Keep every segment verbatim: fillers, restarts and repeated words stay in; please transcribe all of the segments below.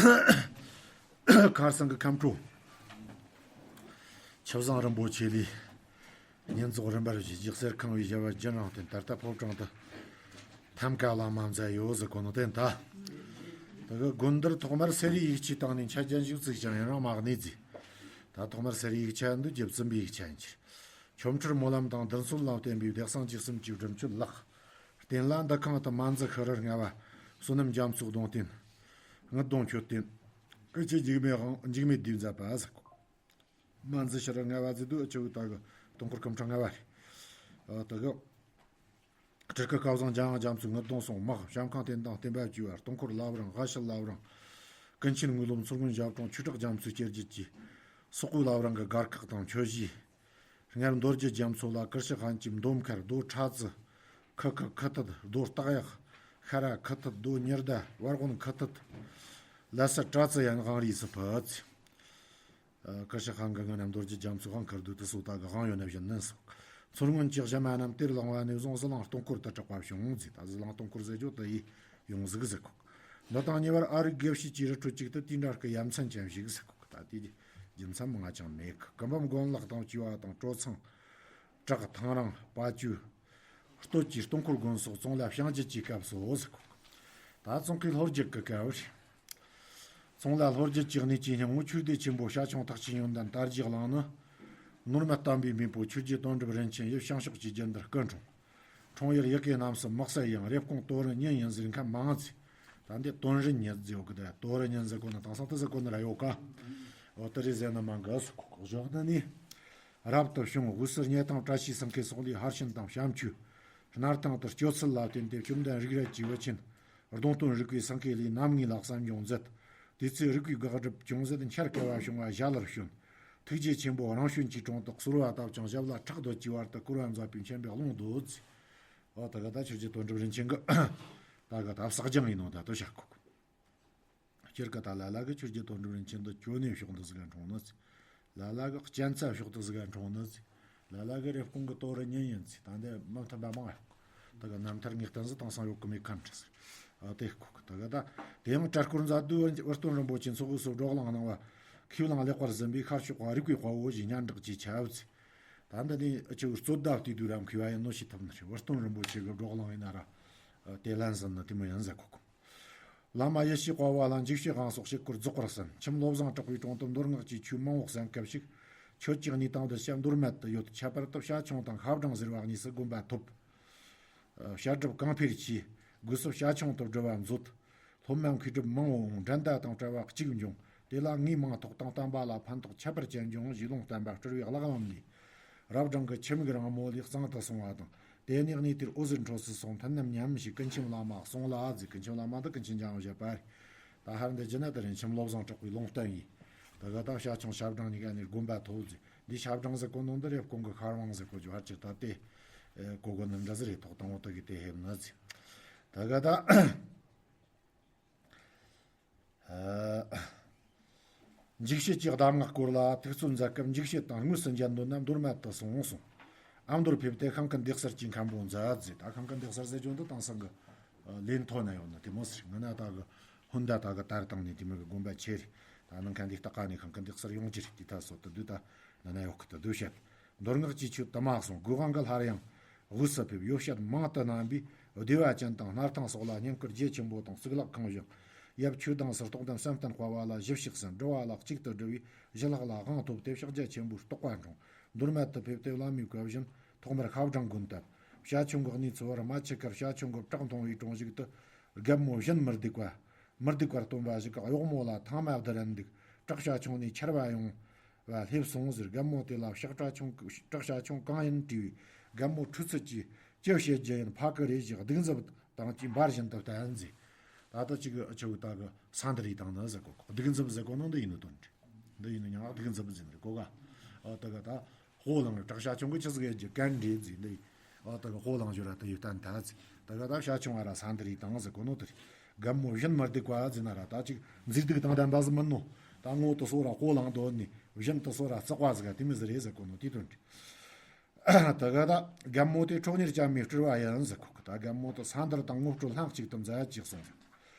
ཁར་སང་གི་ཁམས་ཁྲོ། ཆུ་བཟང་རིན་པོ་ཆེ་ལས། ཉིན་རྫོགས་རིམ་པར་བཞུགས། ཇི་སྲིད་ཁང་བའི་ཞབས་པད་རྒྱུན་རིང་བརྟན། ད་ལྟ་ཕོ་བྲང་དུ། ཐམ་ཀ་བླ་མ་མཛད་ཡོད་ཟེར་གོ་ནོ་དེ་ད། ད་གི་དགོན་འདིར་ཐོག་མར་སེ་རའི་ཡིག་ཆའི་སྟེང་ནས་འཆད་ཉན་ཞིག་བཙུགས་ཀྱང་ཡུན་རིང་མ་གནས་ཟིག་ད་ཐོག་མར་སེ་རའི་ཡིག་ཆ་འདི་རྒྱུ་བཙུན་པའི་ཡིག་ཆ་ཡིན་གྱི། ཆོ་འཕྲུལ་སྨོན་ལམ་དང་བདུན་སྲོལ་ལ་བརྟེན་པའི་བདེ་གསང་བཅུ་གསུམ་གྱི་སྒྲུབ་མཆོད་ལགས། རྟེན་ལ་འདུ་ཁང་དུ་མ་འཛུལ་ཤི་རི་ལྔ་པ། བསོད་ནམས་རྒྱ་མཚོའི་གདུང་རྟེན། དངུལ་གདུང་མཆོད་རྟེན། ཨ་ཆུ་འཇིགས་མེད་དབང་འཇིགས་མེད་བསྡུས་མཛད་པ་ཟེར་གོ། མ་འཛུལ་ཤི་རི་ལྔ་པ་ཟེར་དུས་ཨ་ཆུ་ད་གི་སྟོང་འཁོར་སྐུ་ཕྲེང་ལྔ་པ་རེད། ཨ་ད་གི། སྤྲུལ་སྐུ་སྐལ་བཟང་འཇམ་དབྱངས་རྒྱ་མཚོའི་དངུལ་གདུང་སྲུང་དམག། བྱམས་ཁང་རྟེན་དང་བརྟེན་པ་བཅུ་པ། སྟོང་འཁོར་བླ་བྲང་། དབལ་ཕྱུག་བླ་བྲང་། ཀུན་མཁྱེན་དངོས་སློབ། མཚོ་སྔོན་ཞབས་དྲུང་། ཆོས་གྲགས་རྒྱ་མཚོའི་སྐྱེ་རྒྱུད་ཀྱི་སོག་པོའི་བླ་བྲང་གི་སྒར་ཁག་དང་ཆོས་གཞིས། སྔར་མདོ་རྒྱུད་རྒྱ་མཚོ་ལ་ཀིར་ཤི་ཧན་གྱི་མདོ་མཁར། རྡོ་ཁྲ་ཙི། ཁུ་ཁུ་ཁུ་ཐུད། རྡོ་སྟག་གཡག་ཤ་ར་ཁུ་ཐུད། རྡོ་ཉི་ཟླ། བར་དབོན་ཁུ་ཐུད། ལ་ས་བྲག་ཙི་ཡན་དབང་རིས་སུ་ཕུད། ཀིར་ཤི་ཧན་གྱི་སྔ་ན་མདོ་རྒྱུད་རྒྱ་མཚོའི་དབང་བསྐུར་དུས་དེ་སོགས་ད་གི་དབང་ཡོད་ན་བཞིན་ནི་སོགས། མཚོ་སྔོན་གྱི་གཞི་མ་རྣམས་དེར་ལངས་པ་ནས་བཟུང་ཟི་ལིང་སྟོང་འཁོར་དུ་གྲགས་པ་བྱུང་ཟེར། ད་ཟི་ལིང་སྟོང་འཁོར་ཟེར་རྒྱུ་དེ་ཡི་ཡོང་ཟིག་ཟེར་གོ། འདི་དང་ཉེ་བར་ཨ་རིག་དགེ་བཤེས་ཀྱི་རི་ཁྲོད་ཅིག་ཏུ་དེ་འདྲ་གི་ཡ་མཚན་ཅན་ཞིག་ཟེར་གོ། ད་དེའི་རྒྱུ་མཚན་མང་ང་ཅང་མེད་གི། སྐུ་འབུམ་དགོན་ལག་དང་བཅུ་པ་དང་གྲོ་ཚང་། བྲག་ཐང་རིང་། དཔའ་ཆུ། སྟོད་ཀྱི་སྟོང་འཁོར་དགོན་སོགས་ཙོང་ལ་བྱང་རྒྱུད་ཀྱི་སྐབས་སུ་ཟེར་གོ། ད་ཙོང་ཁའི་ལྷོ་རྒྱུད་ཀྱི་སྐབས་རེད། ཙོང་ལ་ལྷོ་རྒྱུད་ཀྱི་གནས་ཀྱི་སྙིང་པོ་ཆོས་སྡེ་ཆེན་པོ་བྱ་ཁྱུང་ཐེག་ཆེན་ཡོན་ཏན་དར་རྒྱས་གླིང་ནི། ནོར་མེད་བསྟན་པའི་མེས་པོ་ཆོས་རྗེ་དོན་གྲུབ་རིན་ཆེན་ཡབ་བྱང་ཕྱོགས་ཀྱི་རྒྱུད་འདིར་སྐུ་འཁྲུངས། འཁྲུངས་ཡུལ་ཡུལ་གྱི་རྣམ་སྲས་དམག་སྲིད་ཡང་རེབ་གོང་དོ་རུ་གཉན་ཡིན་ཟེར་མཁན་མང་ཚེ། ད་འདི་དོན་རུ་གཉན་ཟེར་ཡོད་གི། ད་དོ་རུ་གཉན་ཟེར་གོ་ནི་དེང་སང་དེ་ཟེར་གོ་ནི་ར་ཡོད་ཀ། འོ་དེ་རེད་ཟེར་ན་མང་གི་སོགས་གཞོགས་ནི་ནི། རབ་ཏུ་བྱུང་དབུས་སུ་སྙེ་ཐང་བཀྲ་ཤིས་སེང་གེ་སོགས་ལས་ཧར་ཤིན་དང་བྱམས་ཆོས། སྣར་ཐང་དུ་སྐྱོད་ཚུལ་ལ་བརྟེན་ཏེ་བཅོམ་ལྡན་རིག་རལ་གྱི་བུ་ཆེན། གདུང་སྟོན་རིག་པའི་སེང་གེ་ལས་རྣམ་ངེས་ལ་གསན་སྦྱོང་མཛད། དེ་ཚེ་རིག་པའི་དགག་སྒྲུབ་ཅུང་ཟད་འཆར་བསྐལ་བ་བྱུང་བ་ཞལ་ལ་བྱོན། ཐུགས་རྗེ་ཆེན་པོ་རང་བྱོན་གྱི་དྲུང་དུ་གསོལ་བ་བཏབ་ཅིང་ཞབས་ལ་ཕྲག་དོད་ཀྱི་བར་དུ་བསྐོར་བ་མཛད་པའི་མཁྱེན་པའི་ཀློང་བརྡོལ་ཟེར། འོ་ད་ག་ད་ཆོས་རྗེ་དོན་གྲུབ་རིན་ཆེན་གྱི་ད་ག་ད་བསགས་སྦྱང་ཡིན་ནོ་ད་དུ་བྱ་ཁོག་སྤྱིར་ཀ་ད་ལ་ལ་གི་ཆོས་རྗེ་དོན་གྲུབ་རིན་ཆེན་དུ་ཅོ་ནེ་ཕྱོགས་འདི་ཟིག་ག་འཁྲུངས་ནི་ཟིག་ལ་ལ་གི་གཅན་ཚ་ཕྱོགས་འདི་ཟིག་ག་འཁྲུངས་ནི་ཟིག་ལ་ལ་གི་རེབ་གོང་གི་དོ་རུ་གཉན་ཡིན་ཟིག་ད་འདི་མི་མཐུན་པ་མང་ཡོད། ད་གི་རྣམ་ཐར་ངེས་གཏན་ཟིག་དེང་སང་ཡོད་གི་མེད་ཁ་འདྲ་ཟིག་ཨ་དེ་ཁོག་ད་གི་ད་དེ་ཡང་གྲྭ་སྐོར་མཛད་དུས་དབུ་སྟོན་རིན་པོ་ཆེ་མཚོ་དབུས་སུ་བགྲོ་གླེང་གནང་བ། ཁས་བླངས་ལེགས་པར་ཟིན་པས་ཤར་ཕྱོགས་རིག་པའི་དཔའ་བོ་ཞེས་སྙན་གྲགས་ཀྱིས་ཁྱབ་ཟིག་ད་འདི་ནི་ཨ་ཆུ་རྩོད་ཟླ་བལྟས་དུས་ར་མཁས་པ་ཡིན་ནོ་ཞེས་ཐུབ་ནི་རེད། དབུ་སྟོན་རིན་པོ་ཆེ་གི་བགྲོ་གླེང་ཡིན་ན་ར། དེ་ལན་ཟིན་ནི་དེ་མོ་ཡིན་ཟེར་གོ་གི། བླ་མ་ཡེ་ཤེས་དཔའ་བོ་ལ་འཇིགས་བྱེད་དབང་སོགས་ཞིག་སྐོར་རྫོགས་པར་གསན། ཁྱིམ་བློ་བཟང་གྲགས་པའི་དྲུང་དུ་མདོ་སྔགས་ཀྱི་ཆོས་མང་བོ་གསན་སྐབས་ཤིག་ཆོས་ཀྱི་གནས་སྟངས་འདི་བཤད་མདོར་མེད་དུ་ཡོད། ཁྱད་པར་དུ་བྱ་ཁྱུང་དང་ཤ་བྲང་ཟེར་བ་གཉིས་སུ་དགོན་པ་ཐོབ། བཤད་སྒྲུབ་གང་འཕེལ་གྱིས་སྒོས་སུ་བྱ་ཁྱུང་དུ་སྒྲུབ་པ་མཛོད། སློབ་མ་མཁས་གྲུབ་མང་བོ་འོང་། འགྲན་ཟླ་དང་བྲལ་བ་གཅིག་འབྱུང་། དེ་ལ་ངའི་མིང་ཐོགས་དང་བསྟན་པ་ལ་ཕན་ཐོགས་ཁྱད་པར་ཅན་འབྱུང་ཞེས་ལུང་བསྟན་པ་སྤྲུལ་པའི་གླེགས་བམ་ནས། རབ་འབྲིང་གི་ཆུ་མིག་རིང་མོ་ལས་གཙང་དུ་སོང་བ་དང་། དེ་ནས་གནས་དེར་འོད་ཟེར་འཕྲོ་སྲིད་སོང་། མཐུན་རྣམ་མཉམ་ཞེས་ཀུན་མཁྱེན་བླ་མ་གསུངས་ལ་ཟེར། ཀུན་མཁྱེན་བླ་མ་འདི་ཀུན་མཁྱེན་འཇམ་དབྱངས་བཞད་པ་རེད། ད་ཧར་འདི་བརྗོད་ན་དེ་རིང་ཁྱིམ་བློ་བཟང་གྲགས་པའི་ལུང་བསྟན་ཡིན། ད་ག་ད་བྱ་ཁྱུང་ཤ་བྲང་གཉིས་ཀ་ནས་དགོན་པ་ཐོབ་ཟེར། འདི་ཤ་བྲང་ཟེར་གོ་ནོ་འདི་རེབ་གོང་གི་ཤར་ཝང་ཟེར་གོ་རྒྱུ་ཧར་ཅིག་ད་དེ་གོ་གོ་ནི་འདྲ་ཟེར་རེད། ཐོག་དང་པོ་དེ་གི་དེ་ཧེབ་ནི་ཟེར། ད་ག་ད། འཇིགས་བྱེད་ཀྱི་གདམས་ངག་སྐོར་ལ་ཐུགས་རྩོད་མཛད་སྐབས། འཇིགས་བྱེད་དང་དངོས་སུ་མཇལ་འདོད་ན་མདོར་མེད་དུ་གསུངས་གསུངས། ཨ་མདོར་ཕེབས་ཏེ་ཤིང་ཀུན་ལྡེག་གསར་གྱི་མཁན་པོ་མཛད་ཟེར། ད་ཤིང་ཀུན་ལྡེག་གསར་ཟེར་རྒྱུ་འདི་དེང་སང་གི་ལེན་ཐོ་ན་ཡོད་ནི་དེ་མོ་ཟེར། ང་ན་ད་གི་ཧུན་ད་ད་གི་དར་བཏང་ནས་དེ་མོ་གི་དགོན་པ་ཆེ་རེད། ད་ནང་ཁ་འདི་ལྟ་ཀ་ནས་ཤིང་ཀུན་ལྡེག་གསར་ཡོང་གི་རེད། དེ་ད་སོ་ད་དུ་ད་ན་ན་ཡོད་གི་ད་དུ་བཤད། མདོ་སྔགས་ཀྱི་ཆོས་དུ་མ་གསུངས། སྒོ་ཁང་གི་སླར་ཡང་དབུས་སུ་ཕེབས། ཡོ་བྱད་མང་དུ་གནང་བས་བདེ་བ་ཅན་དང་སྣར་ཐང་སོགས་ལ་བསྙེན་བཀུར་རྒྱ་ཆེན་པོ་དང་གཙུག་ལག་ཁང་བཞེངས། ཡབ་ཆོས་དང་ཟུར་གཏོགས་འདེམས་བསམ་གཏན་དཔའ་བ་ལ་ཞུ་ཞིག་གསན། སྒྲུབ་པ་ལ་གཅིག་ཏུ་སྒྲིལ་བས་ཞི་ལྷག་ལ་དབང་ཐོབ་སྟེ་ཕྱག་རྒྱ་ཆེན་པོའི་རྟོགས་པ་འཁྲུངས། མདོར་མེད་དུ་ཕེབས་ཏེ་བླ་མའི་བཀའ་བཞིན་ཐོག་མར་ཤ་བྲང་དགོན་བཏབ། བྱ་ཁྱུང་གི་གནས་འཚོལ་བར་རྨ་ཆུ་ཁར་བྱ་ཁྱུང་གི་བྲག་མཐོང་བའི་དྲུང་ཞིག་ཏུ་རྒན་མོ་གཞན་མི་སྡིག་པ། མི་སྡིག་པར་སྟོན་པ་ཞིག་གིས་གཡོག་མོ་ལ་ཐང་མ་བསྡུ་རན་འདུག་བྲག་བྱ་ཁྱུང་ནས་ཆར་བ་ཡོང་བ་སླེབས་སོང་ཟེར། རྒན་མོ་དེ་ལ་བྲག་བྱ་ཁྱུང་བྲག་བྱ་ཁྱུང་གང་ཡིན་དྲིས་པས། རྒན་མོ་ཁྲོས་ཚུལ་གྱིས་ཅི་བཤད་རྒྱུ་ཡིན། ཕ་གི་རེད་ཅེས་སྡིགས་མཛུབ་བཏང་རྗེས་འབར་བཞིན་དུ་བསྟན་ཟེར། ད་ལྟ་ཅིག་ཆུ་བོ་ད་གི་ས་འདི་རེད་དང་ནི་ཟེར་གོ། སྡིགས་མཛུབ་ཟེར་གོ་ནོ་འདི་ཡིན་ནོ་དོན་འདི་འདི་ཡིན་ནོ་ཡང་སྡིགས་མཛུབ་ཟེར་ནི་རེད་གོ་ག་ཨ་ད་ག་ད་ཧོ་ལང་བྲག་བྱ་ཁྱུང་གི་ཆི་ཟིག་ཡེ་རྒྱུ་གན་འདྲེ་ཟེར་འདི། ཨ་ད་གི་ཧོ་ལང་བཞུར་ར་ད་ཡོད་བསྟན་ད་ཟེར། ད་ག་ད་བྱ་ཁྱུང་བ་ར་ས་འདི་རེད་དང་ཟེར་གོ་ནོ་དེ་རེད། རྒན་མོ་གཞན་མི་སྡིག་པ་ཟེར་ན་ར་ད་ཅིག་མཛེས་སྡུག་དང་ལྡན་པ་ཟིག་མིན་ནོ། ད་ངོ་དེ་སོ་ར་ཧོ་ལང་དོ་ནི་གཞན་དེ་སོ་ར་བརྩེགས་པ་ཟིག་ག་དེ་མོ་ཟིག་རེད་ཟེར་གོ་ནོ་དེ་དོན་རེད། ད་ག་ད་རྒན་མོ་དེ་ཁྲོ་གཉེར་ཅན་མའི་སྤྲུལ་བ་ཡིན་ཟེར་གོ་གི། ད་རྒན་མོ་དེ་ས་འདར་དང་ངོ་སྤྲོད་ལྷན་ཅིག་ཏུ་མཛད་ཅིག་གསུངས་ཟེར།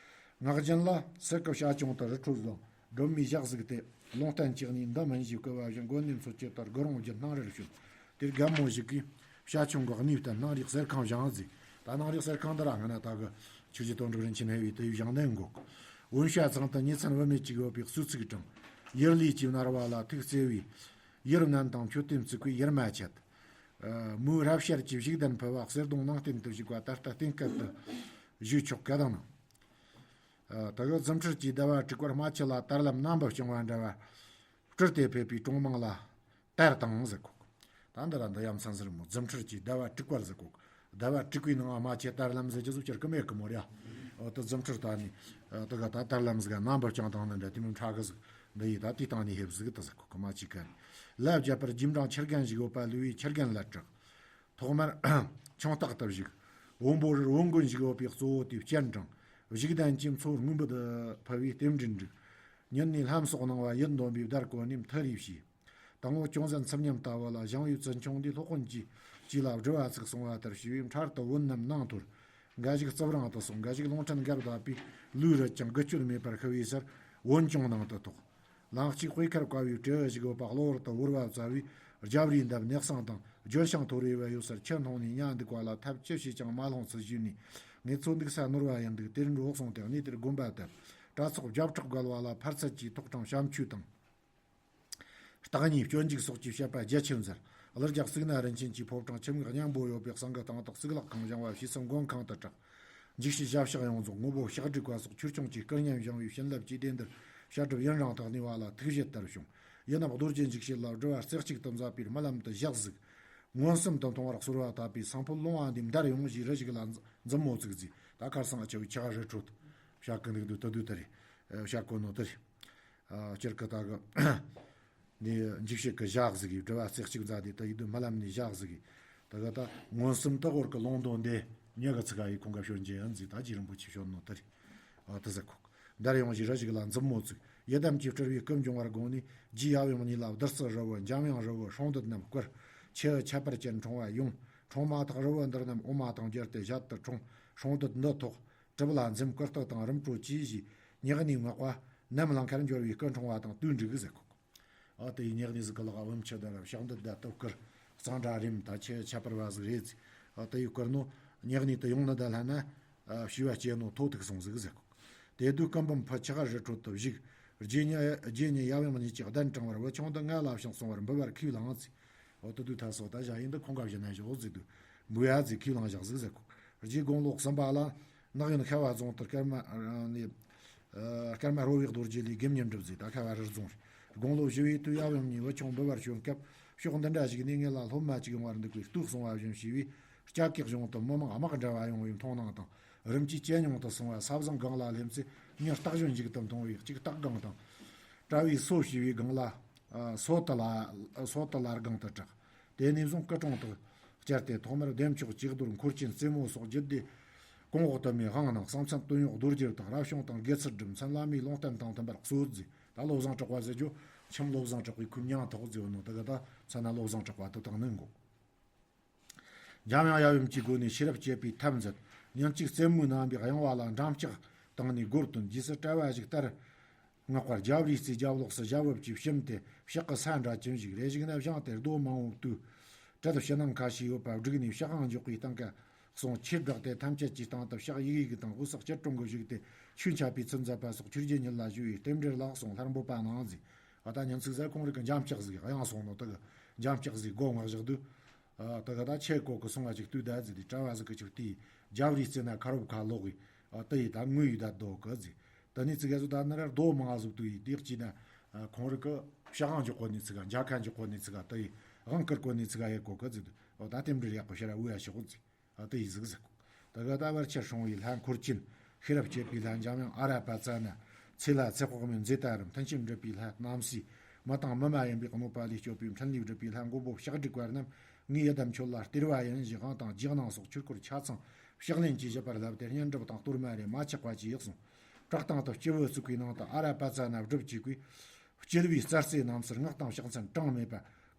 ངག་རྒྱུན་ལ། གསེར་གྱི་བྱ་ཁྱུང་དུ་རི་ཁྲོད་བཟང་། སྒྲོན་མེའི་ཞག་གཟིགས་ཏེ། ལུང་བསྟན་གྱི་གནས་འདི་མིན་ཞེས་བསྐུལ་བ་བཞིན། མགོན་ནས་མཚོན་བྱེད་ལྟར་དགུ་རུང་བརྒྱུད་སྣང་རིར་བྱོན། དེར་རྒན་མོ་ཞིག་གིས་བྱ་ཁྱུང་གི་གནས་བསྟན། སྣང་རིས་གསེར་ཁང་བཞེངས་ཟེར། ད་སྣང་རིས་གསེར་ཁང་འདི་ར་སྔ་ན་ད་གི་ཆོས་རྗེ་དོན་གྲུབ་རིན་ཆེན་ཕེབས་པའི་དུས་བཞེངས་གནས་འགོག་བོན་ཤ་ཚང་དུ་ཉེ་ཚན་བུད་མེད་ཅིག་ཡོད་པའི་གསོལ་ཚིགས་དྲངས། ཡུལ་ལུས་ཀྱིས་མནར་བ་ལ་ཐུགས་བརྩེ་བས། ཡུལ་ནན་དང་མཆོད་རྟེན་བརྩིགས་པས་ཡུལ་མ་ཆད། མོའི་རབ་ཤར་གྱི་བཞུགས་གདན་ཕུབ་པ། གསེར་སྡོང་ནང་རྟེན་དུ་བཞུགས་པ། ད་ལྟ་རྟེན་སྐལ་དུ་བཞུགས་ཆོག་ག་དང་ནི། ཨ། དེ་གི་རྫུ་འཕྲུལ་གྱིས་ཟླ་བ་དྲུག་པར་རྨ་ཆུ་ལ་དར་ལམ་རྣམ་པར་བྱུང་བ་འདྲ་བ་སྤྲུལ་ཏེ་ཕེབས་པའི་གྲོང་མིང་ལ་དར་དང་ཟེར་གོ། ད་འདི་ར་འདི་ཡ་མཚན་ཟེར་མོ། རྫུ་འཕྲུལ་གྱིས་ཟླ་བ་དྲུག་པར་ཟེར་གོ། ཟླ་བ་དྲུག་པའི་ནང་རྨ་ཆུ་དར་ལམ་ཟེར་གྱི་ཟིག་ཅིག་གི་མེད་གི་མོ་ར། འོ་དེ་རྫུ་འཕྲུལ་ད་ནི། ཨ། དེ་ག་ད་དར་ལམ་ཟིག་རྣམ་པར་བྱུང་དང་ནི་འདྲ། དེ་མིན་ཁྲ་གི་ཟིག་འདི་ཡི་ད་དེའི་སྟེང་ནས་ཕེབས་ཟིག་དེ་ཟེར་གོ་གི། རྨ་ཆུ་ཁ་ནས་ལ་བརྒྱབ་པར་རྗེས་འབྲང་ཆུ་རྒན་ཞིག་ཡོད་པ་ལུས་པའི་ཆུ་རྒན་ལ་གྲགས། ཐོག་མར་ཁྱུང་སྟག་ཏུ་བཞུགས། བོན་པོ་རིར་བོན་དགོན་ཞིག་ཡོད་པའི་གཙོ་བོ་དེས་སྤྱན་དྲངས། བཞུགས་གདན་གྱི་མཚོ་སྔོན་པོ་དུ་ཕུབ་པའི་རྟེན་འབྲེལ་འགྲིག་ཉིན་ནས་ལྷམ་སོགས་གནང་བ་ཡིད་འདོན་པའི་བརྡར་བཀོད་ནས་མཐུ་རེ་བྱས། དང་པོ་ཅུང་ཟད་འཚུབ་ཉམས་ལྟ་བུ་ལ། ཞང་བའི་བཙུན་ཆུང་འདིས་སློབ་དཔོན་གྱི་རྗེས་ལ་སྒྲུབ་པ་ཚུགས་གསུང་བ་ལྟར་བྱས་པས། འཕྲལ་དུ་བོན་རྣམས་ནང་འཐོར། འགའ་ཞིག་རྩིབས་རིང་དུ་སོང་། འགའ་ཞིག་རླུང་ཕྲན་འགལ་བ་དག་པས་ལུས་རུལ་ཀྱང་འགུལ་སྐྱོད་མེད་པར་ཤི་བའི་སར་བོན་ཆུང་ནང་དུ་ཐོགས། ལང་གཅིག་དཔེ་ཁར་བཀལ་བའི་སྤྲེའུ་ཞིག་ཡོད་པ་གློ་བུར་དུ་བོར་བ་བཙའ་བས། རྒྱབ་རིའི་འདབས་ནགས་སྲང་དང་ལྗོན་ཤིང་ཐོ་རེ་བ་ཡོད་སར་ཆུ་འཐུང་ནས་ཉལ་འདུག་པ་ལ། ཐབས་ཅི་བྱས་ཀྱང་མ་ལྷུང་ཚུལ་ཞུས་ནས། ངེད་ཚོ་འདུག་ས་ནོར་བ་ཡིན་འདུག་དེར་འགྲོ་གསུངས་ཏེ། གནས་དེར་དགོན་པ་བཏབ། གྲྭ་ཚོགས་བརྒྱ་ཕྲག་བརྒལ་བ་ལ། ཕར་ཚད་ཀྱི་ཐོག་དྲངས་བྱམས་ཆོས་དང་། སྟག་གཉིས་སྤྱོད་འཇུག་སོགས་ཀྱི་བཤད་པ་རྒྱ་ཆེར་མཛད། གླུ་རྒྱག་གཙུག་ན་རིན་ཆེན་གྱི་ཕོ་བྲང་ཁྱིམ་ངག་སྙིང་པོ་ཡོད་པའི་གསང་གི་སྟེང་དུ་གཙུག་ལག་ཁང་བཞེངས་པ་ཞེས་སུ་མགོན་ཁང་དུ་གྲགས། འཇིགས་བྱེད་ཞབས་ཕྱག་ཡོངས་རྫོགས། དངོས་པོ་ཕྱག་བྲིས་པ་སོགས་ཆོས་སྐྱོང་གི་སྐུ་བརྙན་བཞེངས་པའི་བྱིན་རླབས་ཀྱིས་གདན་འདིར་བཤད་སྒྲུབ་ཡུན་རིང་དུ་གནས་པ་ལ་ཐུགས་བཞེད་ལྟར་བྱུང་། ཡིན་ནམ་རྡོ་རྗེ་འཇིགས་བྱེད་ལ་སྒྲུབ་པ་རྩེ་གཅིག་ཏུ་མཛད་པའི་རྨི་ལམ་དུ་ཞག་གཟིགས། མངོན་སུམ་དུ་མཐོང་བར་གསོལ་བ་བཏབ་པས། སང་ཕོད་ལུང་བ་འདིའི་འདར་ཡོང་ཞེས་རི་ཞིག་ལ་མཛུབ་མོ་བཙུགས་རྗེས། ད་ཁར་སང་ཨ་ཆེ་བའི་ཆ་ག་རི་ཁྲོད་བཤད་གི་འདུག་དུ་དུ་དུ་རེད། བཤད་གོ་ནོ་དུ་རེད། སྤྱིར་གི་ད་གི་ནི་འཇིགས་བྱེད་ཀྱི་ཞག་གཟིགས་ཡིས་སྒྲུབ་པ་རྩེ་གཅིག་མཛད་དེ། ད་ཡིད་དུ་རྨི་ལམ་ནས་ཞག་གཟིགས་ཡིས། ད་གི་ད་མངོན་སུམ་དུ་ཧོར་གི་ལུང་སྟོན་དེ་ཉེ་གི་ཚིག་ག་ཡི་ཁོང་ག་ཤོར་འཇལ་ཡང་ཟིག་ད་རྗེ་རིན་པོ་ཆེ་ཤོར་ནོ་དེ་རེད། ཨ་དེ་ཟེར་ཁོག་འདར་ཡོང་ཞིག་རི་ཞིག་ལ་མཛུབ་མོ་བཙུགས། ཡི་དམ་གྱི་སྤྲུལ་པའི་སྐུ་འབྱུང་བར་དགོངས་ནས། རྗེ་ཡབ་ཡུམ་གཉིས་ལ་བདུད་རྩི་རི་བོ་འཇམ་དབྱངས་རི་བོ་སྲུང་འདོད་རྣམས་བསྐུལ། ཆུ་ཁྱད་པར་ཅན་འཁྲུངས་པ་ཡོང་། འཁྲུངས་མ་ཐག་རི་བོ་འདི་རྣམས་འོ་མ་དང་སྦྱར་ཏེ་བཞད་དུ་འཁྲུངས། སྲུང་འདོད་འདི་ཐོག་གྲུབ་ལ་འཛེམ་སྐུ་སྟོད་དང་རིམ་གྲོ་གྱིས་བཞེས། ཉག་ནས་མངགས་པ་ནམ་ལངས་ཁར་འབྱོར་བའི་སྐུ་འཁྲུངས་པ་དང་དུས་འགྲིག་ཟེར་ཁོག་ཨ་དེ་ཡི་ཉག་ནས་ཟིག་གི་ལག་བུམ་ཆུ་དར་ཕྱག་འདི་བརྡ་སྟོབས་ཀར་གཙང་སྦྲ་རིམ་ད་ཆེ་ཁྱད་པར་བ་ཟིག་རེད་ཟིག་ཨ་དེ་ཡི་སྐུར་ནོ་ཉག་ནས་དུ་ཡོང་ནི་ད་ལྷ་ན་ཨ་ཞུ་བ་སྐྱེ་ནོ་ཐོ་ཐུག་སོང་ཟིག་ཟེར་ཁོག་དེ་དུས་སྐུ་འབུམ་ཕུ་ཆུ་ཧར་རི་ཁྲོད་དུ་བཞུགས། རྗེ་ཉི་རྗེ་ཉི་ཡབ་ཡུམ་གཉིས་ཀྱིས་གདན་དྲངས་པར་བུ་ཆུང་འདི་ང་ལ་བྱིན་གསུང་བར་འབུལ་བར་ཁས་བླངས་ཟིག་འོ་དེ་དུས་ཐ་སོ་ད་བཞག་ཡིན་འདི་ཁོང་ག་བཞིན་ན་བཞག་ཟིག་དུས་འབུལ་ཡ་ཟིག་ཁས་བླངས་བཞག་ཟིག་ཟེར་ཁོག་རྗེ་དགུང་ལོ་གསུམ་པ་ལ། ནག་ཡོན་ཤ་བ་རྫོང་དུ་སྐར་མ་ནས་སྐར་མ་རོལ་བའི་རྡོ་རྗེ་ལས་དགེ་བསྙེན་སྒྲུབ་མཛད། ད་ཤ་བ་རི་རྫོང་རེད། དགུང་ལོ་བཞི་བའི་དུས་ཡབ་ཡུམ་གཉིས་བུ་ཆུང་འབུལ་བར་བྱོན་སྐབས། ཕྱོགས་འདི་འདྲ་ཞིག་ནས་ངེད་ལ་སློབ་མ་ཅིག་ཡོང་བར་འདུག་པས་ལྟོས་གསུང་བ་བཞིན་བྱས་པས། སྐྱ་ཀེག་གཞུང་དུ་མི་མང་དམག་འདྲ་བ་ཡོང་བའི་མཐོང་སྣང་དང་། རིམ་གྱིས་ཇེ་ཉུང་དུ་སོང་བ། ས་བཟང་སྒང་ལ་སླེབས་ཚེ་ཉིན་སྟག་གཞོན་མཇུག་ཏུ་མཐོང་བས་གཅིག་སྟག་སྒང་དང་། བཀྲ་བའི་སོ་ཞེས་པའི་སྒང་ལ། ཨ་སོ་ཏི་ལ་སོ་ཏི་ལ་སྒང་དུ་གྲགས། དེ་ནས་བཟུང་སྐུ་གྲོང་དུ་བསྐྱལ་ཏེ། ཐོག་མར་བདེ་མཆོག་ཅིག་རྡོར་འཁོར་ཆེན་རྩེ་མོ་སོགས་རྒྱུད་སྡེ་གོང་འོག་དུ་མའི་དབང་གནང་། གསང་མཚན་དོན་ཡོད་རྡོ་རྗེ་དང་རབ་བྱུང་དང་དགེ་ཚུལ་སྒྲུབ། མཚན་བླ་མའི་ལུང་བསྟན་དང་མཐུན་པར་གསོལ་མཛད། ད་བློ་བཟང་གྲགས་པ་ཟེར་རྒྱུ་ཁྱིམ་བློ་བཟང་གྲགས་པའི་ཁོའི་མྱིང་ཐོགས་མཛད་ཡོད་ནོ་དེ་ག་ད་མཚན་ན་བློ་བཟང་གྲགས་པ་དེ་དང་ནི་འགོ། འཇམ་དབྱངས་ཡབ་ཡུམ་གྱི་སྒོ་ནས་ཤེས་རབ་བསྐྱེད་པའི་ཐབས་མཛད། ཉིན་གཅིག་རྩེ་མོའི་རྣམ་པའི་གཡེང་བ་ལ་འགྲམ་ལྕག་བཏང་ནས་སྒོར་བཏོན། རྗེས་སུ་བཀྲ་བ་ཞིག་ལྟར་མངགས་པར་རྒྱབ་རིའི་རྩེ་རྒྱབ་ལོགས་སུ་ཞབས་བབས་ཀྱིས་བྱིན་ཏེ་ཕྱག་གི་ས་འདྲ་ཅིམ་ཞིག་རེ་ཞིག་ན་བཞེངས་ཏེ་རྡོ་མང་བོ་བཏོན། གྲལ་ཕྱི་ནང་ཁ་ཤས་ཡོད་པ་བསྒྲིགས་ནས་ཕྱག་དབང་འཇོག་པའི་སྟེང་ག་སོང་། ཆོས་བསྒྲགས་ཏེ་ཐམས་ཅད་ཀྱི་སྟེང་དུ་ཕྱག་ཡིག་ཡིག་དང་དབུ་སོགས་སྐྱིལ་ཀྲུང་གིས་བཞུགས་ཏེ་ཆོས་འཆད་པའི་ཚུལ་མཛད་པ་སོགས་ཆོས་རྗེ་ཉིད་ལ་ཞུ་བའི་རྟེན་འབྲེལ་ལགས་སོང་སླར་འབོད་པ་གནང་ཟིག་ཨ་ད་ཉིན་ཚིག་ཟེར་ཁོང་རིག་གི་འཇམ་ལྕག་ཟིག་གཡེང་སོང་ནོ་དེ་གི་འཇམ་ལྕག་ཟིག་སྒོ་མངགས་བཞག་དུས། ཨ་དེ་ག་ད་ཆེ་ཀོ་གི་སོང་བ་ཅིག་ལྟོས་ད་ཟིག་དེ་གྲྭ་བ་ཟིག་གི་ཅིག་དེའི་རྒྱབ་རིའི་རྩེ་ན་ཁ་རོབ་ཁ་ལོག་གི་ཨ་དེ་ཡི་ད་ངུ་ཡི་ད་རྡོ་གི་ཟིག་ད་ནི་ཙི་ག་ཟིག་ད་ནི་ར་རྡོ་མང་ཟིག་དུ་ཡི་དེ་གཅིག་ན་ཨ་ཁོང་རིག་གི་ཕྱག་དབང་འཇོག་གོ་ནི་ཙི་ག་འཇའ་ཁ་འཇོག་གོ་ནི་ཙི་ག་དེ་ཡི་དབང་བསྐུར་གོ་ནི་ཙི་ག་ཡི་ཀོ་གི་ཟིག་དུ་ཨ་ད་དེ་འབྲེལ་ཡག་པོ་ཤ་ར་འུ་ཡ་ཤོག་ཟིག་ཨ་དེ་ཡི་ཟིག་ཟིག་ད་ག་ད་བར་ཆད་སྲུང་བའི་ལྷ་འཁོར་ཆེན། ཤེས་རབ་བསྐྱེད་པའི་ལྷ་འཇམ་དབྱངས་ཨ་ར་པ་ཙ་ན། ཚེ་ལ་ཚེ་དཔག་མེད་མཛེས་ད་རམ། མཐུན་རྐྱེན་སྒྲུབ་པའི་ལྷ་རྣམ་སྲས། མི་དང་མི་མ་ཡིན་པའི་གནོད་པ་ལས་སྐྱོབ་པའི་འཕྲིན་ལས་སྒྲུབ་པའི་ལྷ་མགོན་པོ་ཕྱག་བྲིས་པ་རྣམས་ངའི་ཡི་དམ་ཁྱོད་ལ་སྟེར་བ་ཡིན་ཞེས་དབང་དང་རྗེས་གནང་སོགས་ཆོས་སྐོར་ཆ་ཚང་ཕྱག་ལེན་གྱིས་བཞུགས་པར་བསླབས་ཏེ་བསྙེན་སྒྲུབ་དང་གཏོར་མ་རེ་མ་ཆག་པ་བགྱིས་གསུངས། བྲག་སྟེང་དུ་སྤྱི་བོས་བཙུགས་པའི་ནང་དུ་ཨ་ར་པ་ཙ་ན་སྒྲུབ་བགྱིས་པའི་སྤྱི་བོའི་རྩ་རྩེ་རྣམས་སུ་སྔགས་དང་ཕྱག་མཚན་གྲངས་མེད་པ་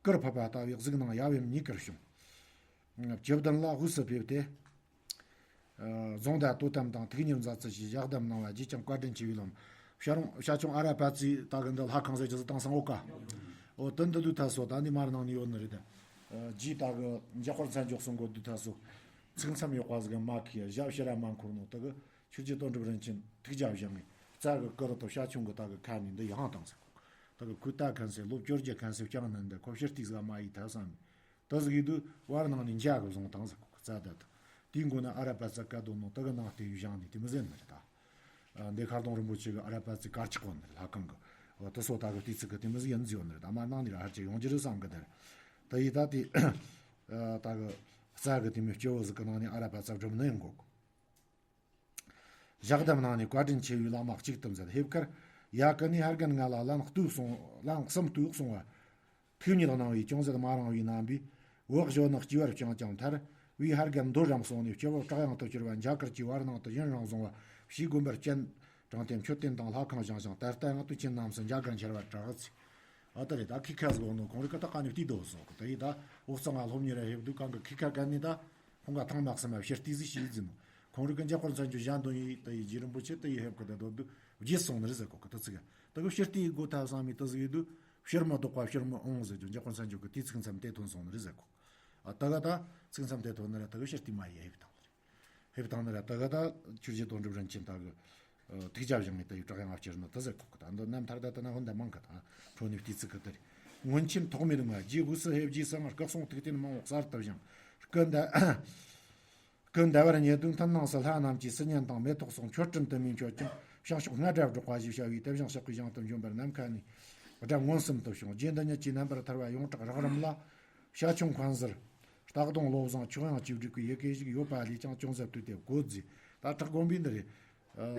གུར་ཕུབ་པ་ལྟ་བུའི་གཟུགས་སྣང་ཡབ་ཡུམ་གཉིས་ཀར་བྱུང་། བཅུ་བདུན་ལ་དབུས་སུ་ཕེབས་ཏེ། ཨ་རྫོང་བདག་དོ་དམ་དང་ཐུགས་གཉེར་མཛད་ཚུལ་གྱི་ཞལ་གདམས་གནང་བ་རྗེས་ཀྱང་བཀའ་དྲིན་ཆེ་བའི་ལམ། བྱ་རུང་བྱ་ཁྱུང་ཨ་ར་པ་ཙི་ད་གི་འདི་ལྷ་ཁང་ཟེར་རྒྱུ་ཟིག་བཏང་སོང་འོ་ཀ། འོ་དེ་འདི་དུས་ཐད་སོ་ད་ནི་མར་ནང་ནས་ཡོད་ནི་རེད། ཨ་རྗེས་ད་གི་འཇམ་དཔལ་མཚན་མཆོག་གསུང་གོ་དུས་ཐད་སོ། ཚིག་མཚམས་ཡོག་པ་ཟིག་མ་ཁི་ཡ་ཞབས་ཕྱི་ར་མ་འཁོར་ནོ་ད་གི་ཆོས་རྗེ་དོན་གྲུབ་རིན་ཆེན་ཐུགས་རྒྱལ་བཞེངས་ངེ་རྩ་གི་ཀི་རི་ཐོ་བྱ་ཁྱུང་གི་ད་གི་ཁ་ནས་འདི་ཡང་བཏང་ཟེར་གོ། ད་གི་ཁུ་ད་མཁན་སེ་ལོ་བཅོ་བརྒྱད་མཁན་སེ་བསྐྱངས་ནི་འདི་ཁོ་ཕྱིར་ཏིག་ཟིག་མ་ཡི་ཐད་བསམ་མི། ད་ཟིག་ཡིན་དུས་བར་ནང་ནས་འཇའ་གི་བཟུང་བཏང་ཟེར་གོ་གི་རྩ་ད་ད། དེའི་མགོ་ན་ཨ་ར་པ་ཙི་བཀའ་དོན་ནོ་ད་གི་ནང་དེ་ཡུལ་བཞེངས་ནས་དེ་མི་ཟེར་ནི་རེད་ད། ཨ་འདི་མཁར་དུང་རིན་པོ་ཆེ་གི་ཨ་ར་པ་ཙི་དཀར་ཆག་གོ་ནི་རེད་ལྷ་ཁང་གི། འོ་དེ་སོ་ད་གི་ལྟས་ཚིག་གི་དེ་མི་ཟིག་ཡིན་ཟིག་ཡོད་ནི་རེད་ད་མར་ནང་ནས་ར་ཧར་ཅིག་ཡོང་རྒྱུ་རེད་བསམ་གི་དེ་རེད། ད་ཡི་ད་དེ་ཨ་ད་གི་རྩ་གི་དེ་མི་སྐྱེ་བོ་ཟིག་གི་ནང་ནས་ཨ་ར་པ་ཙི་སྒྲུབ་ནི་ཡིན་གོ་གི། ཞག་དམ་ནང་ནས་བཀའ་དྲིན་ཆེ་བའི་བླ་མ་གཅིག་ཏུ་མཛད། ཧེབ་ཁར་ཡ་ཀི་ནས་ཧར་རྒན་ང་ལ་ལན་གཏུག་སོང་ལན་གསུམ་གཏུག་སོང་བ། ཐུགས་ཉིད་གནང་བའི་ཅུང་ཟད་མ་རིང་བའི་རྣམ་པས། བོག་གཞོན་ནག་སྐྱེ་བར་བསྐྱངས་ཀྱང་ཐར། བའི་ཧར་རྒན་འདོད་རམ་སོང་ནས་སྐྱེ་བོ་བྲག་གཡང་དུ་གྱུར་བ་འཇའ་གར་གྱི་བར་སྣང་དུ་ཡུན་རིང་བཟུང་བ་ཞེས་དགོན་པར་སྤྱན་དྲངས་ཏེ་མཆོད་རྟེན་དང་ལྷ་ཁང་བཞེངས་ཤིང་ད་ལྟ་ཡང་དུས་ཆེན་རྣམས་སུ་འཇའ་གར་འཆར་བར་གྲགས། ཨ་ད་རེད་ད་ཁི་ཁ་ཟིག་འོ་ནོ་ཁོང་རི་ཀ་ད་ཀ་ནི་བལྟས་དོ་སོ་གི་ད་ཡི་ད་འོག་ཚང་ང་སློབ་གཉེར་ར་ཧེབ་དུས་གང་གི་ཁི་ཁ་ག་ནི་ད་ཁོང་ག་ཐང་མ་གསུམ་མ་ཕྱིར་ཏི་ཟིག་ཤི་ཟིན་ནོ། ཁོང་རི་ཀ་འཇའ་ཁོར་མཚན་ཆུ་གཞན་དོན་ཡི་ད་ཡི་རྗེ་རིན་པོ་ཆེ་ད་ཡི་ཧེབ་གི་ད་དོ་དུ་བརྗེད་སོང་ནི་རེད་ཟེར་གོ་གི་ད་ཚིག་ད་གི་ཕྱིར་ཏི་གོ་ཐབས་སང་མི་ད་ཟིག་ཡི་དུས་ཕྱིར་མི་ལྡོག་པ་ཕྱིར་མི་འོང་ཟེར་རྒྱུ་འཇའ་ཁོར་མཚན་ཆུ་གི་དེ་ཚིག་མཚམས་དེ་ཐོན་སོང་ནི་རེད་ཟེར་གོ། ཨ་ད་ག་ད་ཚིག་མཚམས་དེ་ཐོན་ནི་རེད་ད་གི་ཕྱིར་ཏི་མ་ཡི་ཧེབ་དང་། ཕེབས་བཏང་ནི་ར་ད་ག་ད་ཆོས་རྗེ་དོན་གྲུབ་རིན་ཆེན་ད་གི་ཐུགས་རྒྱལ་བཞེངས་ནས་ད་ཡི་བྲག་གཡང་ལ་བསྐྱུར་ནི་ད་ཟེར་གོ་གི་ད་འདི་རྣམ་ཐར་ད་ད་ན་ཧོན་ད་མང་གི་ད་འཕྲོ་ནི་བལྟས་ཚིག་གི་ད་རེད། སྔོན་ཆད་ཐོག་མེད་ང་རྗེ་དབུས་སུ་ཧེ་རྗེ་སི་ང་སྐུ་གསུང་ཐུགས་རྟེན་མང་བོ་གསར་དུ་བཞེངས། སྐུ་འདའ་སྐུ་འདའ་བར་ཉེ་དུས་མཐུན་སྣང་སུ་ལྷ་རྣམས་ཀྱིས་སི་ཉན་དང་མེ་ཏོག་སོགས་མཆོད་སྤྲིན་དུ་མས་མཆོད་ཅིང་བྱང་ཕྱོགས་རྔ་སྒྲ་སྒྲོག་པ་ཞེས་བྱ་བའི་དེ་བཞིན་གཤེགས་པའི་ཞིང་དུ་འབྱོན་པར་ནམ་མཁའ་ནས་སྒྲ་མངོན་སུམ་དུ་བྱུང་། རྗེ་འདི་ཉིད་ཀྱི་རྣམ་པར་ཐར་བ་ཡོངས་གྲགས་རགས་རིམ་ལ། བྱ་ཁྱུང་མཁན་ཟུར། སྟག་གདོང་བློ་བཟང་ཆོས་དབྱངས་བཅས་བསྒྲིགས་པའི་ཡི་གེ་ཞིག་ཡོད་པ་ལས་ཀྱང་ཅུང་ཟད་བཏུས་ཏེ་བཀོད་མཛད། ད་བྲག་དགོན་པའི་འདི་རེད། ཨ།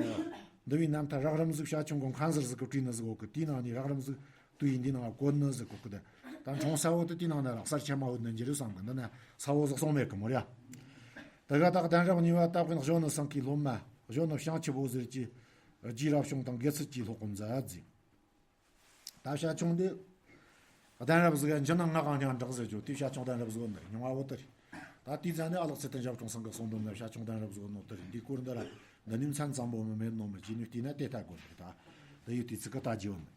འདི་བའི་རྣམ་ཐར་རགས་རིམ་ཟིག་བྱ་ཁྱུང་གི་མཁན་ཟུར་ཟིག་གི་བྲིས་ནི་ཟིག་ཡོད་གི་དེའི་ནང་ནས་རགས་རིམ་ཟིག་བཏུས་ཡིན་འདི་ནང་བཀོད་ནི་ཟིག་གོ་གི་ད། ད་འཁྲུངས་ས་བོ་དེ་དེའི་ནང་ན་རག་སར་ཆེན་མ་ཡོད་ནི་འགྱུར་བསམ་གི་འདི་ན་ས་བོ་ཟིག་སོང་མེད་གི་མོ་ར། དེ་ག་ད་གདན་རབས་གཉིས་པ་སྟག་གི་གཞོན་ནུ་སེང་གེའི་སློབ་མ་གཞོན་ནུ་བྱང་ཆུབ་འོད་ཟེར་གྱིས་རྗེ་རབ་བྱུང་དང་དགེ་ཚུལ་གྱིས་སློབ་གོ་མཛད་ཟིག་ད་བྱ་ཁྱུང་འདི། གདན་རབས་ཟིག་འཇི་ན་ང་གང་ཉང་འདྲག་ཟེར་རྒྱུ་དེ་བྱ་ཁྱུང་གདན་རབས་ཟིག་འདིར་མྱོང་བ་བོ་དེ་རེད། ད་དེའི་ཚན་ནས་ཨ་ལགས་ཚེ་བརྟན་ཞབས་དྲུང་སེང་གེ་གསུང་འབུམ་ནས་བྱ་ཁྱུང་གདན་རབས་ཟིག་ནོ་དེ་རེད། འདི་སྐོར་འདི་ར་འདི་ནི་མཚན་ཙམ་པོ་མི་མེད་ནོ་མི་ཇི་ནི་བལྟས་ན་དེ་ལྟ་དགོས་རེད་ད། དེ་ཡོད་དེ་ཚིག་གི་ལྟ་རྒྱུ་ནི།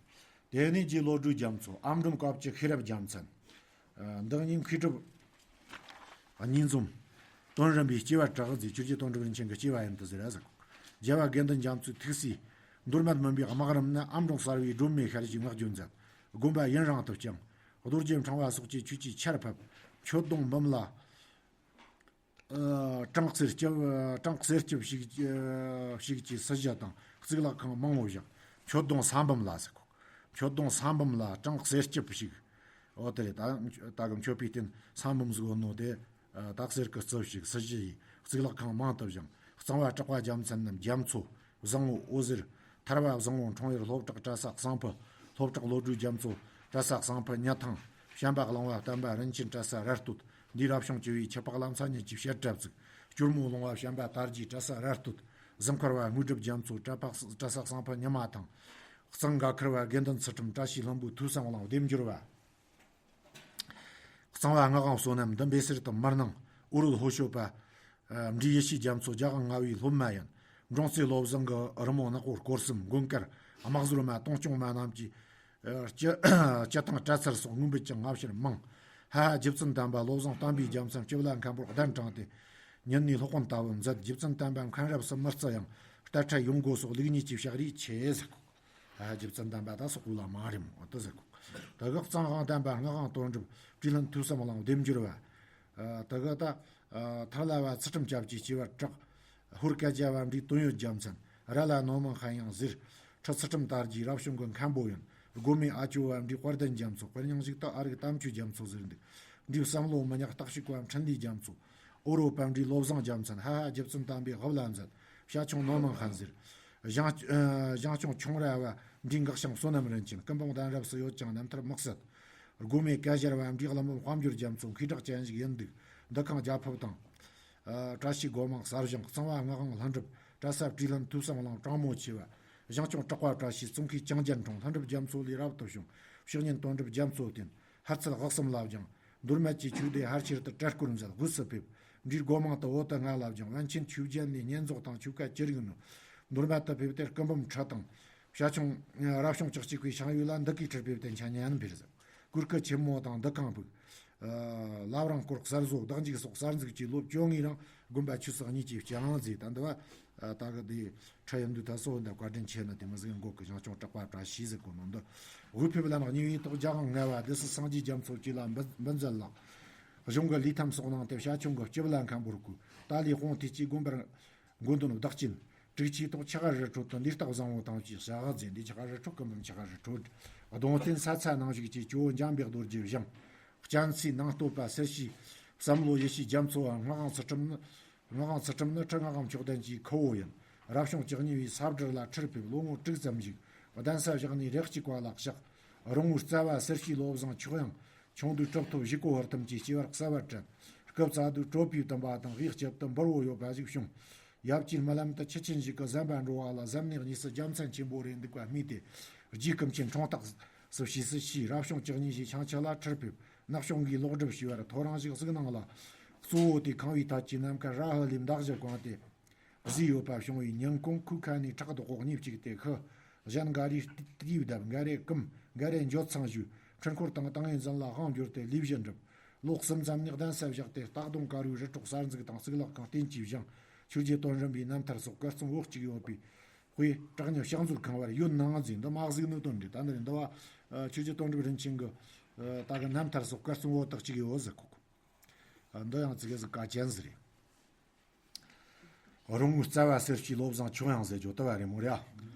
དེ་ནས་རྗེ་བློ་གྲོས་རྒྱ་མཚོ་ཨམ་འབྲུམ་དཀའ་བཅུ་ཤེས་རབ་རྒྱལ་མཚན། འདི་གཉིས་མཁས་གྲུབ། གཉིས་འཛོམས། དོན་རིམ་པའི་སྐྱེ་བར་གྲགས་ཟེར་ཆོས་རྗེ་དོན་གྲུབ་རིན་ཆེན་གྱི་སྐྱེ་བ་ཡིན་དུ་ཟེར་ཟེར། རྒྱལ་བ་དགེ་འདུན་རྒྱ་མཚོའི་ཐུགས་སྲས། མདོ་སྨད་མུན་པའི་དམག་རིམ་ནས་ཨམ་འབྲུམ་གསར་བའི་སྒྲོན་མེ་ཤར་གྱི་ངག་རྒྱུན་མཛད། དགོན་པ་ཡུན་རིང་དུ་བསྐྱངས། རྡོ་རྗེ་འཕྲེང་བ་སོགས་ཀྱི་ཆོས་ཀྱི་ཆར་ཕབ། མཆོད་སྡོང་འབུམ་ལ། ཨ། བྲང་གསེར་སྐྱིབས། བྲང་གསེར་སྐྱིབས་ཤིག་ཨ། ཞིག་གི་སྲི་ཞུ་དང་གཙུག་ལག་ཁང་མང་བོ་བཞེངས། མཆོད་སྡོང་ས་འབུམ་ལ་ཟེར་གོ། མཆོད་སྡོང་ས་འབུམ་ལ་བྲང་གསེར་སྐྱིབས་ཤིག་འོ་དེ་རེད་ད། ད་གི་མཆོད་པའི་རྟེན་ས་འབུམ་ཟིག་ཡོད་ནོ་དེ། ཨ། ད་གསེར་གི་རྩིབས་ཤིག་སྲི་ཞུ་ཡིས་གཙུག་ལག་ཁང་མང་དུ་བཞེངས། གཙང་བ་གྲགས་པ་རྒྱལ་མཚན་ནམ་རྒྱ་མཚོ། བཟང་བོ་འོད་ཟེར། ཐར་བ་བཟང་བོ་འཁྲུངས་ཡུལ་སློབ་གྲྭ་གྲྭ་ས་གསང་ཕུ། སློབ་གྲྭ་བློ་གྲོས་རྒྱ་མཚོ། གྲྭ་ས་གསང་ཕུ་ཉི་ཐང་། བྱམས་པ་གླིང་བ་བསྟན་པ་རིན་ཆེན་གྲྭ་ས་ར་སྟོད། འདིའི་རབ་བྱུང་བཅུ་བའི་ཆུ་ཕག་ལ་མཚན་ཉིད་ཀྱི་བཤད་གྲྭ་བཙུགས། སྐྱོར་མོ་གླིང་བ་བྱམས་པ་དར་རྒྱས་གྲྭ་ས་ར་སྟོད། གཟིམ་འཁར་བ་དངོས་གྲུབ་རྒྱ་མཚོ་གྲྭ་པག་གྲྭ་ས་གསང་ཕུ་ཉི་མ་ཐང་། གཙང་སྒ་འཁར་བ་དགེ་འདུན་ཚུལ་ཁྲིམས་བཀྲ་ཤིས་ལྷུན་པོ་ཐོས་བསམ་གླིང་སྡེབ་འགྱུར་བ། གཙང་བ་ངག་དབང་བསོད་ནམས་འདི་འབའ་སེར་དུ་མི་སྣང་། ཨོ་རོད་ལྷོ་ཤོད་པ། ཨ། འབྲི་ཡེ་ཤེས་རྒྱ་མཚོ་རྒྱ་གང་ལྔ་བའི་སློབ་མ་ཡིན། འབྲོང་རྩེ་བློ་བཟང་གི་རི་མོ་ནག་པོ་སྐོར་གསུམ་དགོན་དཀར་དམག་ཟོར་མ་སྟོང་སྐྱོང་མ་རྣམས་ཀྱི། ཨ། སྤྱི་སྤྱི་ཐང་སྤྲ་ཚར་སོགས་དངོས་འབུལ་ཅིང་སྔ་ཕྱིར་མང་། ཧ་ཧ་རྗེ་བཙུན་དམ་པ་བློ་བཟང་བསྟན་པའི་རྒྱལ་མཚན་སྤྱི་བླ་མཁན་པོར་གདན་དྲངས་ཏེ། ཉིན་ནས་སློབ་དཔོན་ལྟ་བུ་མཛད། རྗེ་བཙུན་དམ་པ་མཁན་རབས་སུ་མི་བརྩི་ཡང་རྟ་ཁྲ་ཡོང་སྒོ་སོགས་ལུགས་གཉིས་ཀྱི་ཕྱག་རིས་ཆེ་ཟེར་གོ། ཨ། རྗེ་བཙུན་དམ་པ་ད་སོག་པོ་ལ་མ་རེད་མོ་ད་ཟེར་གོ། ད་གི་གཙང་དབང་བསྟན་པ་སྔགས་དབང་དོན་གྲུབ་བཀྲས་ལྷུན་ཐོས་བསམ་གླིང་ལྡེམ་འགྱུར་བ། ཨ། ད་གི་ད། ཨ། ཐར་ལ་བ་ཚུལ་ཁྲིམས་སྐྱབས་ཀྱིས་སྐྱེ་བར་གྲགས། ཧོར་སྐལ་རྒྱལ་བ་འབྲི་དོན་ཡོད་རྒྱལ་མཚན། ར་ལ་ནོར་མང་ཧན་ཡང་ཟེར། ཁྲི་ཚུལ་ཁྲིམས་དར་རྒྱས་རབ་བྱུང་གི་མཁན་པོ་ཡིན། སྒོ་མེ་ཨ་ཅོ་བ་འབྲི་དཔལ་ལྡན་རྒྱ་མཚོ། དཔེར་ཉང་ཞིག་ཏུ་ཨ་རིག་དམ་ཆོས་རྒྱ་མཚོ་ཟེར་འདུག་འབྲི་བསམ་བློ་མི་ཉག་སྟག་ཤུག་པ་འཕྲིན་ལས་རྒྱ་མཚོ། ཨོ་རོ་པ་འབྲི་བློ་བཟང་རྒྱལ་མཚན། ཧ་ཧ་རྗེ་བཙུན་དམ་པའི་དབུ་ལ་མཛད། བྱ་ཁྱུང་ནོར་མང་ཧན་ཟེར། ཞང་ཞང་ཁྱུང་ཆུང་ར་བ་འབྲི་འགག་ཤིང་བསོད་ནམས་རིན་ཆེན། སྐུ་འབུམ་གདན་རབས་སུ་ཡོད་ཀྱང་རྣམ་ཐར་དམིགས་བསལ། སྒོ་མེ་སྐལ་ཞར་བ་འབྲི་གླང་འབུམ་དཔལ་འབྱོར་རྒྱ་མཚོ་མཁས་གྲགས་ཅན་ཞིག་ཡིན་འདུག་འདི་ཁང་རྒྱ་ཕུབ་དང་། ཨ། བཀྲ་ཤིས་སྒོ་མང་གསར་བཞེངས། གཙང་བ་ངག་དབང་ལྷུན་གྲུབ། གྲྭ་ས་བཀྲས་ལྷུན་ཐོས་བསམ་གླིང་། དྲང་མོ་ཆེ་བ། ཞང་སྐྱོང་གྲགས་པ་བཀྲ་ཤིས། ཙོང་ཁའི་ཅང་ཅན་འཁྲུངས། ལྷུན་གྲུབ་རྒྱ་མཚོ་ལས་རབ་ཏུ་བྱུང་། ཕྱག་གཉེན་དོན་གྲུབ་རྒྱ་མཚོ་བསྟེན། ཧར་ཚད་དབུ་གསུམ་ལ་སྦྱངས། མདོ་སྨད་ཀྱི་ཆོས་སྡེ་ཧར་ཆེར་དུ་གྲལ་བསྐོར་མཛད། དབུས་སུ་ཕེབས། འབྲས་སྒོ་མང་དུ་འོ་དུ་ལྔ་ལ་སྦྱངས། པཎ་ཆེན་ཆོས་རྒྱལ་ནས་བསྙེན་རྫོགས་དང་ཆོ་ག་ཅི་རིགས་ནོ། མདོ་སྨད་དུ་ཕེབས་ཏེ་སྐུ་འབུམ་ཁྲི་དང་། བྱ་ཁྱུང་། རབ་བྱུང་བཅུ་གཅིག་པའི་ཞང་ཡུལ་ལ་འདི་གའི་ཁྲིར་ཕེབས་ཏེ་འཆད་ཉན་ཕེབས་ཟིན། གོས་སྐུ་ཆེན་མོ་དང་འདུ་ཁང་ཕུག་བླ་བྲང་སྐོར་གསར་བཟོ་བདག་འཇུག་སོགས་གསར་འཛུགས་ཀྱིས་ལོ་བཅོ་ལྔའི་རིང་དགོན་པ་ཆོས་སྲིད་གཉིས་ཀྱི་སྤྱན་དབང་མཛད། ད་འདི་བ། ད་གི་དེ་ཁྲི་ཡི་འདུས་ད་གཙོ་བོ་འདི་བཀའ་དྲིན་ཆེ་ནི་དེ་མི་ཟིག་འགོ་གི་ཞང་ཆུང་གྲགས་པ་བཀྲ་ཤིས་ཟེར་གོ་ནོ་འདི། དབུས་ཕེབས་ལམ་གཉིས་པའི་ཐོག་རྒྱལ་དབང་ལྔ་པ་སྡེ་སྲིད་སངས་རྒྱས་རྒྱ་མཚོ་བཅས་ལ་འབུལ་འབུལ་མཛད་ལ། གཞུང་གི་ལུས་ཐམ་སོགས་གནང་སྟེ་བྱ་ཁྱུང་གི་སྐྱིབས་ལ་མཁན་པོར་བསྐོས། ཏཱ་ལའི་དཔུང་འཐུས་ཀྱིས་དགོན་པར་མགོ་འདོན་བདག་རྐྱེན། དྲུག་ཅུའི་ཐོག་ཆ་ག་རི་ཁྲོད་དུ་ལུས་རྟགས་བཟང་བོ་དང་བཅས་ཞལ་བཞེས་མཛད། འདི་ཆ་ག་རི་ཁྲོད་སྐུ་འབུམ་ཆ་ག་རི་ཁྲོད། གདུང་རྟེན་ས་ཚ་ནང་བཞུགས་ཀྱི་ཇོ་བོ་འཇམ་པའི་རྡོ་རྗེ་བཞེངས། རྒྱ་མཚོའི་ནང་བསྟོད་པ་གསེར་ཕྱེའི་བསམ་བློ་ཡེ་ཤེས་རྒྱ་མཚོ་བ། སྔགས་དབང་ཚུལ་ཁྲིམས་ནི། སྔགས་དབང་ཚུལ་ཁྲིམས་ནི་ཁྲི་སྔགས་དབང་མཆོག་ལྡན་གྱི་ཁུ་བོ་ཡིན། རབ་བྱུང་བཅུ་གཉིས་པའི་ས་སྦྲུལ་ལ་ཁྲིར་ཕེབས། ལོ་ངོ་དྲུག་ཙམ་བཞུགས། གདན་ས་བཞག་ནས་རེ་གཅིག་པ་ལ་གཤེགས། རོང་བོའི་རྩ་བ་གསེར་ཕྱེའི་བློ་བཟང་མཆོག་དབྱངས། ཆུང་དུས་གྲུབ་ཐོབ་གཞིས་ཀ་བར་ཐུམ་གྱིས་སྐྱེས་པར་གསལ་བར་དྲན། སྐུ་བཙའ་དུས་གྲོ་པའི་དུམ་པ་དང་དབུས་སྐྱབས་དུ་འབུར་བོ་ཡོད་པ་ཞིག་བྱུང་། ཡབ་ཀྱིས་རྨི་ལམ་དུ་ཁྱི་ཆེན་ཞིག་གིས་ཟན་པ་འགྲོ་བ་ལ་གཟབ་ནན་གཉིས་སུ་རྒྱལ་མཚན་ཆེན་པོ་རེ་འདུག་པ་རྨིས་ཏེ། རྗེ་ཀུན་མཁྱེན་འཁྲུངས་རྟགས་སུ་ཞེས་སུ་ཞུས། རབ་བྱུང་བཅུ་གཉིས་ཞེས་ཆང་ཆ་ལ་ཁྲིར་ཕེབས། ནག་གཤོང་གིས་ལོག་སྒྲུབ་ཞུས་པར་ཐོ་རངས་ཤིག་གཟིགས་སྣང་ལ། གཙོ་བོ་དེ་ཁང་བའི་ཐད་ཀྱི་ནམ་མཁར་ར་ཧི་ལིའི་མདའ་གཞུ་གང་སྟེ་བཟོས་ཡོད་པ་བྱུང་བས་ཉིན་གུང་ཁོའི་ཁ་ནས་ཕྲག་དོག་གཉིས་གཅིག་སྟེ་ཤི། གཞན་འགའ་རེས་དུས་བརྡབས། འགའ་རེས་བསྐུམས། འགའ་རེས་འགྱོད་ཚངས་ཞུས། འཕྲུལ་འཁོར་དང་ཏིང་ངེ་འཛིན་ལ་དབང་བསྒྱུར་ཏེ་ལུས་བཞི་འགྲུབ། ལོ་གསུམ་ཙམ་ནས་གདན་ས་བཞག་སྟེ་སྟག་གདོང་དཀར་པོའི་རི་ཁྲོད་གསར་འཛུགས་དང་གཙུག་ལག་ཁང་རྟེན་གྱིས་བཞེངས། ཆོས་རྗེ་དོན་གྲུབ་པའི་རྣམ་ཐར་སོགས་ཀར་ཚང་བོད་གཅིག་ཡོད་པའི་དཔེ་བྲག་ཉི་ཕྱག་མཛོད་ཁང་བར་ཡོད་ནའང་མཛེས། འདི་མ་གཟིགས་ནི་དོན་འདྲ། ད་འདི་རེད། འདི་བ་ཆོས་རྗེ་དོན་གྲུབ་རིན་ཆེན་གྱི་ད་གི་རྣམ་ཐར་སོགས་ཀར་ཚང་བོད་དག་གཅིག་ཡོད་ཟེར་གོ། འདི་ཡང་ཙི་གེ་ཟིག་གལ་ཆེན་ཟིག་རེད། རོང་བོའི་རྩ་བ་གསེར་ཕྱེའི་བློ་བཟང་མཆོག་དབྱངས་ཟེར་རྒྱུ་དེ་བ་རེད་མོ་རེད་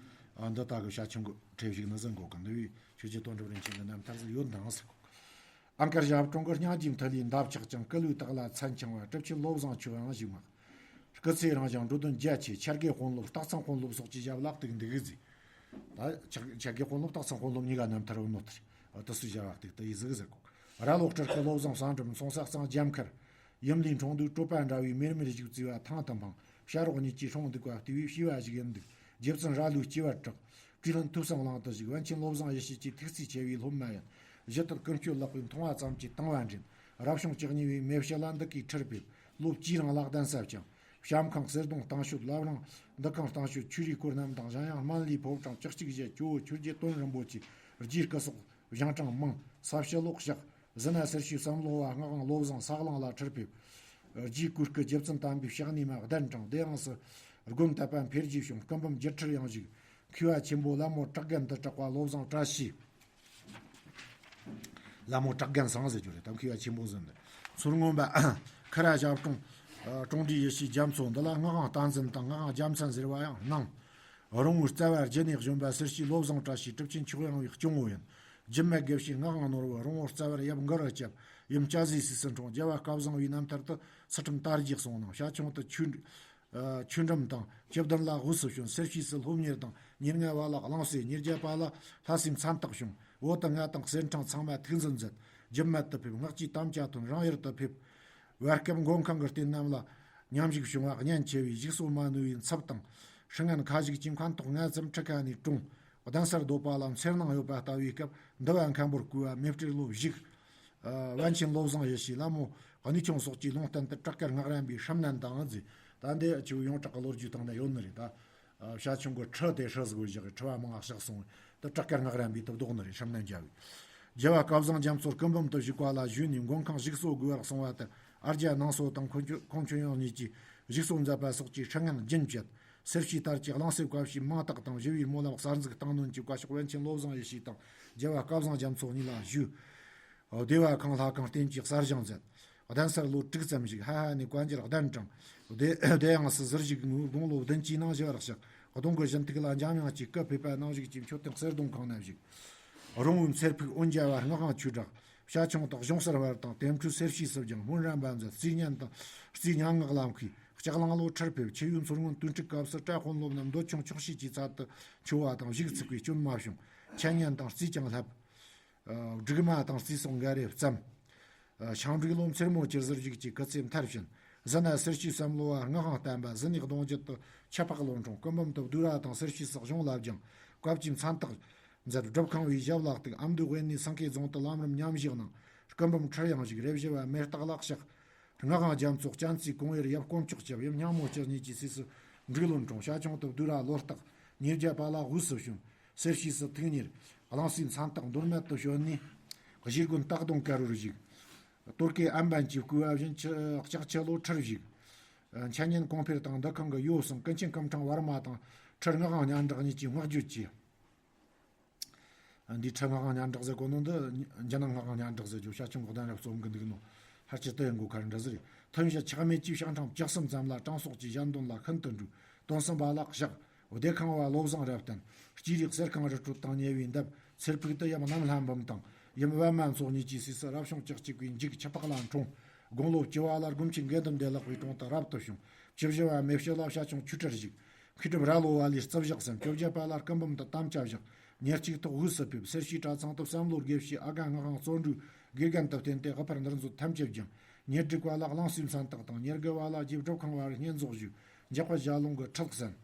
ཨ། འདི་ད་གི་བྱ་ཁྱུང་གི་ཁྲིར་བཞུགས་ནི་ཟིག་འགོ་གི། འདི་བས་ཆོས་རྗེ་དོན་གྲུབ་རིན་ཆེན་གྱི་རྣམ་ཐར་ཟིག་ཡོད་ནའང་ཟེར་གོ། ཨང་དཀར་ཞབས་དྲུང་གི་སྙིང་རྗེའི་མཐུ་ལས་འདབ་ཆགས་ཀྱང་། སྐུ་ལུས་དག་ལ་མཚན་འཆང་བ། གྲུབ་ཆེན་བློ་བཟང་མཆོག་དབྱངས་ཞུས་མ། སྐུ་ཚེ་རིང་ཞིང་འགྲོ་དོན་རྒྱ་ཆེ། འཆར་དགེ་དཔོན་སློབ་སྟག་ཚང་དཔོན་སློབ་སོགས་ཀྱི་ཞབས་ལ་གཏུགས་འདུག་ཟེར། ད་འཆར་འཆར་དགེ་དཔོན་སློབ་སྟག་ཚང་དཔོན་སློབ་གཉིས་ཀ་རྣམ་ཐར་ཡོད་ནོ་དེ་རེད། དེ་སུ་ཞབས་ལ་གཏུགས་དེ་ཡི་ཟིག་ཟེར་གོ། ར་ལོག་སྤྲུལ་སྐུ་བློ་བཟང་གསང་སྒྲུབ་མཚུངས་ས་གཙང་རྒྱ་མཁར། ཡུམ་ལས་འཁྲུངས་དུས་གྲོད་པ་འདྲ་བའི་མེར་མེར་བཞུགས་བརྩིས་པ་ཐང་དུ་འཕངས། བྱ་རོག་གཉིས་ཀྱིས་སྲུང་འདུག་པ་བལྟས་པས་བྱིས་པ་ཞིག་ཡིན་འདུག་རྗེ་བཙུན་ར་ལོའི་སྐྱེས་པར་གྲགས། དྲིས་ལན་ཐོས་བསམ་གླིང་དུ་བཞུགས། པཎ་ཆེན་བློ་བཟང་ཡེ་ཤེས་ཀྱི་ཐུགས་བརྩེ་ཆེ་བའི་སློབ་མ་ཡིན། གཞི་དུ་ཀུན་སྤྱོད་ལེགས་པས་མཐོང་བ་ཙམ་གྱིས་དང་བ་འདྲེན། རབ་བྱུང་བཅུ་གཉིས་པའི་མེ་བྱི་ལ་འདི་གའི་ཁྲིར་ཕེབས། ལོ་བཅུའི་རིང་ལ་གདན་ས་བསྐྱངས། བྱམས་ཁང་གསེར་གདུང་གཏང་ཤོད། བླ་བྲང་འདུ་ཁང་གཏང་ཤོད། ཆོས་རའི་སྐོར་རྣམས་དང་གཞན་ཡང་སྨན་བླའི་ཕོ་བྲང་བཅུ་གཅིག་བཞེས། ཇོ་བོ་ཆོས་རྗེ་དོན་རིན་པོ་ཆེའི་རྗེས་སྐུ་སོགས་བཞེངས་གྲངས་མང་། ས་ཕྱི་ལོགས་གཤེགས། ཟི་ན་གསེར་ཕྱེའི་བསམ་བློ་བ་སྔགས་དབང་བློ་བཟང་ས་གླིང་ལ་ཁྲིར་ཕེབས། རྗེའི་གོས་སྐུ་རྗེ་བཙུན་དམ་པའི་ཕྱག་ནས་མ་གདན་དྲངས། དེ་ཡང་སུ་དགོན་དད་པ་འཕེལ་རྒྱས་བྱུང་། སྐུ་འབུམ་བརྒྱད་ཁྲིར་ཡང་བཞུགས། མཁས་པ་ཆེན་པོ་ལ་མོ་བྲག་རྒན་དུ་གྲགས་པ་བློ་བཟང་བཀྲ་ཤིས། ལ་མོ་བྲག་རྒན་སང་ཟེར་རྒྱུ་རེད། ད་མཁས་པ་ཆེན་པོ་ཟེར་ནས། མཚོ་སྔོན་པ་ཁ་ར་ཞབས་དྲུང་། ཨ། དྲུང་འདྲིས་ཡེ་ཤེས་རྒྱ་མཚོ། འདི་ལ་སྔགས་དབང་བསྟན་འཛིན་དང་སྔགས་དབང་རྒྱལ་མཚན་ཟེར་བ་ཡང་སྣང་། རོང་བོའི་རྩ་བར་རྒྱུ་ནས་བྱོན་པ་གསེར་ཕྱེའི་བློ་བཟང་བཀྲ་ཤིས་གྲུབ་ཆེན་མཆོག་དབྱངས་པའི་སྐྱོང་བོ་ཡིན། རྒྱུད་སྨད་དགེ་བཤེས་སྔགས་དབང་ནོར་བུ་རོང་བོ་རྩ་བར་ཡབ་མགུར་རུ་བཅབས། ཡུམ་སྐྱ་བཟའི་སྲས་སུ་འཁྲུངས། རྒྱལ་བ་སྐལ་བཟང་བའི་རྣམ་ཐར་དུ་ཚུལ་ཁྲིམས་དར་རྒྱས་གསུངས་གནང་། བྱ་ཁྱུང་དུ་ཆོས་ཆོས་འབྲུམ་དང་ཆུ་བདུན་ལ་དབུས་སུ་བྱོན། གསེར་ཕྱེའི་སྲས་སློབ་གཉེར་དང་། ཉེར་ལྔ་བ་ལ་གླིང་སྲས། ཉེར་བརྒྱད་པ་ལ་ལྷ་སྲས་མཚན་རྟགས་བྱུང་། བོད་དུ་མངའ་དང་གསེར་ཕྲེང་ཚང་མ་ཐུགས་འཛིན་མཛད། རྒྱུད་སྨད་དུ་ཕེབས། སྔགས་ཀྱི་དམ་བཅའ་ཐོན། རང་ཡུལ་དུ་ཕེབས། བར་སྐབས་མགོན་ཁང་གི་རྟེན་རྣམས་ལ་ཉམས་ཞུགས་བྱུང་བ་གཉན་ཆེ་བས་ཞིག་གསོ་མ་ནུས་པའི་མཚུབ་དང་། སྲི་ངན་ཁ་ཞིག་གིས་མཁན་ཐོག་ལྔ་ཙམ་ཁྲི་ཁ་ནས་བཀྲོངས། གདན་སར་སྡོད་པ་ལ་འཚེར་སྣང་ཡོད་པ་ལྟ་བུའི་སྐབས་འདུལ་བ་མཁན་པོར་བསྐོས་པ་མེ་སྤྲེལ་ལོ་བཞུགས། ཨ། པཎ་ཆེན་བློ་བཟང་ཡེ་ཤེས་ལ་མོ་གནས་ཆུང་སོགས་ཀྱིས་ལུང་བསྟན་ཏེ་བྲག་དཀར་སྔགས་རམས་པའི་སྲུང་མནན་དང་མཛད། ད་འདི་ཆུ་ཡོངས་གྲགས་ཀྱི་ལོ་རྒྱུས་སྟེང་ན་ཡོད་ནི་རེད་ད། ཨ། བྱ་ཁྱུང་གི་ཁྲི་དེ་ཧྲི་ཟིག་བཞག་གི་ཁྲི་བ་མང་ང་གཤེགས་སོང་། དེ་བྲག་དཀར་སྔགས་རམས་པའི་དུ་བཟློག་ནི་རེད། སྲུང་མནན་བརྒྱབ་པས། རྒྱལ་བ་སྐལ་བཟང་རྒྱ་མཚོར་སྐུ་འབུམ་དུ་བཞུགས་པ་ལ་ཞུས་ནས་མགོན་ཁང་ཞིག་གསོ་དགོས་པར་གསུངས་པ་ལྟར་ཨར་རྒྱ་ནང་གསོ་དང་ཁོང་ཆུ་ཁོང་ཆུ་ཡང་གཉིས་ཀྱིས་ཞིག་གསོ་མཛད་པ་སོགས་ཀྱི་སྲི་ངན་རྒྱུན་བཅད། གསེར་ཕྱེའི་དར་གྱི་གླིང་སྲས་བཀའ་བཞིན་མིང་བཏགས་དང་ཞི་བའི་སྨོན་ལམ་གསར་འཛུགས་བཏང་གནོན་གྱི་བཀའ་ཤོག་པཎ་ཆེན་བློ་བཟང་ཡེ་ཤེས་དང་རྒྱལ་བ་སྐལ་བཟང་རྒྱ་མཚོ་གཉིས་ལ་ཞུས། སྡེ་བ་ཁང་ལྷ་ཁང་རྟེན་གྱི་གསར་བཞེངས་མཛད། གདན་སར་ལོ་དྲུག་ཙམ་བཞུགས། ཧ་ཧ་ནས་བཀའ་འགྱུར་གདན་དྲངས། སྡེ་སྡེ་ཡང་སྲིད་ཟུར་བཞུགས་ངོས་དགུང་ལོ་བདུན་ཅུའི་ནང་ཞི་བར་གཤེགས། གདུང་གི་གཞུང་ཐིག་ལ་འཇམ་དབྱངས་ཀྱི་སྐུ་ཕེབས་པ་ནང་བཞུགས་ཀྱི་མཆོད་རྟེན་གསེར་གདུང་ཁང་ན་བཞུགས། རོང་བོའི་མཚེར་ཕུག་འོན་རྒྱལ་བ་སྔགས་དབང་ཆོས་གྲགས། བྱ་ཁྱུང་དག་གཞུང་གསར་བར་དང་དེམ་ཁྲུའི་གསེར་ཕྱེའི་སྲིབ་ལྗང་སྨོན་རམས་པ་མཛད། རྩིས་ཉན་དང་རྩིས་ཉན་ངག་ལམ་ཁའི་ལྕགས་གླང་ལོ་ཁྲིར་ཕེབས། ཆུ་ཡུལ་མཚོ་སྔོན་དོན་ཁྲིད་སྐབས་སུ་གྲྭ་དཔོན་སློབ་རྣམས་འདོད་ཆུང་ཆོག་ཤེས་ཀྱི་ཚལ་དུ་འཁྱོལ་བ་དང་བཞུགས་ཚུགས་པའི་སྐྱོན་མ་བྱུང་། འཆད་ཉན་དང་རྩིས་ཀྱང་བསླབས། ཨ། སྒྲིག་མ་དང་རྩིས་སོགས་འགའ་རེ་བརྩམས། ཨ། ཞང་འབྲུག་ལོ་མཚེར་མོ་གྱི་ཟུར་བཞུགས་ཀྱི་སྐུ་ཚེ་མཐར་ཕྱིན། ཟི་ན་གསེར་ཕྱེའི་བསམ་བློ་བ་སྔགས་དབང་བསྟན་པ། ཟི་ནས་གདུང་རྒྱུད་དུ་ཆབ་འཕགས་ལོ་འཁྲུངས། སྐུ་འབུམ་དུ་བསྡུས་ར་དང་གསེར་ཕྱེའི་སྲིད་གཞུང་ལ་སྦྱངས། བཀའ་བཅུའི་མཚན་རྟགས་མཛད། སྒྲུབ་ཁང་བའི་ཞབས་ལ་གཏུགས། ཨ་མདོའི་དབེན་གནས་སེང་གེ་རྫོང་དུ་ལམ་རིམ་མཉམ་བཞག་གནང་། སྐུ་འབུམ་ཁྲིར་ཡང་བཞུགས། རེབ་བཞི་བ་མེ་སྟག་ལ་གཤེགས། ངག་དབང་རྒྱ་མཚོ་སྤྱན་རྩིས་གོང་འོག་ཡབ་དཀོན་མཆོག་སྐྱབས། ཡུམ་སྙིང་མོ་བཅུ་གཉིས་ཀྱི་སྲས་སུ་འབྲུག་ལོ་འཁྲུངས། ཤ་ཆུང་དུ་བདུད་ར་ལོ་སྟག། ཉེར་བརྒྱད་པ་ལ་དབུས་སུ་བྱོན། གསེར་ཕྱིས་སུ་ཐུགས་གཉེར། གླང་སའི་མཚན་སྟག་མདོ་སྨད་དུ་བྱོན་ནས། གཞིས་དགོན་སྟག་གདོང་དཀར་རུར་བཞུགས། སྟོད་གོས་ཨན་པན་གྱིས་བསྐོས་པ་བཞིན་ལྕགས་ཕྱི་ལོ་ཁྲིར་བཞུགས། འཆད་ཉན་གོང་འཕེལ་དང་འདུ་ཁང་གི་ཡོ་བསྲང་ཀུན་མཁྱེན་སྐུ་ཕྲེང་བར་མ་དང་ཁྲི་ངག་དབང་སྙན་གྲགས་གཉིས་ཀྱིས་བསྔགས་བརྗོད་བྱས། འདིའི་ཁྲི་ངག་དབང་སྙན་གྲགས་ཟེར་གོ་ནོ་འདི། འཇ་ནང་ངག་དབང་སྙན་གྲགས་ཟེར་རྒྱུ་ཤ་ཆུང་གི་གདན་རབས་རྩོམ་གི་འདུག་ནོ། ཧར་ཅི་ཏི་ཡང་གོ་ཁར་འདྲ་ཟེར། ཐོན་བྱ་ཆག་མེད་ཀྱི་ཕྱག་ཕྲེང་བཅུ་གསུམ་ཙམ་ལ་དྲང་སྲོང་གི་ཞལ་འདོན་ལ་ཤིན་ཏུ་འགྲོས། དོན་གསུམ་པ་ལ་ཞག། བདེ་ཁང་བ་བློ་བཟང་རབ་བརྟན། སྤྱིར་གསེར་ཁང་རི་ཁྲོད་དང་ཉེ་བའི་འདབས། ཚེར་ཕུག་ཏུ་ཡུམ་གནམ་ལྷ་འབུམ་དང་ཡུམ་པདྨ་མཚོ་གཉིས་ཀྱི་སྲས་སུ་རབ་བྱུང་བཅུ་གཅིག་པའི་མཇུག་ཁྱི་ཕག་ལ་འཁྲུངས། དགུང་ལོ་བཅུ་བ་ལ་དགོན་ཆེན་དགེ་འདུན་བདེ་ལེགས་པའི་དྲུང་དུ་རབ་ཏུ་བྱུང་། བཅུ་བཞི་བ་མེ་ཕྱི་ལ་ཤ་ཆུང་ཆོས་ཁྲིར་བཞུགས། མཁས་གྲུབ་རྭ་ལོ་བ་ལས་རྩིབས་བཞག་ཟིན། བཅོ་བརྒྱད་པ་ལ་སྐུ་འབུམ་དུ་དམ་བཅའ་བཞག། ཉེར་གཅིག་ཐོག་དབུས་སུ་ཕེབས། གསེར་ཕྱིའི་གྲྭ་ཚང་དུ་བསམ་བློ་དགེ་བཤེས་ཨ་དགའ་ངག་དབང་བརྩོན་འགྲུས་དགེ་རྒན་དུ་བསྟེན་ཏེ་དབུ་ཕར་འདུལ་མཛོད་ཐམས་ཅད་སྦྱངས། ཉེར་དྲུག་པ་ལ་གླང་སའི་མཚན་རྟགས་དང་། ཉེར་དགུ་བ་ལ་རྗེ་སྒྲུབ་ཁང་བར་བསྙེན་རྫོགས་ཞུས། འཇག་པ་ཞལ་ལུང་གི་ཁྲིད་གསན།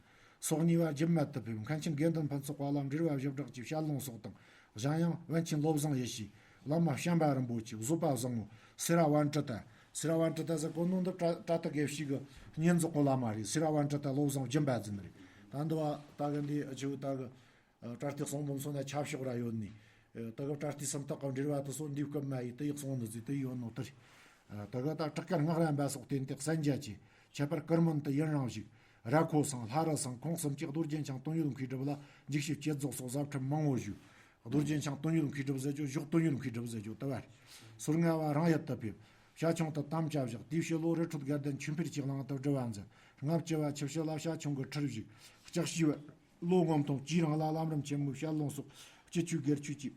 སོ་གཉིས་པ་རྒྱུད་སྨད་དུ་ཕེབས། མཁན་ཆེན་དགེ་འདུན་ཕུན་ཚོགས་པ་ལ་འབྲེལ་བ་ཞབས་གྲགས་ཀྱི་ཞལ་ལུང་སོགས་དང་། གཞན་ཡང་པཎ་ཆེན་བློ་བཟང་ཡེ་ཤེས། བླ་མ་བྱམས་པ་རིན་པོ་ཆེ། བཟོད་པ་བཟང་བོ། སེ་ར་བན་ཏྲི་ཏ། སེ་ར་བན་ཏྲི་ཏ་ཟེར་གོ་ནོ་འདི་བྲ་བྲ་ཏི་དགེ་བཤེས་ཀྱི་བསྙེན་རྫོགས་ཀྱི་བླ་མ་རེད། སེ་ར་བན་ཏྲི་ཏ་བློ་བཟང་སྦྱིན་པ་འཛིན་རེད། ད་འདི་བ་ད་གི་འདི་ཨ་ཆུ་ད་གི་ཨ་བྲ་ཏི་གསུང་འབུམ་སོགས་ན་ཆབ་ཤོག་ར་ཡོད་ནི། ཨ་ད་གི་བྲ་ཏི་སུམ་རྟགས་ཀྱི་འབྲེལ་བ་དུ་སོ་འདི་སྐབས་མ་ཡི་དེ་ཡི་གསུང་ནི་ཟིག་དེ་ཡོད་ནོ་དེ་རེད། ཨ་ད་གི་ད་བྲག་དཀར་སྔགས་རམས་པ་སོགས་བསྟེན་ཏེ་གསན་རྒྱ་ཆེ། ཁྱད་པར་ཀིར་སྨོན་དུ་ཡུན་རིང་བཞུགས། ར་ཁོ་སང་ལྷ་རི་སང་ཁོང་གསུམ་གྱིས་རྡོ་རྗེ་འཆང་དོན་ཡོད་མཁས་གྲུབ་ལ་འཇིགས་བྱེད་བསྐྱེད་རྫོགས་སོགས་ཟབ་ཁྲིད་མང་བོ་ཞུས། རྡོ་རྗེ་འཆང་དོན་ཡོད་མཁས་གྲུབ་ཟེར་རྒྱུ་ཞོགས་དོན་ཡོད་མཁས་གྲུབ་ཟེར་རྒྱུ་དུ་བར། སོར་ལྔ་བ་རང་ཡུལ་དུ་ཕེབས། བྱ་ཁྱུང་དུ་དམ་བཅའ་བཞག། དེའི་ཕྱི་ལོ་རི་ཁྲོད་དགའ་ལྡན་ཆོས་འཕེལ་གྱི་གླིང་དུ་སྒྲུབ་པ་མཛད། ལྔ་བཅུ་བ་ཆུ་བྱི་ལ་བྱ་ཁྱུང་གི་ཁྲིར་བཞུགས། ལྕགས་བྱི་བ་ལོ་ངོ་མཐོང་དཀྱིལ་རང་ལ་ལམ་རིམ་ཆེན་མོའི་ཞལ་ལུང་སོགས་སྤྱི་ཆོས་སྒེར་ཆོས་ཀྱི་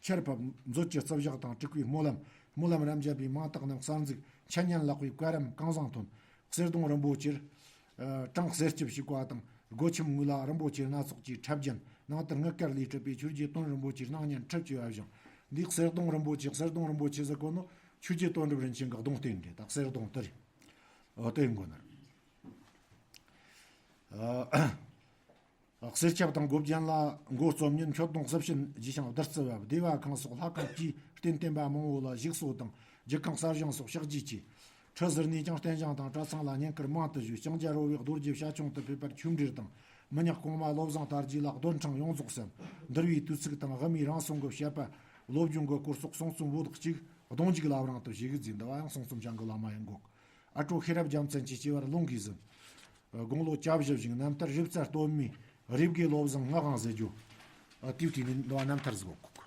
ཆར་ཕབ། མཛོད་ཀྱི་རྩིབས་བཞག་དང་དྲུག་པའི་སྨོན་ལམ། སྨོན་ལམ་རབ་འབྱམས་པའི་མིང་བཏགས་རྣམས་གསར་འཛུགས། འཆད་ཉན་ལག་པའི་བཀའ་རམས་གང་བཟང་ཐོན། གསེར་གདུང་རིན་པོ་ཆེར། ཨ་བྲང་གསེར་སྐྱིབས་ཞིག་པ་དང་སྒོ་ཁྱིམ་ངོས་ལ་རིན་པོ་ཆེ་སྣ་ཚོགས་ཀྱིས་ཁྲབ་བརྒྱན། ནང་དུ་དངུལ་དཀར་ལས་གྲུབ་པའི་ཆོས་རྗེ་དོན་རིན་པོ་ཆེའི་སྣང་བརྙན་ཁྲབ་ཀྱི་བ་བཞེངས། འདིའི་གསེར་གདུང་རིན་པོ་ཆེ། གསེར་གདུང་རིན་པོ་ཆེ་ཟེར་གོ་ནོ་ཆོས་རྗེ་དོན་གྲུབ་རིན་ཆེན་གྱི་གདུང་རྟེན་རེད། ད་གསེར་གདུང་དེ་རེད། ཨོ་དེ་ཡིན་དགོས་ན། ཨ་གསེར་ཆབ་དང་སྒོ་རྒྱན་ལ་མགོ་རྩོམ་ཉིན་མཆོད་སྡོང་གསུབ་ཕྱིན་རྗེས་ཤིང་བདུད་རྩི་བབས། སྡེ་བ་ཁང་སོགས་ལྷ་ཁང་གིས་རྟེན་བརྟེན་པ་མང་བོ་ལ་བཞུགས་གསོ་དང་རྒྱུད་ཁང་གསར་བཞེངས་སོགས་ཕྱག་རྗེས་ཆེ། ཁྲི་ཟུར་ནས་ཀྱང་རྟེན་བཞེངས་དང་གྲྭ་ཚང་ལ་བསྙེན་བཀུར་མང་དུ་ཞུས། ལྕང་སྐྱ་རོལ་བའི་རྡོ་རྗེ་བྱ་ཁྱུང་དུ་ཕེབས་པར་ཆོས་འབྲེལ་དང་མི་ཉག་གོང་མ་བློ་བཟང་དར་རྒྱས་ལ་རྡོར་འཕྲེང་ཡོངས་རྫོགས་གསན། འདུལ་བའི་དུས་ཚིགས་དང་དབུ་མའི་རང་གསུང་གི་བཤད་པ། སློབ་སྦྱོང་གི་སྐོར་སོགས་གསུང་རྩོམ་བོད་གཅིག་གདོང་འཇུག་བླ་བྲང་དུ་བཞུགས་ཟིན། འདི་བ་ཡང་གསུང་རྩོམ་བྱང་གི་བླ་མ་ཡིན་འགོག། ཨ་ཀྲོ་ཤེས་རབ་རྒྱལ་མཚན་གྱི་སྐྱེ་བར་ལུང་གིས་ཟིན། དགུང་ལོ་བཅུ་བཞི་བཞུགས། རྣམ་ཐར་རིག་རྩལ་སྟོད་སྨད་རིག་དགེ་བློ་བཟང་ངག་དབང་ཟེར་རྒྱུ། ཨ་དེའི་དུས་ནས་འདི་བ་རྣམ་ཐར་ཟིག་གོ།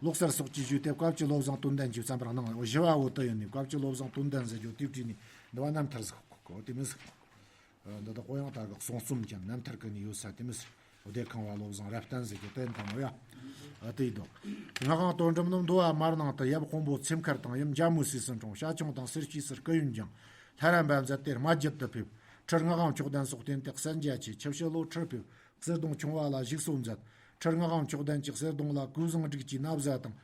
ལོག་སར་སོགས་ཀྱི་ཞུས་ཏེ་བཀའ་བཅུ་བློ་བཟང་དོན་ལྡན་གྱིས་བརྩམས་པར་གནང་། བཞི་བ་བོ་དུ་ཡིན་ནས་བཀའ་བཅུ་བློ་བཟང་དོན་ལྡན་ཟེར་རྒྱུ་དེའི་དུས་ནས་འདི་བ་རྣམ་ཐར་ཟིག་གོ། དེ་མིན་ཟིག། འདི་དག་གོ་ཡང་ད་གི་གསུང་རྩོམ་ཅན་རྣམ་ཐར་ཀུན་ནས་ཡོད་ས་དེ་མིན་ཟིག། སྡེ་ཁང་བ་བློ་བཟང་རབ་བརྟན་ཟེར་རྒྱུ་དེ་དང་མོ་ཡ། ཨ་དེ་ཡིན་དོ། ངག་དབང་དོན་གྲུབ་ནི་མདོ་བ་མར་ནང་དུ་ཡབ་དཔོན་པོ་ཚེམ་མཁར་དང་ཡུམ་འཇའ་མོའི་སྲས་སུ་འཁྲུངས། བྱ་ཁྱུང་དང་གསེར་ཕྱིས་སུ་སྐུ་ཡོན་སྦྱངས། ལྷ་རམས་པ་མཛད་དེ་རྨ་རྒྱུད་དུ་ཕེབས། ཁྲི་ངག་དབང་མཆོག་ལྡན་སོགས་བསྟེན་ཏེ་གསན་རྒྱ་ཆེ། ཆུ་བྱི་ལོ་ཁྲིར་ཕེབས། གསེར་གདུང་ཆུང་བ་ལ་བཞུགས་གསོ་མཛད། ཁྲི་ངག་དབང་མཆོག་ལྡན་གྱིས་གསེར་གདུང་ལ་གོས་བཟང་བསྒྲིགས་ཀྱི་ན་བཟའ་དང་།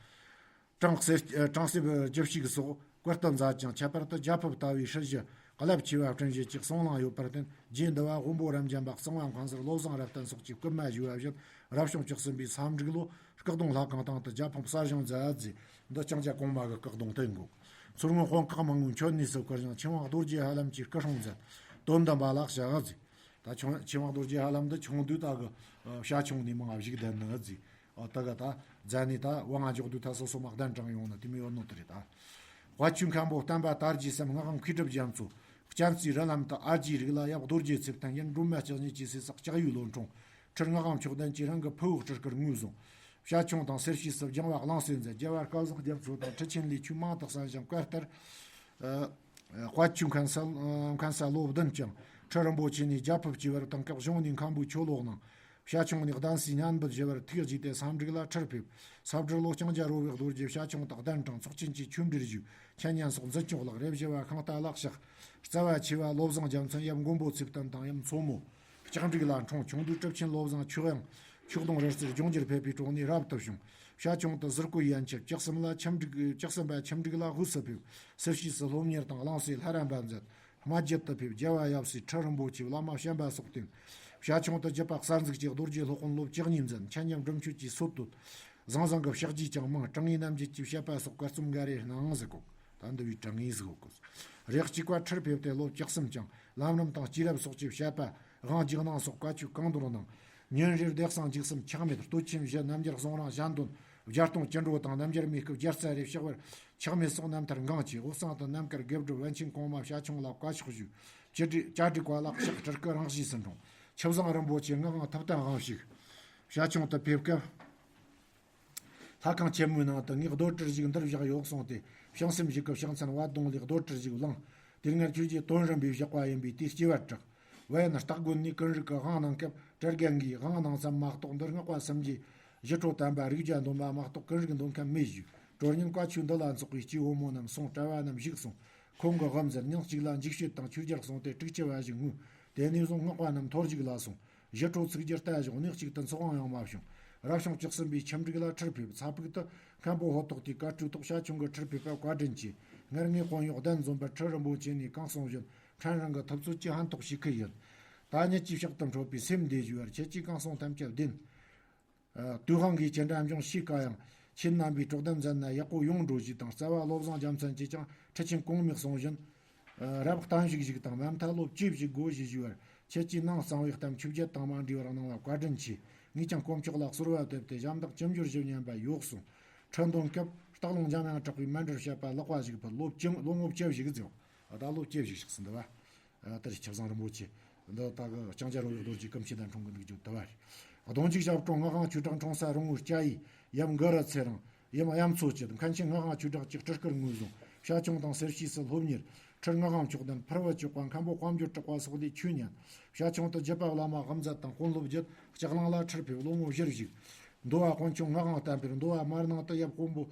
གྲང་གསེར་གྲང་གསེབ་རྒྱུ་ཞིག་སོགས་བསྐུར་དུ་མཛད་ཅིང་། ཁྱད་པར་དུ་རྒྱ་ཕིབས་ལྟ་བུའི་སྲིད་ཞི་རླབས་ཆེ་བ་བསྐྲུན་བྱེད་ཀྱི་གསུང་གླེང་ཡོད་པར་བརྟེན། རྗེ་འདི་བ་དབོན་པོ་རབ་འབྱམས་པ་གཙང་བ་མཁན་ཟུར་བློ་བཟང་རབ་བརྟན་སོགས་ཀྱིས་སྐུལ་མ་ཞུས་པ་བཞིན་རབ་བྱུང་བཅུ་གསུམ་པའི་ས་འབྲུག་ལོ་སྐུ་གདུང་ལྷ་ཁང་སྟེང་དུ་རྒྱ་ཕིབས་གསར་བཞེངས་མཛད་ཟེར། འདི་ལྕང་སྐྱ་གོང་མ་གི་སྐུ་གདུང་དེ་འགོག། མཚོ་སྔོན་དཔོན་ཁག་མང་བོའི་མཆོད་གནས་སུ་བསྐུར་ཞིང་ཆོས་དབང་རྡོ་རྗེ་ཧ་ལམ་གྱིས་སྐུ་སྲུང་མཛད། དོན་དམ་པ་ལ་བྱ་ཟེར། ད་ཆོས་ཆོས་དབང་རྡོ་རྗེ་ཧ་ལམ་འདི་ཆུང་དུས་ད་གི་བྱ་ཁྱུང་ནས་མང་བ་བཞུགས་བསྡད་ནི་ཟིག། ཨ་ད་གི་ད་རྫ་ནས་ད་དབང་ང་འཇོག་དུས་ད་སོ་སོ་མ་གདན་དྲངས་ཡོང་ནི་དེ་མི་ཡོད་ནོ་དེ་རེད་ད། དཔལ་ཆོས་མཁན་པོ་བསྟན་པ་དར་རྒྱས་སམ་ངག་དབང་མཁས་གྲུབ་རྒྱ་མཚོ། སྤྱན་རྩིས་རི་ལམ་དུ་ཨ་རྒྱའི་རིགས་ལ་ཡབ་རྡོ་རྗེ་ཚེ་བརྟན་ཡུམ་སྒྲོལ་མ་བཅུ་གཉིས་ཀྱི་སྲས་སུ་ལྕགས་ཡོས་ལོ་འཁྲུངས། ཁྲི་ངག་དབང་མཆོག་ལྡན་གྱིས་རང་གི་ཕུ་བོ་སྤྲུལ་སྐུར་ངོས་བཟུང་། བྱ་ཁྱུང་དང་གསེར་ཕྱིས་སུ་སྦྱང་བ་གླང་སྲས་མཛད། རྒྱལ་བ་སྐལ་བཟང་རྒྱ་མཚོ་དང་ཁྲི་ཆེན་ལས་ཆོས་མང་དུ་གསན་ཞིང་བཀའ་ལྟར། ཨ། དཔལ་ཆོས་མཁན་ས་མཁན་ས་ལོ་བདུན་ཀྱང་ཁྲི་རིན་པོ་ཆེ་ནས་རྒྱ་ཕིབས་སྐྱེ་བར་དེང་སྐབས་གཞུང་ནས་མཁན་པོའི་ཆོས་ལོག་གནང་། བྱ་ཁྱུང་ནས་གདན་སའི་སྙན་འབུལ་ཞུ་བར་ཐུགས་བཞེས་ཏེ་ས་འབྲུག་ལ་ཁྲིར་ཕེབས། ས་འབྲུག་ལོ་ལྕང་སྐྱ་རོལ་བའི་རྡོ་རྗེ་བྱ་ཁྱུང་དག་གདན་དྲངས། ཚོགས་ཆེན་གྱི་ཆོས་འབྲེལ་ཞུས། འཆད་ཉན་སོགས་འཛིན་སྐྱོང་ལགས་རེ་བཞི་བ་ཤིང་རྟ་ལ་གཤེགས། རྩ་བ་ཆེ་བ་བློ་བཟང་རྒྱལ་མཚན་ཡབ་མགོན་པོ་ཚེ་བརྟན་དང་ཡུམ་མཚོ་མོ། ལྕགས་འབྲུག་ལ་འཁྲུངས། ཆུང་དུས་གྲུབ་ཆེན་བློ་བཟང་ཆོས་དབྱངས་ཆོས་གདུང་རི་རྩེར་ལྗོངས་རྒྱུར་ཕེབས་པའི་དྲུང་ནས་རབ་ཏུ་བྱུང་། བྱ་ཁྱུང་དུ་ཟུར་བཀོད་ཡན་ཆད། བཅུ་གསུམ་ལ་ཁྱིམ་འབྲུག་བཅུ་གསུམ་པ་ཁྱིམ་འབྲུག་ལ་དབུས་སུ་ཕེབས། གསེར་ཕྱིས་སུ་སློབ་གཉེར་དང་གླང་སའི་ལྷ་རམས་པ་མཛད། རྨ་རྒྱུད་དུ་ཕེབས། རྒྱལ་བ་ཡབ་སྲས་ཁྲི་རིན་པོ་ཆེ་བླ་མ་བྱམས་པ་སོགས་བསྟེན། བྱ་ཁྱུང་དུ་རྒྱུད་པ་གསར་འཛུགས་ཀྱིས་རྡོ་རྗེ་སློབ་དཔོན་ལོ་བཅུ་གཉིས་མཛད། འཆད་ཉན་སྒྲུབ་མཆོད་ཀྱི་སྲོལ་བཏོད། བཟང་བཟང་གི་ཕྱག་རྗེས་ཀྱང་མང་། དྲང་ངེས་རྣམ་འབྱེད་ཀྱི་བཤད་པ་སོགས་བཀའ་རྩོམ་འགའ་རེ་གནང་ཟེར་གོ། ད་འདི་བའི་དྲང་ངེས་ཟིག་གོ། རེག་གཅིག་པ་ཁྲིར་ཕེབས་ཏེ་སློབ་བཅུ་གསུམ་བསྐྱངས། ལམ་རིམ་དང་སྐྱེས་རབས་སོགས་ཀྱི་བཤད་པ། དབང་རྒྱུག་གནང་སོགས་བཀའ་ཆོས་གང་མདོར་གནང་། ཉིན་རེར་བརྡེག་གསང་འཇིགས་གསུམ་ཆག་མེད། སྟོད་ཆེན་བཞི། རྣལ་འབྱོར་གསུང་རིང་ཞལ་འདོན། བརྒྱད་སྟོང་ཅི་འགྲོ་དང་། རྣལ་འབྱོར་མིའི་སྐབས་རྒྱལ་རྩ་རེ་ཕྱག་བར་ཆག་མེད་སོགས་རྣམ་ཐར་འགངས་ཆེ། འོད་གསལ་དང་རྣམ་དཀར་དགེ་སྒྲུབ་པཎ་ཆེན་གོང་མ་བྱ་ཁྱུང་ལ་བཀའ་ཤོག་ཞུས། བཅུ་དྲུག་བཅའ་སྒྲིག་པ་ལ་ཕྱག་སྤྲུལ་སྐུ་རང་གཤིས་སུ་འཁྲུངས། ཆུ་བཟང་རིན་པོ་ཆེ་ངག་དབང་ཐུབ་བསྟན་དབང་ཕྱུག་བྱ་ཁྱུང་དུ་ཕེབས་སྐབས། ལྷ་ཁང་ཆེན་མོའི་ནང་དུ་ངས་རྡོར་དྲིལ་ཞིག་འདིར་བཞག་ཡོད་གསུངས་ཏེ། བྱང་སེམས་ཞིག་གི་ཕྱག་མཚན་བ་དུང་ལས་རྡོར་དྲིལ་ཞིག་བླངས། དེ་སྔར་ཁྱོད་ཀྱིས་དོན་རིམ་པས་བཞག་པ་ཡིན་པས་དེའི་སྐྱེ་བར་གྲགས། བས་ན་སྟག་དགོན་ནས་ཀུན་རིག་གི་དབང་གནང་སྐབས་བྲལ་རྒན་གྱིས་དབང་གནང་ཙམ་མ་གཏོགས་འདིར་སྔགས་པ་སུམ་བརྒྱའི་ཞི་ཁྲོ་དམ་པ་རིགས་བརྒྱ་འདོན་པ་མ་གཏོགས་ཀུན་རིག་འདོན་མཁན་མེད་ཞུས། གྲོལ་ཉིན་བཀའ་ཆོས་འདི་ལ་སོགས་པའི་སྐྱེས་བུ་མོ་རྣམས་གསུངས། གྲྭ་བ་རྣམས་བཞུགས་གསུངས། ཁོང་གི་དབུ་མཛད་ཉིན་གཅིག་ལ་འཇིགས་བྱེད་དང་ཆོས་རྒྱལ་གསུངས་ཏེ་དྲུག་ཅུ་བ་ཞིག་ངུས། དེ་ནས་བཟུང་སྔགས་པ་རྣམས་ཐོར་བཞུགས་ལ་སོང་། ཞི་ཁྲོ་ཚིག་བརྒྱར་ལྟ་ཞོག་གནས་གཅིག་ཏུ་འཚོགས་དབང་ཡང་མ་བྱུང་། རབ་བྱུང་བཅུ་གསུམ་པའི་ཁྱིམ་འགྲིག་ལ་ཁྲིར་ཕེབས། ཚ་ཕུག་ཏུ་མཁན་པོ་ཧོ་ཏོག་དེས་བཀའ་སྤྲོད་ཐོག་བྱ་ཁྱུང་གི་ཁྲིར་ཕེབས་པ་བཀའ་དྲིན་ཆེ། སྔར་ངས་དཔོན་གཡོག་གདན་འཛོམས་པར་ཁྲི་རིན་པོ་ཆེ་ནས་གང་གསུང་བཞིན་ཕྲན་རང་གི་ཐུབ་ཚོད་ཀྱིས་ཕན་ཐོགས་བྱེད་ཁུལ་ཡིན། ད་ཉིད་ཀྱིས་ཕྱག་ཏུ་འཕྲོད་པའི་སེམས་བདེ་ཞུ་བར། ཁྱེད་ཀྱིས་གང་གསུང་ཐམས་ཅད་བདེན། ཨ། དུས་དབང་གིས་ཅི་འདྲ་འབྱུང་ཤེས་དཀའ་ཡང་། ཁྱེད་རྣམ་པའི་གྲོགས་དམ་མཛད་ན་ཡག་པོ་ཡོང་འགྲོ་ཞེས་དང་། རྩ་བ་བློ་བཟང་རྒྱལ་མཚན་གྱིས་ཀྱང་ཁྲི་ཆེན་གོང་མས་གསུང་བཞིན། ཨ། རབ་གཏན་བཞུགས་ཤིག་དང་མ་མཐའ་སློབ་བཅུ་ཞིག་དགོས་ཞེས་ཞུས་པར། ཁྱེད་ཀྱིས་ནང་གསང་བའི་གཏམ་ཆོས་བརྒྱད་དང་མ་འདྲེས་པར་གནང་བ་བཀའ་དྲིན་ཆེ། ངས་ཀྱང་དཀོན་མཆོག་ལ་གསོལ་བ་བཏབ་སྟེ་ཞབས་འདེགས་ཅི་འབྱོར་ཞུ་སྙམ་པ་ཡོད་གསུངས། ཁྲི་འདོན་སྐབས་སྟག་ལུང་འཇམ་དབྱངས་གྲགས་པའི་མཎྜལ་བཤད་པ་ལག་པ་ཞིག་ཕུལ། ལོ་བཅུ་ལོ་ངོ་བཅུ་ཞིག་བརྩིས། ད་ལོ་བཅུ་ཞིག་ཞིག་ཟིན་འདུག་བ། ཨ། དེར་ཆུ་བཟང་རིན་པོ་ཆེ། འདི་ལྟ་གི་ལྕང་སྐྱ་རོལ་བའི་རྡོ་རྗེ་ཀུན་མཁྱེན་དང་འཁྲུངས་ཀྱི་འདུག་རྒྱུ་དུ་བར། གདོང་འཇུག་ཞབས་དྲུང་ངག་དབང་ཆོས་གྲགས་འཁྲུངས་ས་རོང་བོའི་སྐྱ་ཡི་ཡུམ་གུ་རུ་ཚེ་རིང་ཡུམ་གཡམ་མཚོ་སྐྱིད། མཁན་ཆེན་ངག་དབང་ཆོས་གྲགས་ཀྱི་སྤྲུལ་སྐུར་ངོས་བཟུང་། བྱ་ཁྱུང་དང་གསེར་ཕྱེ་སུ་སློབ་གཉེར། ཁྲིར་ངག་དབང་མཆོག་ལྡན་ཕུར་བུ་ཆོས་དཔལ་མཁན་པོ་དཔལ་འབྱོར་གྲགས་པ་སོགས་ལས་ཆོས་ཉན། བྱ་ཁྱུང་དུ་རྒྱུད་པ་བླ་མ་དབུ་མཛད་དང་དཔོན་སློབ་བརྒྱུད་ལྕགས་གླང་ལ་ཁྲིར་ཕེབས། ལོ་ངོ་བཞིར་བཞུགས། མདོ་བ་དཔོན་ཆུང་ངག་དབང་བསྟན་འཕེལ། མདོ་བ་མར་ནང་དུ་ཡབ་དཔོན་པོ་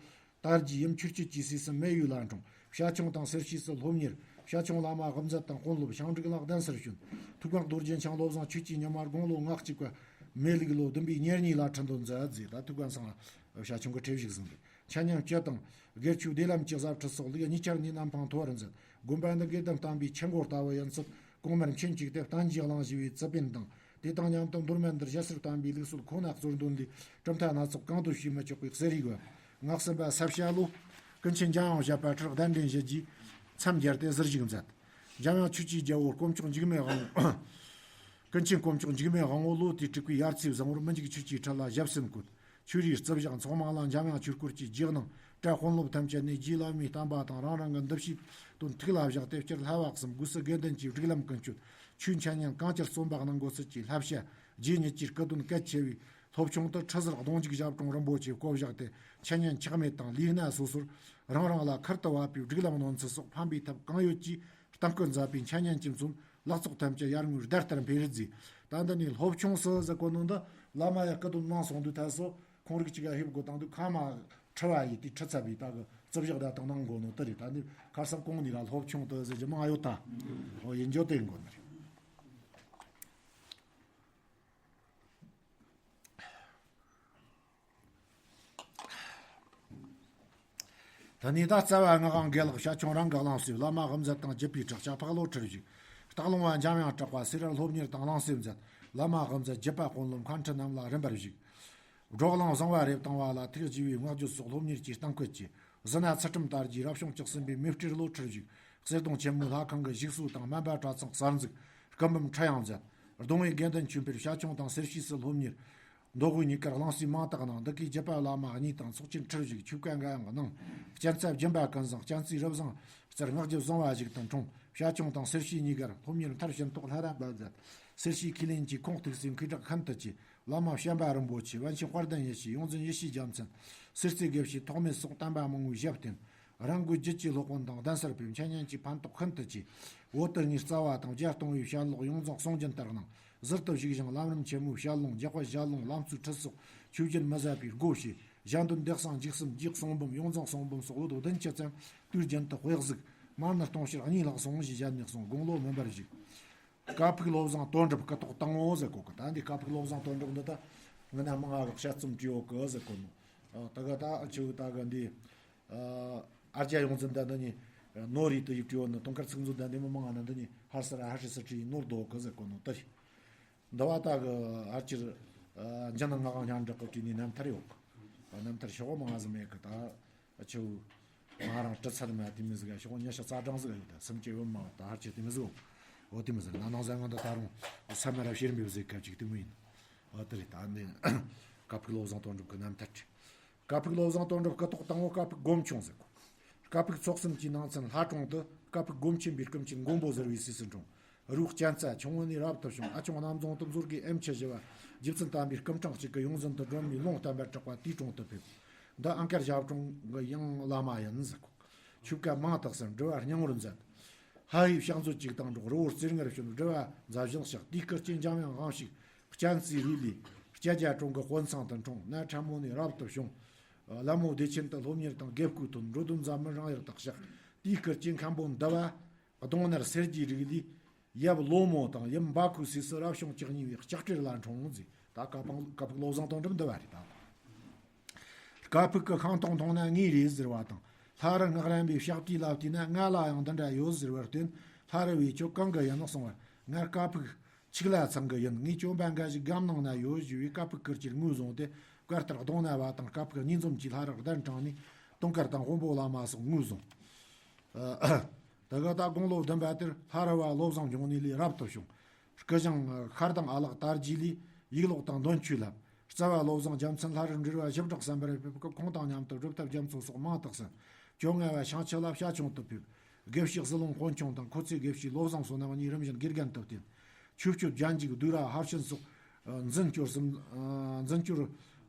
དར་རྒྱས་ཡུམ་ཆོས་སྐྱིད་ཀྱི་སྲས་སུ་མེ་ཡོས་ལ་འཁྲུངས། བྱ་ཁྱུང་དང་གསེར་ཕྱེ་སུ་སློབ་གཉེར། བྱ་ཁྱུང་བླ་མ་དབུ་མཛད་དང་དཔོན་སློབ་ཞང་འབྲུག་ལ་གདན་སར་བྱོན། ཐུགས་ཀར་རྡོ་རྗེ་འཆང་བློ་བཟང་ཆོས་ཀྱི་ཉི་མ་དགུང་ལོ་ང་གཅིག་པ་མེ་ལུག་ལོ་བདུན་པའི་ཉེར་གཉིས་ལ་ཁྲི་འདོན་མཛད་མཛད། ད་ཐུགས་ཀར་ཚང་བྱ་ཁྱུང་གི་ཁྲི་བཞུགས་ཟིན་པས། འཆད་ཉན་སྤྱི་དང་སྒེར་ཆོས་བདེ་ལམ་གྱི་ཟབ་ཁྲིད་སོགས་ལུགས་གཉིས་ཆར་ནས་ནམ་འཕང་མཐོ་བར་མཛད། དགོན་པ་འདི་དགེ་ལྡན་བསྟན་པའི་ཆུ་འགོ་ལྟ་བུ་ཡིན་ཚུལ་གོང་མར་མཁྱེན་ཅིག་སྟེ་བསྟན་རྒྱས་གླིང་ཞེས་པའི་རྩི་དཔོན་དང་། དེ་དང་མཉམ་དུ་མདོ་སྨད་འདིར་ཞྭ་སེར་བསྟན་པའི་ལུགས་སྲོལ་ཁོ་ན་གཙོར་འདོན་ལས་གྲུབ་མཐའ་སྣ་ཚོགས་གང་དུ་ཞུས་མི་ཆོག་པའི་གསེར་ཡིག་བབས། ངག་གསུམ་པ་ས་བྱ་ལོ། ཀུན་མཁྱེན་འཇམ་དབྱངས་བཞད་པ་ཁྲིར་གདན་འདྲེན་ཞུ་རྒྱུའི་མཚམས་སྦྱར་ཏེ་ཟུར་བཞུགས་མཛད། འཇམ་དབྱངས་ཆོས་ཀྱི་རྒྱལ་པོ་དཀོན་མཆོག་འཇིགས་མེད་དབང་པོ། ཀུན་མཁྱེན་དཀོན་མཆོག་འཇིགས་མེད་དབང་པོ་ལོ་དེའི་དྲུག་པའི་དབྱར་ཚེས་བཟང་པོར་མི་འཇིགས་ཆོས་ཀྱི་ཁྲི་ལ་ཞབས་སེན་བཀོད། ཆོས་རའི་རྩིབས་བཞག་ཚོགས་མང་ལ་འཇམ་དབྱངས་ཆོས་སྐོར་གྱི་རྗེས་གནང་། གྲྭ་དཔོན་སློབ་ཐམས་ཅད་ནས་རྗེ་བླ་མའི་བསྟན་པ་དང་རང་རང་གི་འདུ་ཤེས་དོན་ཐུགས་ལ་བཞག་སྟེ་སྤྱིར་བསླབ་པ་གསུམ་སྒོས་སུ་དགེ་འདུན་གྱི་སྒྲིག་ལམ་ཀུན་སྤྱོད། ཆོས་འཆད་ཉན་གང་ཅིར་བརྩོན་པ་གནང་དགོས་ཚུལ་གྱི་བསླབ་བྱ། རྗེ་ཉིད་ཀྱི་སྐུ་དོན་གལ་ཆེ་བའི་སློབ་ཆུང་དུ་ཁྲི་ཟུར་གདོང་འཇུག་ཞབས་དྲུང་རིན་པོ་ཆེ་བསྐོ་བཞག་སྟེ་འཆད་ཉན་ཆག་མེད་དང་ལུས་གནད་སོ་སོར་རང་རང་ལ་ཁུར་དུ་བབས་པའི་སྒྲིག་ལམ་གནོན་ཚུལ་སོགས་ཕན་པའི་ཐབས་གང་ཡོད་ཀྱིས་གཏན་སྐུལ་མཛད་པའི་འཆད་ཉན་གྱི་མཛོད་ལག་བཙོག་ཐམས་ཅད་ཡར་ངོའི་ཟླ་ལྟར་འཕེལ་རེ་མཛད། ད་འདི་ནས་སློབ་ཆུང་སུ་ཟེར་གོ་ནོ་འདི་བླ་མ་ཡ་སྐུ་དོན་གནང་སོང་དུས་ཐད་སོ་ཁོང་རིགས་གཅིག་ག་ཧེབ་དགོས་དང་དུས་ཁ་མ་ཁྲི་བ་ཡི་དུས་ཁྲི་ཚབ་པའི་ད་གི་རྩིབས་བཞག་ད་དང་གནང་དགོས་ནོ་དེ་རེད། ད་འདི་ཁར་སང་གོང་ནས་ལ་སློབ་ཆུང་དུ་ཟེར་གྱི་མང་ཡོད་ད། ཨོ་ཡིན་འཇོག་དེ་དགོས་ནི་རེད། ད་ནི་ད་རྩ་བ་ངག་དབང་དགེ་ལེགས་བྱ་ཁྱུང་རང་གི་གླིང་སྲས་བླ་མ་དབུ་མཛད་དང་བརྒྱུད་པའི་གྲགས་ཆགས་འཕགས་ལོ་ཁྲིར་བཞུགས། སྟག་ལུང་བ་འཇམ་དབྱངས་གྲགས་པ་སེ་ར་སློབ་གཉེར་དང་གླིང་སྲས་མཛད། བླ་མ་དབུ་མཛད་བརྒྱུད་པ་དཔོན་སློབ་མཁན་ཁྲི་རྣམས་ལ་རིམ་པར་བཞུགས། འབྲོག་གླིང་བཟང་བ་རེབ་དང་བ་ལ་ཐུགས་དགྱེས་པའི་བསྔགས་བརྗོད་སོགས་སློབ་གཉེར་གྱི་གཏམ་སྐད་ཀྱིས་གཟི་ནག་ཚུལ་ཁྲིམས་དར་རྒྱས་རབ་བྱུང་བཅུ་གསུམ་པའི་མེ་སྤྲེལ་ལོ་ཁྲིར་བཞུགས། གསེར་གདུང་ཆེན་མོའི་ལྷ་ཁང་གི་བཞུགས་གསོལ་དང་སྨན་པ་གྲྭ་ཚང་གསར་འཛུགས། སྐུ་འབུམ་ཁྲི་ཡང་མཛད། གདུང་བའི་དགེ་འདུན་ཆོས་འཕེལ་བྱ་ཁྱུང་དང་གསེར་ཕྱེ་སུ་སློབ་གཉེར། མདོ་དབུས་གཉིས་ཀར་གླིང་སྲས་མང་དག་གནང་། འདི་གའི་བརྒྱུད་པ་བླ་མ་གཉིས་དང་ཚོགས་ཆེན་ཁྲིར་བཞུགས། ཆོས་བཀའ་འགའ་ཡང་གནང་། གཅན་ཚ་སྦྱིན་པ་ཀུན་བཟང་། གཅན་ཚའི་རུ་བཟང་རྩར་བསྔགས་བརྗོད་བཟང་བ་ཞིག་ཏུ་འཁྲུངས། བྱ་ཁྱུང་དང་གསེར་ཕྱེ་གཉིས་ཀར་སློབ་གཉེར་མཐར་ཕྱིན་ཐོག་ལྷ་རབ་ལ་མཛད། གསེར་ཕྱེ་ཁས་ལེན་གྱིས་ཁོང་ཐུགས་སྲས་མཁས་གྲགས་ཤིན་ཏུ་ཆེ། བླ་མ་བྱམས་པ་རིན་པོ་ཆེ། པཎ་ཆེན་དཔལ་ལྡན་ཡེ་ཤེས། ཡོངས་འཛིན་ཡེ་ཤེས་རྒྱལ་མཚན། གསེར་རྩེ་དགེ་བཤེས་ཐོགས་མེད་སོགས་བསྟན་པ་མང་བོའི་ཞབས་བརྟན། རང་སྒོས་རྒྱུད་ཀྱི་སློབ་དཔོན་དང་གདན་སར་ཕེབས། འཆད་ཉན་གྱི་ཕན་ཐོགས་ཤིན་ཏུ་ཆེ། བོད་དུ་ངའི་རྩ་བ་དང་བརྒྱད་སྟོང་བའི་བཤད་ལོག་ཡོངས་རྫོགས་གསུང་རྒྱུན་ལྟར་གནང་། ཟུར་དུ་བཞུགས་ཤིང་ལམ་རིམ་ཆེན་མོའི་བཤད་ལུང་། རྒྱགས་པ་ཞལ་ལུང་། ལམ་གཙོའི་ཁྲིད་སོགས་ཆོས་བརྒྱུད་མི་ཟད་པའི་སྒོ་ཕྱེ། ཞལ་འདོན་བརྡེག་གསང་འཇིགས་གསུམ་རྗེས་གསུང་འབུམ། ཡོངས་རྫོགས་གསུང་འབུམ་སོགས་འོད་བདུན་ཅུ་ཙམ་དུས་རྒྱུན་དུ་དཔེ་གཟིགས། མར་ནི་སྟོང་ཕྱུར་གཉིས་ལྷག་གསུངས་ཞེས་ཞལ་ནས་གསུངས། དགུང་ལོ་མིན་པར་བཞུགས། ཀ་ཕུག་བློ་བཟང་དོན་གྲུབ་སྐུ་ཐོག་དང་པོ་ཟེར་གོ་གི། ད་འདི་ཀ་ཕུག་བློ་བཟང་དོན་གྲུབ་འདི་ད་ངི་ན་མང་ང་གི་དཔྱད་རྩོམ་བྲིས་ཡོད་གི་ཟེར་གོ་ནོ། ཨ། ད་ག་ད་ཆུ་ད་ག་འདི། ཨ། ཨ་རྒྱ་ཡོངས་འཛིན་ད་འདི་ནི་ནོར་རེད་དུ་ཡིག་བྲིས་ཡོད་ནི། དུང་དཀར་ཚིག་མཛོད་ད་འདི་མི་མང་ང་ན་འདི་ནི་ཧར་སར་ཧ་ཧྲི་སི་ཁྲི་ནོར་དོ་གི་ཟེར་གོ་ནོ་དེ་རེད། འདི་བ་ད་གི་ཨ་ཅིར། ཨ། འཇན་ན་ང་གང་ཉན་འདྲ་གི་བྲིས་ནི་རྣམ་ཐར་ཡོད་གི། རྣམ་ཐར་ཤོག་མང་ང་ཟིག་མེད་གི་ད། ཨ་ཆུ། ང་རང་དྲི་ཚད་མ་དེ་མི་ཟིག་ཤོག་ཉི་ཤུ་རྩ་གྲངས་ཟིག་ཡོད་ད། སུམ་ཅུ་བུ་མ་ད་ཧར་ཆེ་དེ་མི་ཟིག་འོ་དེ་མི་ཟིག་ན་ནང་ཟ་ང་ད་ད་རུང་ས་མ་ར་ཤེར་འབེབས་ཟིག་སྐབས་ཅིག་དེ་མོ་ཡིན། འོ་དེ་རེད། ད་འདི་ཀ་ཕུག་བློ་བཟང་དོན་གྲུབ་ཀྱི་རྣམ་ཐར་རེད། ཀ་ཕུག་བློ་བཟང་དོན་གྲུབ་སྐུ་ཐོག་དང་པོ་ཀ་ཕུག་སྒོམ་ཆུང་ཟེར་གོ། ཀ་ཕུག་ཚོགས་གསུམ་གྱི་ནང་ཚན་ལྷ་གྲོང་དུ་ཀ་ཕུག་སྒོམ་ཆེན་པའི་སྐུ་མཆེད་མགོན་པོ་ཟེར་བའི་སྲས་སུ་འཁྲུངས། རུས་གཅན་ཚ། ཆུང་ངུ་ནས་རབ་ཏུ་བྱུང་། ཨ་ཆུང་རྣམ་རྫོང་དུ་མཛོད་དགེ་ཨེམ་ཆི་བཞི་བ་རྗེ་བཙུན་དམ་པའི་སྐུ་འཕྲེང་གཅིག་གི་ཡོངས་འཛིན་དུ་སྒྲོལ་མའི་ལུང་བསྟན་པར་གྲགས་པ་དེའི་དྲུང་དུ་ཕེབས། འདི་ཨང་དཀར་ཞབས་དྲུང་གི་ཡང་བླ་མ་ཡིན་ཟེར་གོ། ཆོས་བཀའ་མང་དུ་གསན། སྒྲུབ་པ་སྙིང་པོར་མཛད། ལྷ་ཡི་བྱང་བཟོ་གཅིག་དང་འགྲོགས། རི་བོ་རྩེ་ལྔར་བྱོན། སྒྲུབ་པ་མཛད་བཞིན་གཤེགས། དེའི་སྐུ་རྐྱེན་འཇམ་དབྱངས་དབང་ཕྱུག་གཅན་གཟན་རུས་ལས་སྐྱ་རྒྱ་གྲོང་གི་དཔོན་ཚང་དུ་འཁྲུངས། ན་ཕྲ་མོ་ནས་རབ་ཏུ་བྱུང་། ལ་མོ་བདེ་ཆེན་དུ་སློབ་གཉེར་དང་དགེ་བསྐོས་ཐོན། འགྲོ་དོན་འཛད་མེད་རང་ཡུལ་དུ་གཤེགས། དེའི་སྐུ་རྐྱེན་མཁན་པོ་འདུལ་བ་གདོང་ནར་སེར་གྱི་རིགས་ལས་ཡབ་ལོ་མོ་དང་ཡུམ་འབའ་ཁུའི་སྲས་སུ་རབ་བྱུང་བཅུ་གཉིས་པའི་ལྕགས་སྤྲེལ་ལ་འཁྲུངས་ཟེར། ད་ཀ་ཕུག་ཀ་ཕུག་བློ་བཟང་དོན་གྲུབ་འདུལ་བ་རེད་ད། ཀ་ཕུག་གི་ཤིང་སྡོང་མཐོང་ན་ངའི་རེད་ཟེར་བ་དང་། ལྷ་རི་སྔགས་རམས་པའི་ཕྱག་བྲིས་ལ་བལྟས་ན་ང་ལ་ཡང་འདི་འདྲ་ཡོད་ཟེར་བར་བརྟེན། ལྷ་རི་བས་ཁྱོད་གང་གི་ཡིན་གསུང་བར། ང་ཀ་ཕུག་ཆིག་ལ་ཚང་གི་ཡིན། ངའི་གྱོན་པ་འགའ་ཞིག་སྒམ་ནང་ན་ཡོད་ཞུས་པས། ཀ་ཕུག་ཀིར་གྱིས་ངོས་བཟུང་སྟེ། བཀའ་ལྟར་གདོང་ན་བ་དང་ཀ་ཕུག་གཉིས་འཛོམས་ཀྱིས་ལྷ་རི་གདན་དྲངས་ནས་དུང་དཀར་དང་དཔོན་པོ་བླ་མ་སོགས་ངོས་བཟུང་། ད་ག་ད་དགུང་ལོ་བདུན་པ་དེར་ལྷ་རི་བ་བློ་བཟང་འབྱུང་གནས་ལས་རབ་ཏུ་བྱུང་། སྐུ་ཞང་ཤར་དང་ཨ་ལགས་དར་རྒྱས་ལས་ཡིག་ཀློག་དང་འདོན་ཆོས་བསླབས། རྩ་བ་བློ་བཟང་རྒྱལ་མཚན་ལྷ་རི་འབྲེལ་བ་ཞིབ་ཕྲ་གསན་པར་ཕེབས་སྐབས། ཁོང་དང་མཉམ་དུ་སྒྲུབ་ཐབས་རྒྱ་མཚོ་སོགས་མང་དུ་གསན། བཅོ་ལྔ་བ་ཤིང་ཆུ་ལ་བྱ་ཁྱུང་དུ་ཕེབས། དགེ་བཤེས་ཟི་ལོང་དཔོན་ཆུང་དང་ཁོ་ཚེ་དགེ་བཤེས་བློ་བཟང་བསོད་ནམས་གཉིས་རིམ་བཞིན་དགེ་རྒན་དུ་བསྟེན། ཆོས་སྤྱོད་རྒྱན་འཇུག་བསྡུས་ར་ཧར་ཤིན་སོགས་འཛིན་སྐྱོར་གསུམ། འཛིན་སྐྱོར་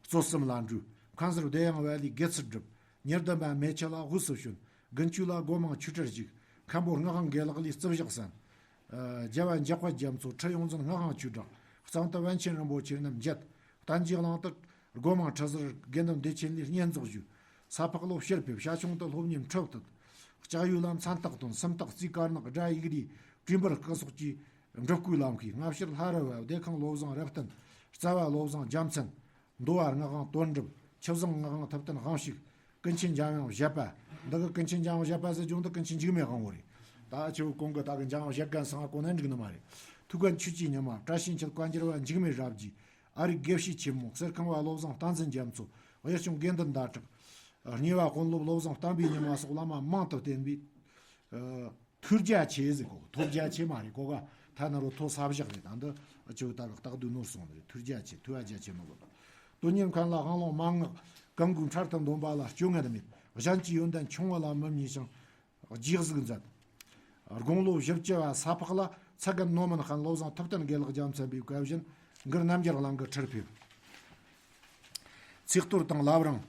རྩོད་གསུམ་ལ་འགྲོས། མཁན་ཟུར་བདེ་ཡངས་བ་ལས་དགེ་ཚུལ་བསྒྲུབས། ཉེར་བདུན་པ་མེ་ཆུ་ལ་དབུས་སུ་བྱོན། དགུན་ཆོས་ལ་སྒོ་མང་ཆོས་ཁྲིར་བཞུགས། མཁན་པོ་སྔགས་དབང་དགེ་ལེགས་ལས་རྩིབ་ཞག་གསན། རྒྱལ་བ་འཇམ་དཔལ་རྒྱ་མཚོ་ཁྲི་ཡོངས་འཛིན་སྔགས་དབང་ཆོས་གྲགས། གཙང་དུ་པཎ་ཆེན་རིན་པོ་ཆེ་རྣམས་མཇལ། གཏན་གྱི་ལམ་དུ་སྒོ་མང་ཁྲི་ཟུར་དགེ་འདུན་བདེ་ཆེན་ལས་བསྙེན་རྫོགས་ཞུས། ས་ཕག་ལོ་ཕྱིར་ཕེབས། བྱ་ཁྱུང་དུ་སློབ་གཉེར་འཁྲབ་ཐུབ། ལྕགས་ཡོས་ལ་མཚན་རྟགས་ཐོན། སུམ་རྟགས་རྩིས་དཀར་ནག་སྒྲ་ཡིག་རིས་བྲིས་འབུར་སྐུ་སོགས་ཀྱིས་འབྲུབ་སྐུའི་ལམ་ཤེས། སྔ་ཕྱིར་ལྷ་རི་བ་བདེ་ཁང་བློ་བཟང་རབ་བརྟན། རྩ་བ་བློ་བཟང་རྒྱལ་མཚན། མདོ་བ་སྔགས་དབང་དོན་གྲུབ། ཆུ་བཟང་སྔགས་དབང་ཐུབ་བསྟན་དབང་ཕྱུག། ཀུན་མཁྱེན་འཇམ་དབྱངས་བཞད་པ། འདི་གི་ཀུན་མཁྱེན་འཇམ་དབྱངས་བཞད་པ་ཟེར་རྒྱུ་འདི་ཀུན་མཁྱེན་འཇིགས་མེད་དབང་པོ་རེད། ད་ཆུ་བོ་གོང་གི་ད་གི་འཇམ་དབྱངས་བཞད་དགའ་སང་གོ་ན་འགྲིག་ནི་མ་རེད། ཐུའུ་བཀྭན་ཆོས་ཀྱི་ཉི་མ། བཀྲ་ཤིས་འཁྱིལ། བཀའ་འགྱུར་བ་འཇིགས་མེད་རབ་རྒྱས། ཨ་རིག་དགེ་བཤེས་ཆེན་མོ། གསེར་ཁང་བ་བློ་བཟང་བསྟན་འཛིན་རྒྱ་མཚོ། གཡུ་ཆུང་དགེ་འདུན་ཟླ་གྲགས། གཉིས་པ་དཔོན་སློབ་བློ་བཟང་བསྟན་པའི་ཉི་མ་སོགས་བླ་མ་མང་དུ་བསྟེན་པས། ཐུར་རྒྱ་ཆེ་ཟེར་གོ། ཐོ་རྒྱ་ཆེ་མ་རེད་གོ་ག་ཐ་ན་རོ་ཐོ་ས་བཞག་རེད། ད་འདི་ཨ་ཆུ་ད་ག་སྟག་སྡུག་ནོར་སོང་རེད། ཐུར་རྒྱ་ཆེ། ཐུ་བ་རྒྱ་ཆེ་མ་གོ། དོན་གཉེར་མཁན་ལ་དབང་ལུང་མན་ངག་གང་དགོས་འཕྲལ་དུ་འདོན་པ་ལ་སྐྱོ་ངལ་མེད། གཞན་གྱི་ཡོན་ཏན་ཆུང་བ་ལ་མི་བརྙས་ཤིང་རྗེས་གཟིགས་མཛད། དགུང་ལོ་བཞི་བཅུ་བ་ས་ཕག་ལ་ཚད་བརྒལ་ནོ་མིན་མཁན་བློ་བཟང་ཐུབ་བསྟན་དགེ་ལེགས་རྒྱལ་མཚན་པའི་བཀའ་བཞིན་གུར་རྣམ་རྒྱལ་གླིང་གི་ཁྲིར་ཕེབས། ཚེས་གཏོར་དང་བླ་བྲང་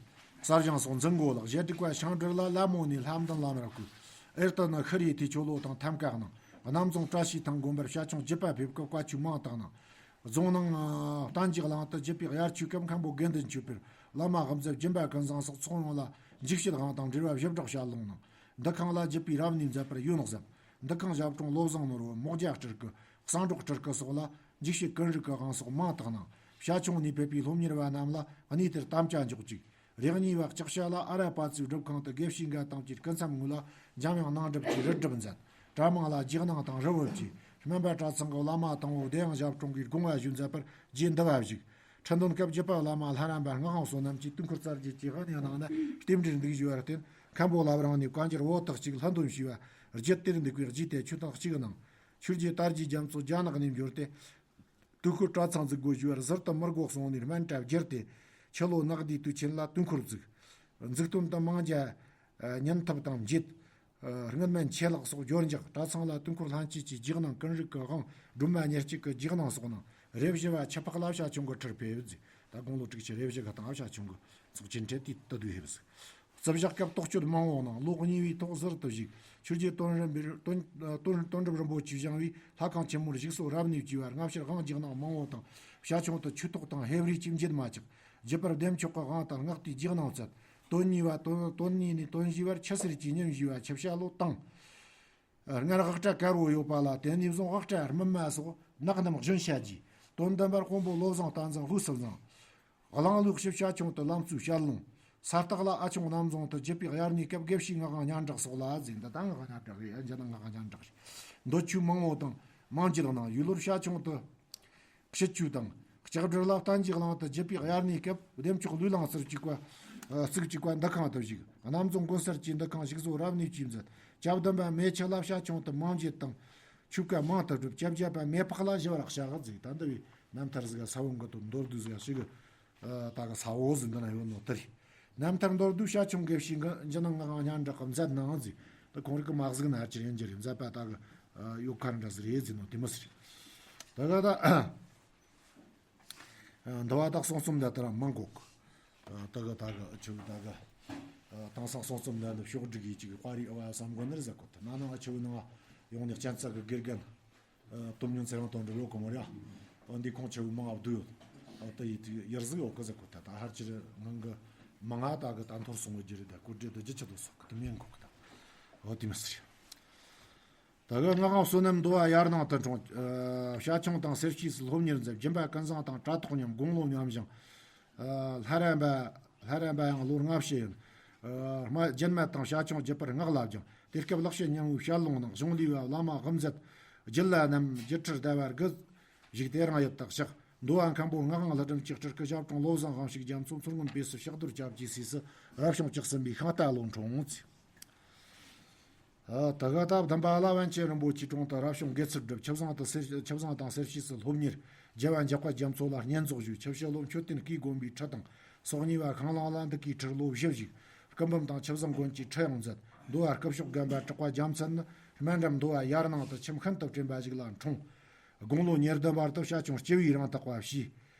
གསར་བཞེངས་སོགས་འཛིན་མགོ་ལགས། ཞེ་དྲུག་པ་ཤིང་སྦྲུལ་ལ་ལ་མོ་ནས་ལྷ་འདུན་ལམ་ར་བསྐོས། ཨེར་ཏི་ནི་ཤི་རིའི་ཐེ་ཆོ་ལོ་དང་ཐམ་ཀ་གནང་། གནམ་རྫོང་བཀྲ་ཤིས་ཐང་དགོན་པར་བྱ་ཁྱུང་བརྒྱུད་པ་ཕེབས་སྐབས་བཀའ་ཆོས་མང་དུ་གནང་། རྫོང་ནང་བསྟན་གྱི་གླིང་དུ་བརྒྱུད་པའི་དབྱར་ཆོས་སྐབས་མཁན་པོ་དགེ་འདུན་ཆོས་འཕེལ། བླ་མ་དབུ་མཛད་སྦྱིན་པ་ཀུན་བཟང་སོགས་ཚོགས་ཡོངས་ལ་འཇིགས་བྱེད་དབང་དང་འབྲེལ་བ་ཞིབ་ཕྲ་ཞལ་ལུང་གནང་། འདུ་ཁང་ལ་བརྒྱུད་པའི་རབ་གནས་མཛད་པར་ཡོན་གཟབ། འདུ་ཁང་ཞབས་དྲུང་བློ་བཟང་ནོར་བུ། མོག་རྒྱ་སྤྲུལ་སྐུ། གསང་སྒྲོག་སྤྲུལ་སྐུ་སོགས་ལ་འཇིགས་བྱེད་ཀུན་རིག་གི་དབང་སོགས་མང་དུ་གནང་། བྱ་ཁྱུང་ནས་ཕེབས་པའི་སློབ་གཉེར་བ་རྣམས་ལ་གནས་དེར་དམ་བཅའ་འཇོག་ཅིག། རེ་གཉིས་པ་ལྕགས་བྱ་ལ་ཨ་ར་པ་ཙིའི་སྒྲུབ་ཁང་དུ་དགེ་བཤེས་འགའ་དང་བཅས་སྐུ་མཚམས་ངོས་ལ་འཇམ་དབྱངས་སྣང་སྒྲུབ་ཀྱི་རི་སྒྲུབ་མཛད། གྲྭ་མང་ལ་རྗེས་གནང་དང་རི་བོར་བཅས། སྨན་པ་གྲྭ་ཚང་གི་བླ་མ་དང་པོ་བདེ་དབྱངས་ཞབས་དྲུང་གིས་དགོངས་པ་ཞུས་མཛད་པར་རྗེ་འདི་བ་བཞུགས། ཁྲི་འདོན་སྐབས་བརྒྱུད་པ་བླ་མ་ལྷ་རམས་པ་སྔགས་དབང་བསོད་ནམས་ཀྱིས་དུས་འཁོར་རྩ་རྒྱུད་ཀྱི་དབང་ནས་གནང་ནས་རྟེན་འབྲེལ་འདུག་ཞུ་བར་བརྟེན། མཁན་པོ་བླ་བྲང་ནས་བཀའ་འགྱུར་བོད་དག་ཅིག་ལྷུན་འདོན་ཞུས་པ། རྒྱུད་དེར་འདུག་པའི་རྗེས་ཏེ་ཆོས་དང་གཅིག་གནང་། ཆོས་རྗེ་དར་རྒྱས་རྒྱ་མཚོ་རྒྱ་ནག་ནས་འབྱོར་ཏེ། དུས་འཁོར་གྲྭ་ཚང་འཛུགས་དགོས་ཞུ་བར་ཟུར་དུ་མི་དགོ་གསུངས་ནས་སྨན་གྲྭ་བསྒྱུར་ཏེ། ཕྱི་ལོ་ནག་ཟླའི་དུས་ཆེན་ལ་དུས་འཁོར་བཙུགས། མཛུབ་སྟོན་དུ་མང་རྒྱ་ཉན་ཐབས་དང་འབྱེད། རྔུལ་སྨན་ཆེ་ལག་སོགས་སྦྱོར་འཇགས། གྲྭ་ཚང་ལ་དུས་འཁོར་ལྷན་སྐྱེས་ཀྱི་རྗེས་གནང་ཀུན་རིག་གི་དབང་སྒྲོལ་མ་ཉེར་གཅིག་གི་རྗེས་གནང་སོགས་གནང་། རེ་བཞི་བ་ཆུ་ཕག་ལ་བྱ་ཁྱུང་གི་ཁྲིར་ཕེབས་ཟེར། ད་དགུང་ལོ་དྲུག་ཅུ་རེ་བཞི་གི་སྟེང་བྱ་ཁྱུང་གི་ཚོགས་ཆེན་ཁྲིར་དུས་དུ་བསྡུས་ཕེབས་ཟེར། རྩིབ་ཞག་སྐབས་རྟོགས་བཅོས་མང་བོ་གནང་། ལོ་གཉིས་པའི་ཐོག་ཟུར་དུ་བཞུགས། ཆོས་རྗེ་དོན་རབ་དོན་དོན་དོན་གྲུབ་རིན་པོ་ཆེ་བཞེངས་པའི་ལྷ་ཁང་ཆེན་མོར་བཞུགས་སོ་རབ་གནས་བཅས་པར་སྔ་ཕྱིར་དབང་རྗེས་གནང་མང་བོ་དང་། བྱ་ཁྱུང་དུ་ཆོས་ཐོག་དང་ཧེབ་རིས་ཀྱི་འབྱེད་མ་ཆག། རྒྱུད་པར་བདེ་མཆོག་གི་དབང་དང་སྔགས་དུས་རྗེས་གནང་མཛད། དོན་གཉིས་པ་དོན་དོན་གཉིས་ནས་དོན་བཞི་བར་ཆུ་སེར་གྱི་ཉིན་བཞུས་པ་ཆུ་བྱ་ལོ་དང་། སྔར་དབག་གྲྭ་དཀར་བོ་ཡོད་པ་ལ་དེ་ནས་བཟུང་དབག་གྲྭ་སྨིན་མ་སོགས་ནགས་རྣམས་གཞོན་བྱ་རྒྱུས། དོན་བདུན་པར་དཔོན་པོ་བློ་བཟང་བསྟན་འཛིན་དབུས་སུ་བཟུང་། གླང་ལོའི་ཞིབ་བྱ་ཁྱུང་དུ་ལམ་གཙོའི་བཤད་ལུང་། ས་སྟག་ལ་ཨ་ཆུང་རྣམ་རྫོང་དུ་བརྒྱུད་པའི་དབྱར་གནས་སྐབས་དགེ་བཤེས་ངག་དབང་སྙན་གྲགས་སོགས་ལ་གཟིགས། འདི་ད་ངག་དབང་སྙན་གྲགས་རེད། ཨ་འཇམ་དབྱངས་ངག་དབང་སྙན་གྲགས་རེད། འདོད་ཆོས་མང་བོ་དང་མང་འགྱེད་གནང་། ཡུལ་ལོར་བྱ་ཁྱུང་དུ་ཕྱི་ཆོས་དང་། ལྕགས་སྦྲུལ་ལ་བསྟན་གྱི་གླིང་དུ་བརྒྱུད་པའི་དབྱར་གནས་སྐབས་བདེ་མཆོག་ལུས་ལང་ཟུར་གཅིག་པ། རྩིག་གཅིག་པ་འདུ་ཁང་དུ་བཞུགས། གནམ་རྫོང་དགོན་གསར་གྱི་འདུ་ཁང་ཞིག་བཟོ། རབ་གནས་ཀྱིས་མཛད། བཅའ་བདུན་པ་མེ་ཆུ་ལ་བྱ་ཁྱུང་དུ་མང་བྱེད་དང་། ཆོས་སྐལ་མང་དུ་བསྒྲུབས། བཅོ་བརྒྱད་པ་མེ་ཕག་ལ་ཞི་བར་བྱ་ཟིག་ད་འདི་བའི་རྣམ་ཐར་ཟིག་ས་བོན་གི་དོན་མདོར་བསྡུས་ཟིག་ཞིག་ཨ། ད་གི་ས་བོ་ཟིག་འདི་ན་ཡོད་ནོ་དེ་རེད། རྣམ་ཐར་མདོར་བསྡུས་བྱ་ཁྱུང་དགེ་བཤེས་ཀྱིས་འཇུ་ནང་ངག་དབང་སྙན་གྲགས་ཀྱིས་མཛད་གནང་ཟིག་ད་ཁོང་རིག་གི་མ་གཟིགས་ན་ཅི་ཡིན་རྒྱུ་རེད། མཛད་པ་ད་གི་ཡོད་ཁ་འདྲ་ཟིག་རེད་ཟེར་ནོ་དེ་མོ་ཟིག་རེད། ད་གི་ད། འདི་བ་དག་གསུང་རྩོམ་འདི་ལྟར་མང་གོ། ད་གི་ད་གི་ཆུ་ད་གི་དེང་སང་གསུང་རྩོམ་འདི་ལ་ཕྱོགས་སྒྲིག་གི་ཅིག་དཔའ་རིས་ཨ་བ་བསམ་གོ་ནི་རེད་ཟེར་གོ། ད་ན་ནང་ཆུ་ནང་ཡོང་ནས་སྤྱན་རྩ་གི་དགེ་རྒན་དོམ་ཉུང་ཚེ་རིང་དོན་འགྲུབ་ཡོད་གོ་མོ་ར། འོ་འདི་ཁོང་ཆུ་མང་ང་བསྡུ་ཡོད། ད་ཡི་ཡར་ཟིག་ཡོད་གི་ཟེར་གོ། ད་ད་ཧར་ཅིར་ངང་གི་མང་ང་ད་གི་ད་འཐོར་སོང་བ་ཅི་རེད། ད་ཀུ་ཏྲེ་ད་ཅི་ཆི་དོ་སོག་གི་ད་མིན་གོ་གི་ད། འོ་དེ་མི་སྲིད། ད་གི་ངག་དབང་བསོད་ནམས་མདོ་བ་ཡར་ནང་དུ་འཁྲུངས། ཨ། བྱ་ཁྱུང་དང་སེར་སྐྱའི་སྲིད་སློབ་གཉེར་མཛད། སྦྱིན་པ་ཀུན་བཟང་དང་དྲ་ཐོག་མཉམ་དགུང་ལོ་མཉམ་ཞིང་། ཨ། ལྷ་རམས་པ་ལྷ་རམས་པ་ཡང་ལོ་ལྔ་བྱས་ཡིན། ཨ། རྒྱུན་མ་དང་བྱ་ཁྱུང་བརྒྱུད་པར་སྔགས་བླ་སྦྱངས། དུས་སྐབས་ལེགས་བཤད་སྙིང་པོའི་ཞལ་ལུང་དང་གཞུང་ལུས་པ་བླ་མ་དབུ་མཛད་རྒྱུད་བླ་རྣམས་བརྒྱུད་ཁྲིར་བསྡད་པར་དགུ་ཞིག་དེ་རིང་ཡུལ་དུ་གཤེགས། མདོ་བ་མཁན་པོ་ངག་དབང་ལྷུན་གྲུབ་ཀྱི་སྤྲུལ་སྐུ་ཞབས་དྲུང་བློ་བཟང་དབང་ཕྱུག་རྒྱ་མཚོ་མཚོ་སྔོན་བེ་སི་ཕྱག་རྡོར་སྐྱབས་ཀྱི་སྲས་སུ་རབ་བྱུང་བཅུ་གསུམ་པའི་ཤིང་རྟ་ལོ་འཁྲུངས། ཨ། ད་ག་ད་བདུན་པ་ལ་པཎ་ཆེན་རིན་པོ་ཆེའི་དྲུང་དུ་རབ་བྱུང་དགེ་ཚུལ་བསྒྲུབས། ཆུ་བཟང་དུ་སེར་ཆུ་བཟང་དང་སེར་སྐྱའི་སྲིད་སློབ་གཉེར། རྒྱལ་བ་འཇམ་དཔལ་རྒྱ་མཚོ་ལ་བསྙེན་རྫོགས་ཞུས། ཆུ་བྱི་ལོ་མཆོད་རྟེན་སྐུའི་དགོན་པའི་ཁྲི་དང་སྲོག་ཉེ་བ་ཁང་བླངས་ལ་འདུག་གི་ཁྲིར་ལོ་བཞི་བཞུགས། སྐུ་འབུམ་དང་ཆུ་བཟང་དགོན་གྱི་ཁྲི་ཡང་མཛད། མདོ་བ་སྐུ་ཕྱོགས་རྒན་པ་གྲགས་པ་རྒྱལ་མཚན་ནི་སྨན་འགྲམ་མདོ་བ་ཡར་ནང་དུ་ཁྱིམ་ཤིན་ཏུ་དྲན་པ་ཞིག་ལ་འཁྲུངས། དགུང་ལོ་ཉེར་བདུན་བར་དུ་བྱ་ཁྱུང་སྤྱི་བོའི་རང་རྟགས་པ་བྱས།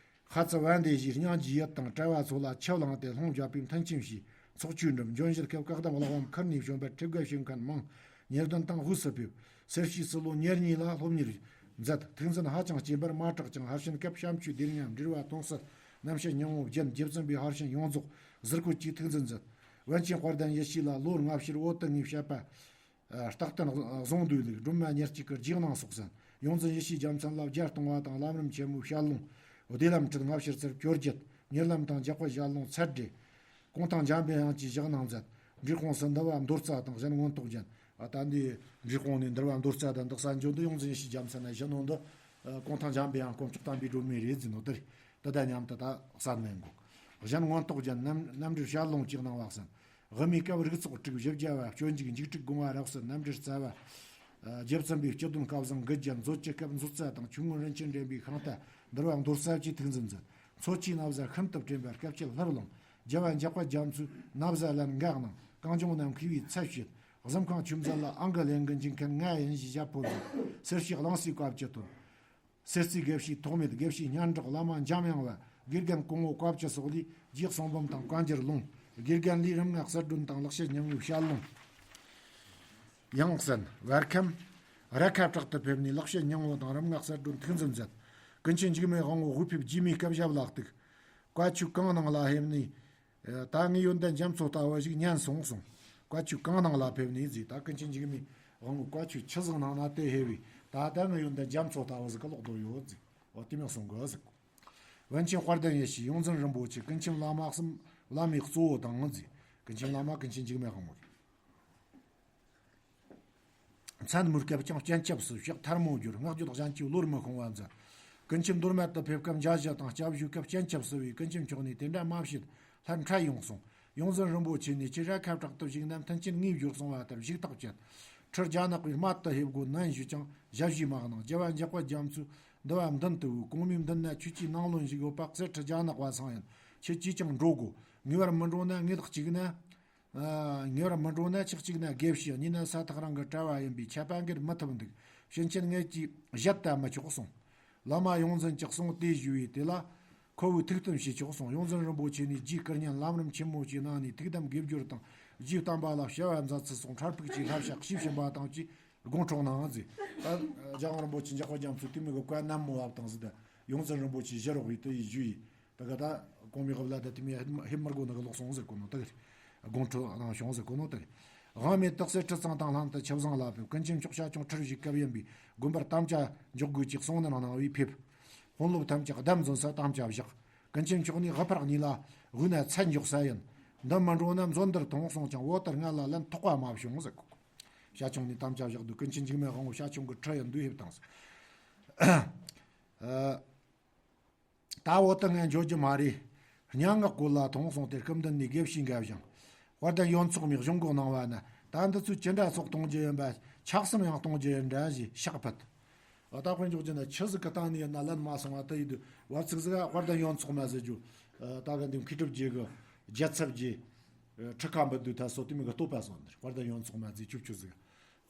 ཁ་ཙ་བན་དེ་བཞིའི་སྙིང་རྗེའི་ཡུལ་དང་བྲལ་བ་ཚོ་ལ་ཆུ་བླངས་ཏེ་ལྷུང་བཞག་པའི་མཐུན་རྐྱེན་བྱས། ཚོགས་ཆོས་འགྲིམས། འབྱོན་བཞིན་སྐབས་བཀའ་གདམས་གླེགས་བམ་ཁུར་ནས་བྱོན་པར་ཁྲིད་དགོས་ཞུ་མཁན་མང་། ཉེར་བདུན་དང་དབུས་སུ་ཕེབས། སེར་སྐྱའི་སྲིད་ལོ་ཉེར་གཉིས་ལ་སློབ་གཉེར་མཛད། ཐུགས་འཛིན་ཧ་ཅང་གཅེས་པར་མ་གྲགས་ཀྱང་། ཧར་ཕྱིན་སྐབས་བྱམས་ཆོས་སྡེ་ལྔ་འབྲེལ་བ་དོན་གསལ་རྣམ་བཤད་སྙིང་པོ་བརྒྱན། རྗེ་བཙུན་པའི་ཧར་ཕྱིན་ཡོངས་རྫོགས་ཟུར་བཀོད་ཀྱིས་ཐུགས་འཛིན་མཛད། པཎ་ཆེན་དཔལ་ལྡན་ཡེ་ཤེས་ལ་ལོ་ལྔ་བཞིར་བོད་དུ་ངའི་བཤད་པ། རྟག་བརྟན་བཟང་འདུས་ལུགས་སྒྲོལ་མ་ཉེར་གཅིག་གི་རྗེས་གནང་སོགས་གསན། ཡོངས་འཛིན་ཡེ་ཤེས་རྒྱལ་མཚན་ལ་རྒྱལ་གཏོང་བ་དང་ལམ་རིམ་ཆེན་མོའི་ཞལ་ལུང་། བདེ་ལམ་ཁྲིད་ལྔ་བཞིར་ཚར་བཅོ་བརྒྱད། གཉིད་ལམ་དང་འཇག་པའི་ཞལ་ལུང་ཚད་འགྲེལ། གུང་ཐང་འཇམ་པའི་དབྱངས་ཀྱི་ཞལ་ནང་མཛད། འབྲས་སྤུངས་སུ་འདུལ་བ་མདོ་རྩ་དང་གཞན་མངོན་རྟོགས་རྒྱན། ཨ། ད་འདི་འབྲས་སྤུངས་ནས་འདུལ་བ་མདོ་རྩ་དང་འདི་གསན་རྒྱུ་འདི་ཡོངས་འཛིན་ཡེ་ཤེས་རྒྱལ་མཚན་ན་གཞི་ནོ་འདི། ཨ། གུང་ཐང་འཇམ་པའི་དབྱངས་དཀོན་མཆོག་དམ་པའི་སྒྲོན་མེ་རེད་ཟེར་ནོ་འདི་རེད། དེ་དང་མཉམ་དུ་ད་གསན་ནས་འགོག་གཞན་མངོན་རྟོགས་ཅན་རྣམ་རྣམ་འགྲེལ་ཞལ་ལུང་གཅིག་གནང་བ་གསན། དབུ་མའི་སྐབས་རིགས་ཚོགས་དྲུག་བཞི་བརྒྱ་བ། སྤྱོད་འཇུག་འཇིགས་བྲལ་དགོངས་པ་རབ་གསལ་རྣམ་འགྲེལ་རྩ་བ། རྗེ་བཙུན་པའི་སྤྱི་དོན་སྐལ་བཟང་དགུ་བརྒྱ། མཛོད་ཀྱི་སྐབས་མཛོད་རྩ་དང་ཆོས་མངོན་རིན་ཆེན་འདྲེན་པའི་ཤིང་རྟ་འདུལ་བ་མདོ་རྩ་བཅས་ཐུགས་འཛིན་མཛད། མཚོ་སྐྱེས་ན་བཟའ་ཤིན་ཏུ་དྲན་པ་སྐབས་ཅིག་ལྷུར་བླངས། རྒྱལ་བ་འཇམ་དཔལ་རྒྱ་མཚོས་ན་བཟའ་ལན་འགའ་གནང་། གངས་ལྗོངས་རྣམས་མཁས་པའི་ཚད་བྱེད། གཟིམ་ཁང་ཆོས་མཛད་ལ་ཨང་གི་ལན་གྱི་འཇིགས་མཁན་ང་ཡིན་ཞེས་ཞབས་ཕོར་མཛད། སེར་སྐྱའི་གླིང་སའི་བཀའ་བཅུ་དོན། སེར་རྩེའི་དགེ་བཤེས་ཐོགས་མེད། དགེ་བཤེས་སྙན་གྲགས། བླ་མ་འཇམ་དབྱངས་པ། དགེ་རྒན་སྐུ་ངོ་བཀའ་བཅུ་སོགས་ལས་རྗེ་གསུང་འབུམ་དང་བཀའ་འགྱུར་ལུང་། དགེ་རྒན་ལས་རིམ་ལྔ་གསལ་སྒྲོན་དང་ལེགས་བཤད་སྙིང་པོའི་ཞལ་ལུང་ཡང་གསན། བར་ཁམས་ར་ཁ་བྲག་ཏུ་ཕེབས་ནས་ལེགས་བཤད་སྙིང་པོ་དང་རིམ་ལྔ་གསལ་སྒྲོན་ཐུགས་འཛིན་མཛད། ཀུན་མཁྱེན་འཇིགས་མེད་དབང་པོ་དབུས་ཕེབས་རྗེས་མའི་སྐབས་ཞབས་ལ་གཏུགས། བཀའ་ཆོས་གང་གནང་ལ་ཕེབས་ནས། ད་ངའི་ཡོན་ཏན་རྒྱ་མཚོ་ལྟ་བུ་ཞིག་ཉན་སོང་གསུངས། བཀའ་ཆོས་གང་གནང་ལ་ཕེབས་ནས་ཟེར། ད་ཀུན་མཁྱེན་འཇིགས་མེད་དབང་པོ་བཀའ་ཆོས་ཆི་ཟིག་གནང་ན་དེ་ཕེབས་པས། ད་ལྟ་ངའི་ཡོན་ཏན་རྒྱ་མཚོ་ལྟ་བུ་ཟིག་གི་ལོག་རྒྱུ་ཡོད་ཟེར། འོ་དེ་མོ་གསུང་གི་ཟེར། པཎ་ཆེན་དཔལ་ལྡན་ཡེ་ཤེས། ཡོངས་འཛིན་རིན་པོ་ཆེ། ཀུན་མཁྱེན་བླ་མ་གསུམ། བླ་མའི་གཙོ་བོ་དང་ཟེར། ཀུན་མཁྱེན་བླ་མ་ཀུན་མཁྱེན་འཇིགས་མེད་དབང་པོ་རེད། མཚན་མོའི་སྐབས་ཀྱང་སྤྱན་ཆབ་སུ་ཕྱག་ཐལ་མོ་སྦྱར། སྔགས་བརྗོད་གཞན་གྱིས་བློར་མི་ཤོང་བ་མཛད། ཀུན་མཁྱེན་མདོ་སྨད་དུ་ཕེབས་སྐབས་མཇལ་ཞུ་དང་སྐྱབས་ཞུའི་སྐབས་སྤྱན་ཆབ་སུ་བས། ཀུན་མཁྱེན་མཆོག་ནས་དེ་འདྲ་མ་བྱེད། སླར་འཕྲལ་ཡོང་གསུངས། ཡོངས་འཛིན་རིན་པོ་ཆེ་ནས་ཁྱེད་ར་ཁ་བྲག་ཏུ་བཞུགས་ན་མཐུན་རྐྱེན་ངས་སྦྱོར་གསུང་བ་ལྟར་ཞུས་རྟགས་བཅད། ཁྲི་རྒྱ་ནག་པའི་སྨད་དུ་ཕེབས་དགོས་ནན་ཞུས་ཀྱང་ཞབས་ཕྱི་མ་གནང་། རྒྱལ་བ་འཇམ་དཔལ་རྒྱ་མཚོས་འདུལ་བ་མདུན་དུ་བོས། གོང་མའི་མདུན་ན་ཁྱོད་ཀྱི་ནང་བློན་ཞིག་ཡོད་པ་གསེར་ཁྲི་རྒྱ་ནག་པ་ཚང་ཡིན། ཁྱེད་ཅིས་ཀྱང་འགྲོ་དགོས། ངེས་པར་མི་འགྲོ་ན་ངེས་ཐག་གཅིག་ན། ཨ། ངེས་པར་མི་འགྲོ་ན་ཆག་གཅིག་ན་དགེ་བཤེས། གཉིས་ན་ས་ཐག་རིང་གི་གྲྭ་བ་ཡིན་པས་ཆད་པ་འགེལ་མི་ཐུབ་འདུག་ཕྱིན་ཆད་ངེད་ཀྱིས་བཞེད་དུ་མི་ཆོག་གསུངས། བླ་མ་ཡོངས་འཛིན་གྱི་གསུང་དེ་ཞུས་པས་དེ་ལ་ཁོ་བོས་ཐུགས་བསྟུན་བྱས་ཆོག་གསུངས། ཡོངས་འཛིན་རིན་པོ་ཆེ་ནས་རྗེའི་སྐུ་བརྙན་ལམ་རིམ་ཆེན་མོ་ཞིག་གནང་ནས་ཐུགས་དམ་དགེ་སྦྱོར་དང་རྗེའི་བསྟན་པ་ལ་བྱ་བ་མཛད་ཚུལ་སོགས་འཕྲལ་ཕུགས་ཀྱིས་བསླབ་བྱ་ཞིབ་ཕྱིན་པ་དང་བཅས་དགོངས་འཕྲོག་གནང་ཟེར། ད་རྒྱལ་དབང་རིན་པོ་ཆེ་འཇམ་དཔལ་རྒྱ་མཚོས་དེ་མོ་གི་བཀའ་ནན་མོ་བབས་དང་ཟེར། ད་ཡོངས་འཛིན་རིན་པོ་ཆེ་ཞུ་རོགས་ཡིན་དེ་ཡི་ཞུས་ཡིན། ད་ག་ད་གོང་མའི་གི་བླ་ད་དེ་མོ་ཧེ་མར་གོ་ནི་གི་ལོག་སོང་ཟེར་གོ་ནོ་ད་གི་རེད། དགོངས་འཕྲོག་གནང་བྱུང་ཟེར་གོ་ནོ་ད་གི་རེད། དབང་མེད་སྟག་གསེར་ཁྲི་ཚང་དང་ལྷན་དུ་ཆུ་བཟང་ལ་ཕེབས། ཀུན་མཁྱེན་མཆོག་བྱ་ཁྱུང་ཁྲིར་བཞུགས་སྐབས་ཡིན་པས་དགོན་པར་དམ་བཅའ་འཇོག་དགོས་ཅེས་གསུང་གནང་གནང་བས་ཕེབས། དཔོན་སློབ་ཐམས་ཅད་བདམས་འཛིན་ས་དམ་བཅའ་བཞག་ཀུན་མཁྱེན་མཆོག་ནས་དབུ་ཕར་གཉིས་ལ་དབུས་ན་ཚད་འཇོག་ས་ཡིན། འདི་མི་འགྲོ་ན་མཛོད་འདིར་ཐོངས་གསུངས་ཀྱང་བོད་དུ་སྔ་ལ་ལན་ཐོགས་པ་མ་བྱུང་ཟེར་གོ། བྱ་ཁྱུང་ནས་དམ་བཅའ་བཞག་དུས་ཀུན་མཁྱེན་འཇིགས་མེད་དབང་པོ་བྱ་ཁྱུང་གི་ཁྲི་ཡི་མདུན་ཕེབས་དང་ཟེར། ཨ། ད་བོད་དུ་ངས་འགྱོ་རྒྱུ་མ་རེད། སྙན་ངག་གོ་ལ་ཐོངས་གསུངས་ཏེ། སྐུ་མདུན་ནས་དགེ་བཤེས་འགའ་བཞེངས། དཔལ་ལྡན་ཡོངས་ཚོགས་མའི་གཞུང་གོ་གནང་བ་ན། ད་འདི་ཚོས་ཅི་འདྲ་ཚོགས་གཏོང་རྒྱུ་ཡིན་པ། ཆགས་སེམས་ཡང་གཏོང་རྒྱུ་ཡིན་འདྲ་ཞེས་ཕྱག་ཕུལ། ཨ། ད་དཔེ་འཇོག་རྒྱུ་ན་ཆི་ཟིག་གི་སྟེང་ནས་ཡིན་ན་ལན་མ་སོང་བ་དེ་ཡིན་དུས། བར་ཚིག་ཟིག་ག་དཔལ་ལྡན་ཡོངས་ཚོགས་མ་ཟེར་རྒྱུ། ཨ། ད་ག་འདི་མཁས་གྲུབ་རྗེ་གི་རྒྱལ་ཚབ་ཀྱི་ཁྲི་ཁ་འབུལ་དུས་ད་སོ་དེ་མོ་གི་བསྟོད་པ་སོང་ནི། དཔལ་ལྡན་ཡོངས་ཚོགས་མ་ཟེར་ཆོག་ཆོག་ཟིག།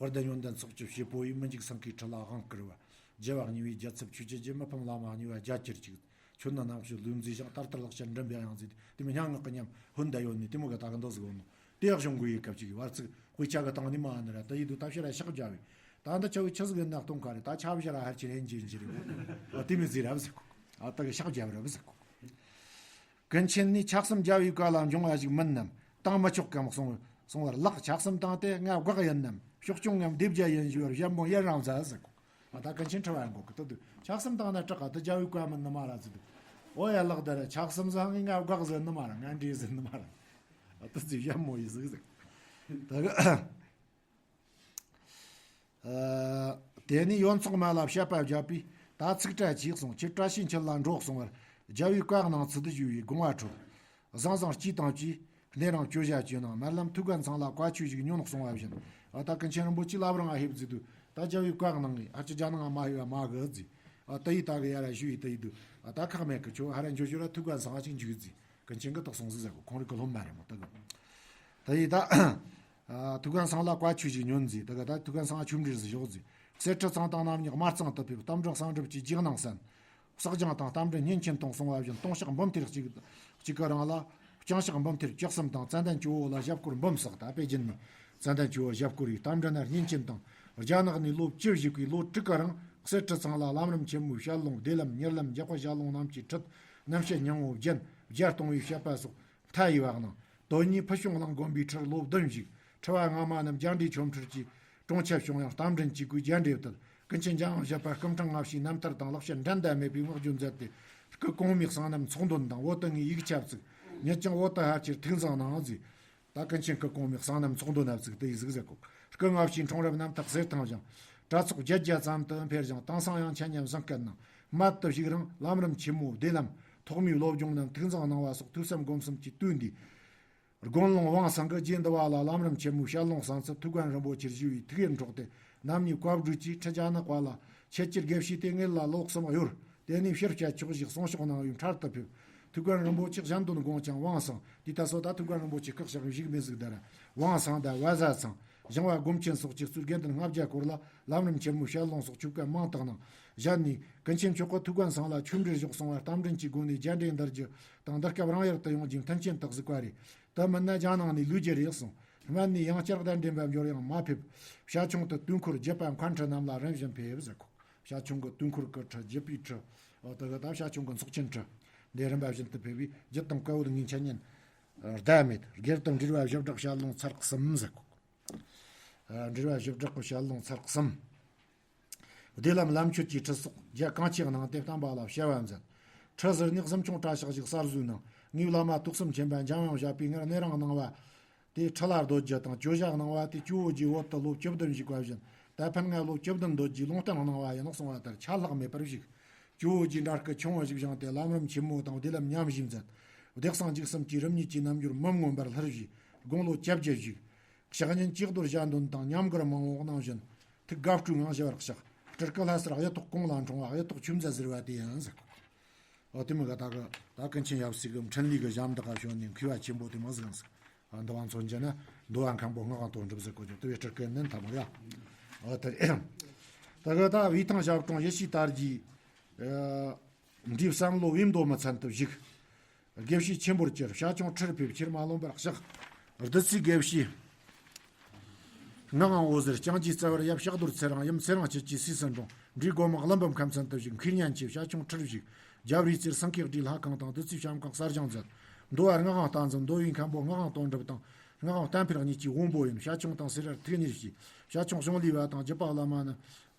དཔལ་ལྡན་ཡོན་ཏན་ཚོགས་ཀྱི་བྱེད་པོ་ཡིས། མི་འཇིགས་སེང་གེའི་ཁྲི་ལ་དབང་བསྐུར་བ། རྒྱལ་བ་གཉིས་པའི་རྒྱལ་ཚབ་ཆོས་ཀྱི་རྗེ། མི་ཕམ་བླ་མ་གཉིས་པ་རྒྱལ་གྱུར་ཅིག། ཁྱོད་ནི་རྣམ་དཔྱོད་ལུས་མཛེས་ཤིང་། ལྟར་ལྟར་ལེགས་བཤད་མགྲིན་པའི་དབྱངས་ཟེར། དེ་མོ་སྙན་ངག་གི་ཉམས་ཧོན་ད་ཡོད་ནི་དེ་མོ་གི་ད་གི་འདི་ཟིག་ཡོད་ནོ། དེ་ཡག་གཞུང་གི་ཡི་སྐབས་ཅིག་བར་ཚིག་དཔེ་ཆ་གི་སྟེང་ནས་མ་ནི་ར། ད་ཡིད་དུ་ད་ཕྱིར་ར་ཕྱག་བརྒྱབ་བས། ད་འདི་ཆ་བོའི་ཆི་ཟིག་ཡིན་ན་གཏོང་ག་རེད། ད་ཆ་བཞི་ར་ཧར་ཆེར་ཧན་ཅིར་ཅིར་རེད། ཨ། དེ་མོ་ཟིག་ར་བཟེ་གོ། ཨ། ད་གི་ཕྱག་བརྒྱབ་ར་བཟེ་གོ། ཀུན་མཁྱེན་ནི། ཆགས་སེམས་རྒྱལ་བའི་བཀའ་ལ་འབྱུང་བ་ཞིག་མིན་ནམ། བཏང་མི་ཆོག་གམ་གསུང་གསུང་བར་ལགས། ཆགས་སེམས་བཏང་སྟེ་ང་བཀག་ཡིན་ནམ། ཕྱོགས་སྐྱོང་ངམ་སྡེ་བརྒྱད་ཡིན་ཞུ་བར་ཞལ་མོ་ཡར་རང་མཛད་ཟེར་གོ། ཨ། ད་ཀུན་མཁྱེན་ཁྲི་བ་འགོག་གི་ད་དུ་ཆགས་སེམས་བཏང་ན་དྲག་ག། དུ་རྒྱལ་བའི་བཀའ་མིན་ནི་མ་ར་ཟེར་དུ། ཨོ་ཡ་ལགས། ད་ར་ཆགས་སེམས་བཟང་ངས་ང་བཀག་ཟེར་ནི་མ་ར། ང་འདྲེ་ཟེར་ནི་མ་ར། ཨ། དུ་ཚོས་ཞལ་མོ་ཡི་ཟིག་ཟེར། ད་གི། ཨ། དེ་ནས་ཡོངས་ཚོགས་མ་ལ་བཤད་པ་བརྒྱབ་པས། ད་ཚིག་ཕྲད་ཅིག་གསུངས། ཁྱེད་བཀྲ་ཤིས་འཁྱིལ་ལ་འགྲོ་གསུང་བར། རྒྱལ་བའི་བཀའ་གནང་ཚུལ་འདི་ཞུ་བའི་དགོངས་པ་འཁྲོལ། བཟང་བཟང་སྐྱིད་དང་བཅས། གནས་རང་བཅོས་བྱ་བཅོས་གནང་། མར་ལམ་ཐུའུ་བཀྭན་ཚང་ལ་བཀའ་ཆོས་ཤིག་ཉོན་གསུང་བ་བཞིན། ཨ། ད་ཀུན་མཁྱེན་རིན་པོ་ཆེ་བླ་བྲང་ང་ཕེབས་ཟེར་དུས། ད་རྒྱལ་བའི་བཀའ་གནང་ངས་ཨ་ཅི་རྒྱ་ནང་ང་མ་ཕེབས་པ་མ་གི་ཟེར། ཨ། ད་ཡི་ད་གི་ཡ་ར་ཞུ་ཡི་ད་ཡི་དུས། ཨ། ད་ཁག་མེད་གི། ཁྱོད་ཧ་ར་འཇོ་ཞོ་ར་ཐུའུ་བཀྭན་ཚང་ང་ཅིག་འཇུག་ཟེར། ཀུན་མཁྱེན་གི་ད་གསུང་ཟིག་ཟེར་གོ། ཁོང་རང་གི་སློབ་མ་རེད་མོ་ད་གི། ད་ཡི་ད། ཨ། ཐུའུ་བཀྭན་ཚང་ལ་བཀའ་ཆོས་ཤིག་ཉོན་ཟེར། ད་ག་ད་ཐུའུ་བཀྭན་ཚང་ང་ཆོས་འབྲེལ་ཟིག་ཞོག་ཟེར། གསེར་ཁྲི་ཚང་དང་རྣམ་གཉིས་དམར་གཙང་དུ་ཕེབས། རྟ་མགྲིན་གསང་སྒྲུབ་ཀྱི་རྗེས་གནང་གསན། བསགས་སྦྱང་དང་རྟ་མགྲིན་བསྙེན་ཆེན་གཏོང་གསུང་བ་བཞིན། ལྟུང་བཤགས་འབུམ་ཐེར་གཅིག་གཅིག་གི་རིང་ལ། བསྐྱངས་བཤགས་འབུམ་ཐེར་བཅུ་གསུམ་དང་། ཙན་དན་ཇོ་བོ་ལ་ཞབས་སྐོར་འབུམ་བསགས། ད་དཔེ་རྒྱུན་ནས་ཙན་དན་ཇོ་བོ་ཞབས་སྐོར་ཡིས། རྟ་མགྲིན་ན་བསྙེན་ཆེན་དང་། རྒྱ་ནག་ནས་ལོ་བཅུ་བཞུགས་པའི་ལོ་དྲུག་གི་རིང་། གསེར་ཁྲི་ཚང་ལ་ལམ་རིམ་ཆེན་མོའི་ཞལ་ལུང་། བདེ་ལམ་གཉེར་ལམ་འཇག་པ་ཞལ་ལུང་རྣམས་ཀྱིས་ཁྲིད། རྣམ་བཤད་སྙིང་པོ་བརྒྱན། བརྒྱད་གཏོང་བའི་བཤད་པ་སོགས་མཐའ་ཡས་པ་གནང་། དོན་གཉིས་ཕུལ་བྱུང་གླིང་དགོན་པའི་ཁྲིར་ལོ་བདུན་བཞུགས། ཁྲི་བ་སྔ་མ་རྣམས་རྒྱ་འབྲས་ཆོ་འཕྲུལ་གྱི་གྲོང་ཁྱེར་བྱུང་ཡང་། རྟ་མགྲིན་གྱི་སྐུའི་རྒྱ་འབྲས་བཏུལ། ཀུན་མཁྱེན་འཇམ་དབྱངས་བཞད་པ་སྐུ་ཕྲེང་ལྔ་བྱས། རྣམ་ཐར་དང་ལེགས་བཤད་འགྲན་ཟླ་མེད་པའི་བསྔགས་བརྗོད་མཛད་དེ། སྐུ་གོང་མའི་གསང་རྣམ་ཚོགས་འདོན་དང་། བོད་དུ་ངའི་ཡིག་ཆ་བཙུགས། ཉིད་ཀྱང་བོད་དུ་ཕལ་ཆེར་ཐུགས་འཛིན་གནང་ཟེར། ད་ཀུན་མཁྱེན་སྐུ་གོང་མའི་གསང་རྣམ་ཚོགས་འདོན་ན་བཙུགས་ཏེ་ཡི་གཟིགས་ཟེར་གོ། སྐུ་སྔ་ཕྱིའི་འཁྲུངས་རབས་རྣམ་ཐར་གསེར་ཐང་བཞེངས། གྲྭ་ཚོགས་བརྒྱད་བརྒྱ་ཙམ་དུ་འཕེལ་ཞིང་། དེང་སང་ཡང་འཆད་ཉན་གཟེངས་བསྐལ་གནང་། སྨད་དུ་བཞུགས་རིང་ལམ་རིམ་ཆེན་མོ་བདེ་ལམ་ཐོག་མའི་སློབ་སྦྱོང་རྣམས་ཐུགས་འཛིན་གནང་བ་སོགས་ཐོས་བསམ་སྒོམ་གསུམ་གྱི་དུས་འདིའི་དགོན་ལུང་དབང་ཚང་གི་རྗེ་འདི་བ་ལ་ལམ་རིམ་ཆེན་མོའི་ཞལ་ལུང་གསན་ཚུལ། ཐུའུ་བཀྭན་རིན་པོ་ཆེར་ཞུ་བའི་ཐུགས་ཡིད་འཕྲོག་སྟེ། རྣམ་གཉིས་བཀའ་བགྲོས་ཀྱིས་ཁྲི་རྒྱ་ནག་པ་ལ་ཁྱེད་ཀྱི་དགེ་བཤེས་དེ་ངེད་ལ་ལོ་གསུམ་གཡོར། དེ་ནས་ཕྱིར་བསྐྱལ་ཆོག་ཞེས་གསུང་ཤོག་གནང་བའི་མཐར་དུ་ཕེབས། ཐུའུ་བཀྭན་རིན་པོ་ཆེ་གཞན་དོན་དགོངས་ཀྱང་དབང་ཚང་། དེ་ལྟ་སོ་ད་ཐུའུ་བཀྭན་རིན་པོ་ཆེ་བཀག་བཞག་བཞུགས་མེད་ཟིག་ད་ར། དབང་ཚང་དང་བ་ཟ་ཚང་། བཞེངས་བ་སྒོམ་ཆེན་སོགས་ཀྱིས་གཙོས་དགེ་འདུན་ལྔ་བརྒྱ་སྐོར་ལ་ལམ་རིམ་ཆེན་མོའི་ཞལ་ལུང་སོགས་ཆོས་སྐད་མང་དག་གནང་། གཞན་ནས་ཀུན་མཁྱེན་མཆོག་གིས་ཐུའུ་བཀྭན་ཚང་ལ་ཆོས་འབྲེལ་ཞོག་གསུང་བར། རྟ་མགྲིན་གྱི་སྒོ་ནས་རྒྱ་འབྲས་འདིར་རྒྱུ་དང་། འདི་སྐབས་རང་ཡུལ་དུ་ཡོང་རྒྱུའི་མཐུན་རྐྱེན་དག་གཟིགས་པ་རེད། དེ་མིན་ན་རྒྱ་ནང་ནས་ལུས་རྒྱུ་རེད་གསུངས། སྨད་ནས་ཡང་བསྐྱར་གདན་འདྲེན་པ་འབྱོར་ཡང་མ་ཕེབས། བྱ་ཁྱུང་དུ་དུས་འཁོར་བརྒྱུད་པ་མཁན་ཁྲི་རྣམས་ལ་རིམ་བཞིན་ཕེབས་ཟེར་གོ། བྱ་ཁྱུང་གི་དུས་འཁོར་གྱི་ཁྲི། བརྒྱུད་པའི་ཁྲི། འོ་དེ་གི་ད་བྱ་ཁྱུང་གི་ཚོགས་ཆེན་ཁྲི། འདི་རིམ་པ་བཞིན་དུ་ཕེབས་པས། རྒྱུད་དང་བཀའ་པོད་ལྔའི་འཆད་ཉན་ཟླ་མེད། སྒེར་དང་འབྲེལ་བ་བཞི་བསྒྲགས་ཞལ་ལུང་ཚར་གསུམ་ཟེར་གོ། འབྲེལ་བ་བཞི་བསྒྲགས་ཀྱི་ཞལ་ལུང་ཚར་གསུམ། བདེ་ལམ་ལམ་མཆོད་ཀྱི་ཁྲི་སོགས་རྒྱ་གང་ཆེ་གནང་སྟེ་བསྟན་པ་ལ་བྱ་བ་མཛད། ཁྲི་ཟུར་ནས་གཟིམ་ཆུང་གྲྭ་ཤག་ཞིག་གསར་བཟོས་གནང་། ངའི་བླ་མ་དུག་གསུམ་མཁྱེན་པ་འཇམ་དབྱངས་བཞད་པས་སྔར་གནས་རིམ་གནང་བ་དེ་ཁྲི་ལ་བསྡོད་རྒྱུ་དང་བཅོས་བཞག་གནང་བ་དེ་ཇོ་བོ་རྗེས་བོད་དུ་ལོ་བཅུ་བདུན་བཞུགས་པ་བཞིན། ད་ཕན་ང་ལོ་བཅུ་བདུན་སྡོད་རྒྱུའི་ལུང་བསྟན་གནང་བ་ཡིན་ནོ་གསུང་བ་ལྟར་ཆད་ལྷག་མེད་པར་བཞུགས། ཇོ་བོ་རྗེས་འདྲ་སྐུ་ཆུང་བ་ཞིག་བཞེངས་ཏེ་ལམ་རིམ་ཆེན་མོ་དང་བདེ་ལམ་མཉམ་བཞེས་མཛད། བདེ་གསང་འཇིགས་གསུམ་གྱི་རིམ་གཉིས་ཀྱི་རྣལ་འབྱོར་མི་མངོན་པར་ལྷུར་བཞེས། དགུང་ལོ་བཅོ་བརྒྱད་བཞུགས། ཕྱག་བརྙན་གཅིག་རྡོར་ཞལ་འདོན་དང་ཉམས་མགུར་མང་བོ་གནང་བཞིན། ཐུགས་དགའ་སྤྲོའི་ངང་ཞི་བར་གཤེགས། སྤྲུལ་སྐུ་ལྷ་སར་གཡུ་ཐོག་གོང་ལ་འཁྲུངས་པ། གཡུ་ཐོག་ཆོས་མཛད་ཟེར་བ་དེ་ཡིན་ཟེར། འོ་དེ་མོ་ག་ད་གི་ད་ཀུན་མཁྱེན་ཡབ་སྲས་ཀྱི་འཕྲིན་ལས་ཀྱི་ཞབས་འདེགས་ཀ་བྱོན་ནས་མཁས་པ་ཆེན་པོ་དེ་མོ་ཟིག་ཡིན་ཟེར། འདི་བ་མཚོན་རྒྱུ་ན་འདུལ་བ་མཁན་པོ་ངག་དབང་དོན་གྲུབ་ཟེར་གོ་ཅོག་དེ་བས་སྤྲུལ་སྐུ་ནན་ཐ་མ་ཡ། འོ་དེ་རེད། ད་གི་ད་བི་ཐང་ཞབས་དྲུང་ཡེ་ཤེས་དར་རྒྱས། འདིའི་བསམ་བློ་བའི་མདོ་མི་ཚན་དུ་བཞུགས། དགེ་བཤེས་ཆེན་པོར་གྱུར། བྱ་ཁྱུང་ཁྲིར་ཕེབས། ཕྱིར་མ་ལོན་པར་གཤེགས། བདུད་རྩིའི་དགེ་བཤེས་ངག་དབང་འོད་ཟེར། ལྕང་སྐྱའི་རྩ་བར་ཡབ་ཕྱག་རྡོར་ཚེ་རིང་། ཡུམ་ཚེ་རིང་སྐྱིད་ཀྱི་སྲས་སུ་འཁྲུངས། འབྲས་སྒོ་དམག་ཀླུ་འབུམ་ཁམས་ཚན་དུ་བཞུགས། མཁས་སྙན་ཆེ། བྱ་ཁྱུང་ཁྲིར་བཞུགས། རྒྱབ་རིའི་རྩེར་སེང་གེ་སྒྲོལ་ལྷ་ཁང་དང་བདུད་རྩིའི་བྱམས་ཁང་གསར་བཞེངས་མཛད། མདོ་བར་ངག་དབང་བསྟན་འཛིན། མདོ་བའི་མཁན་པོ་ངག་དབང་དོན་གྲུབ་དང་ངག་དབང་བསྟན་འཕེལ་གཉིས་ཀྱི་དབོན་པོ་ཡིན། བྱ་ཁྱུང་དང་སེ་རར་ཐུགས་གཉེར་བྱས། བྱ་ཁྱུང་གཞུང་ལས་པ་དང་རྒྱུད་པ་བླ་མ་རྣམས་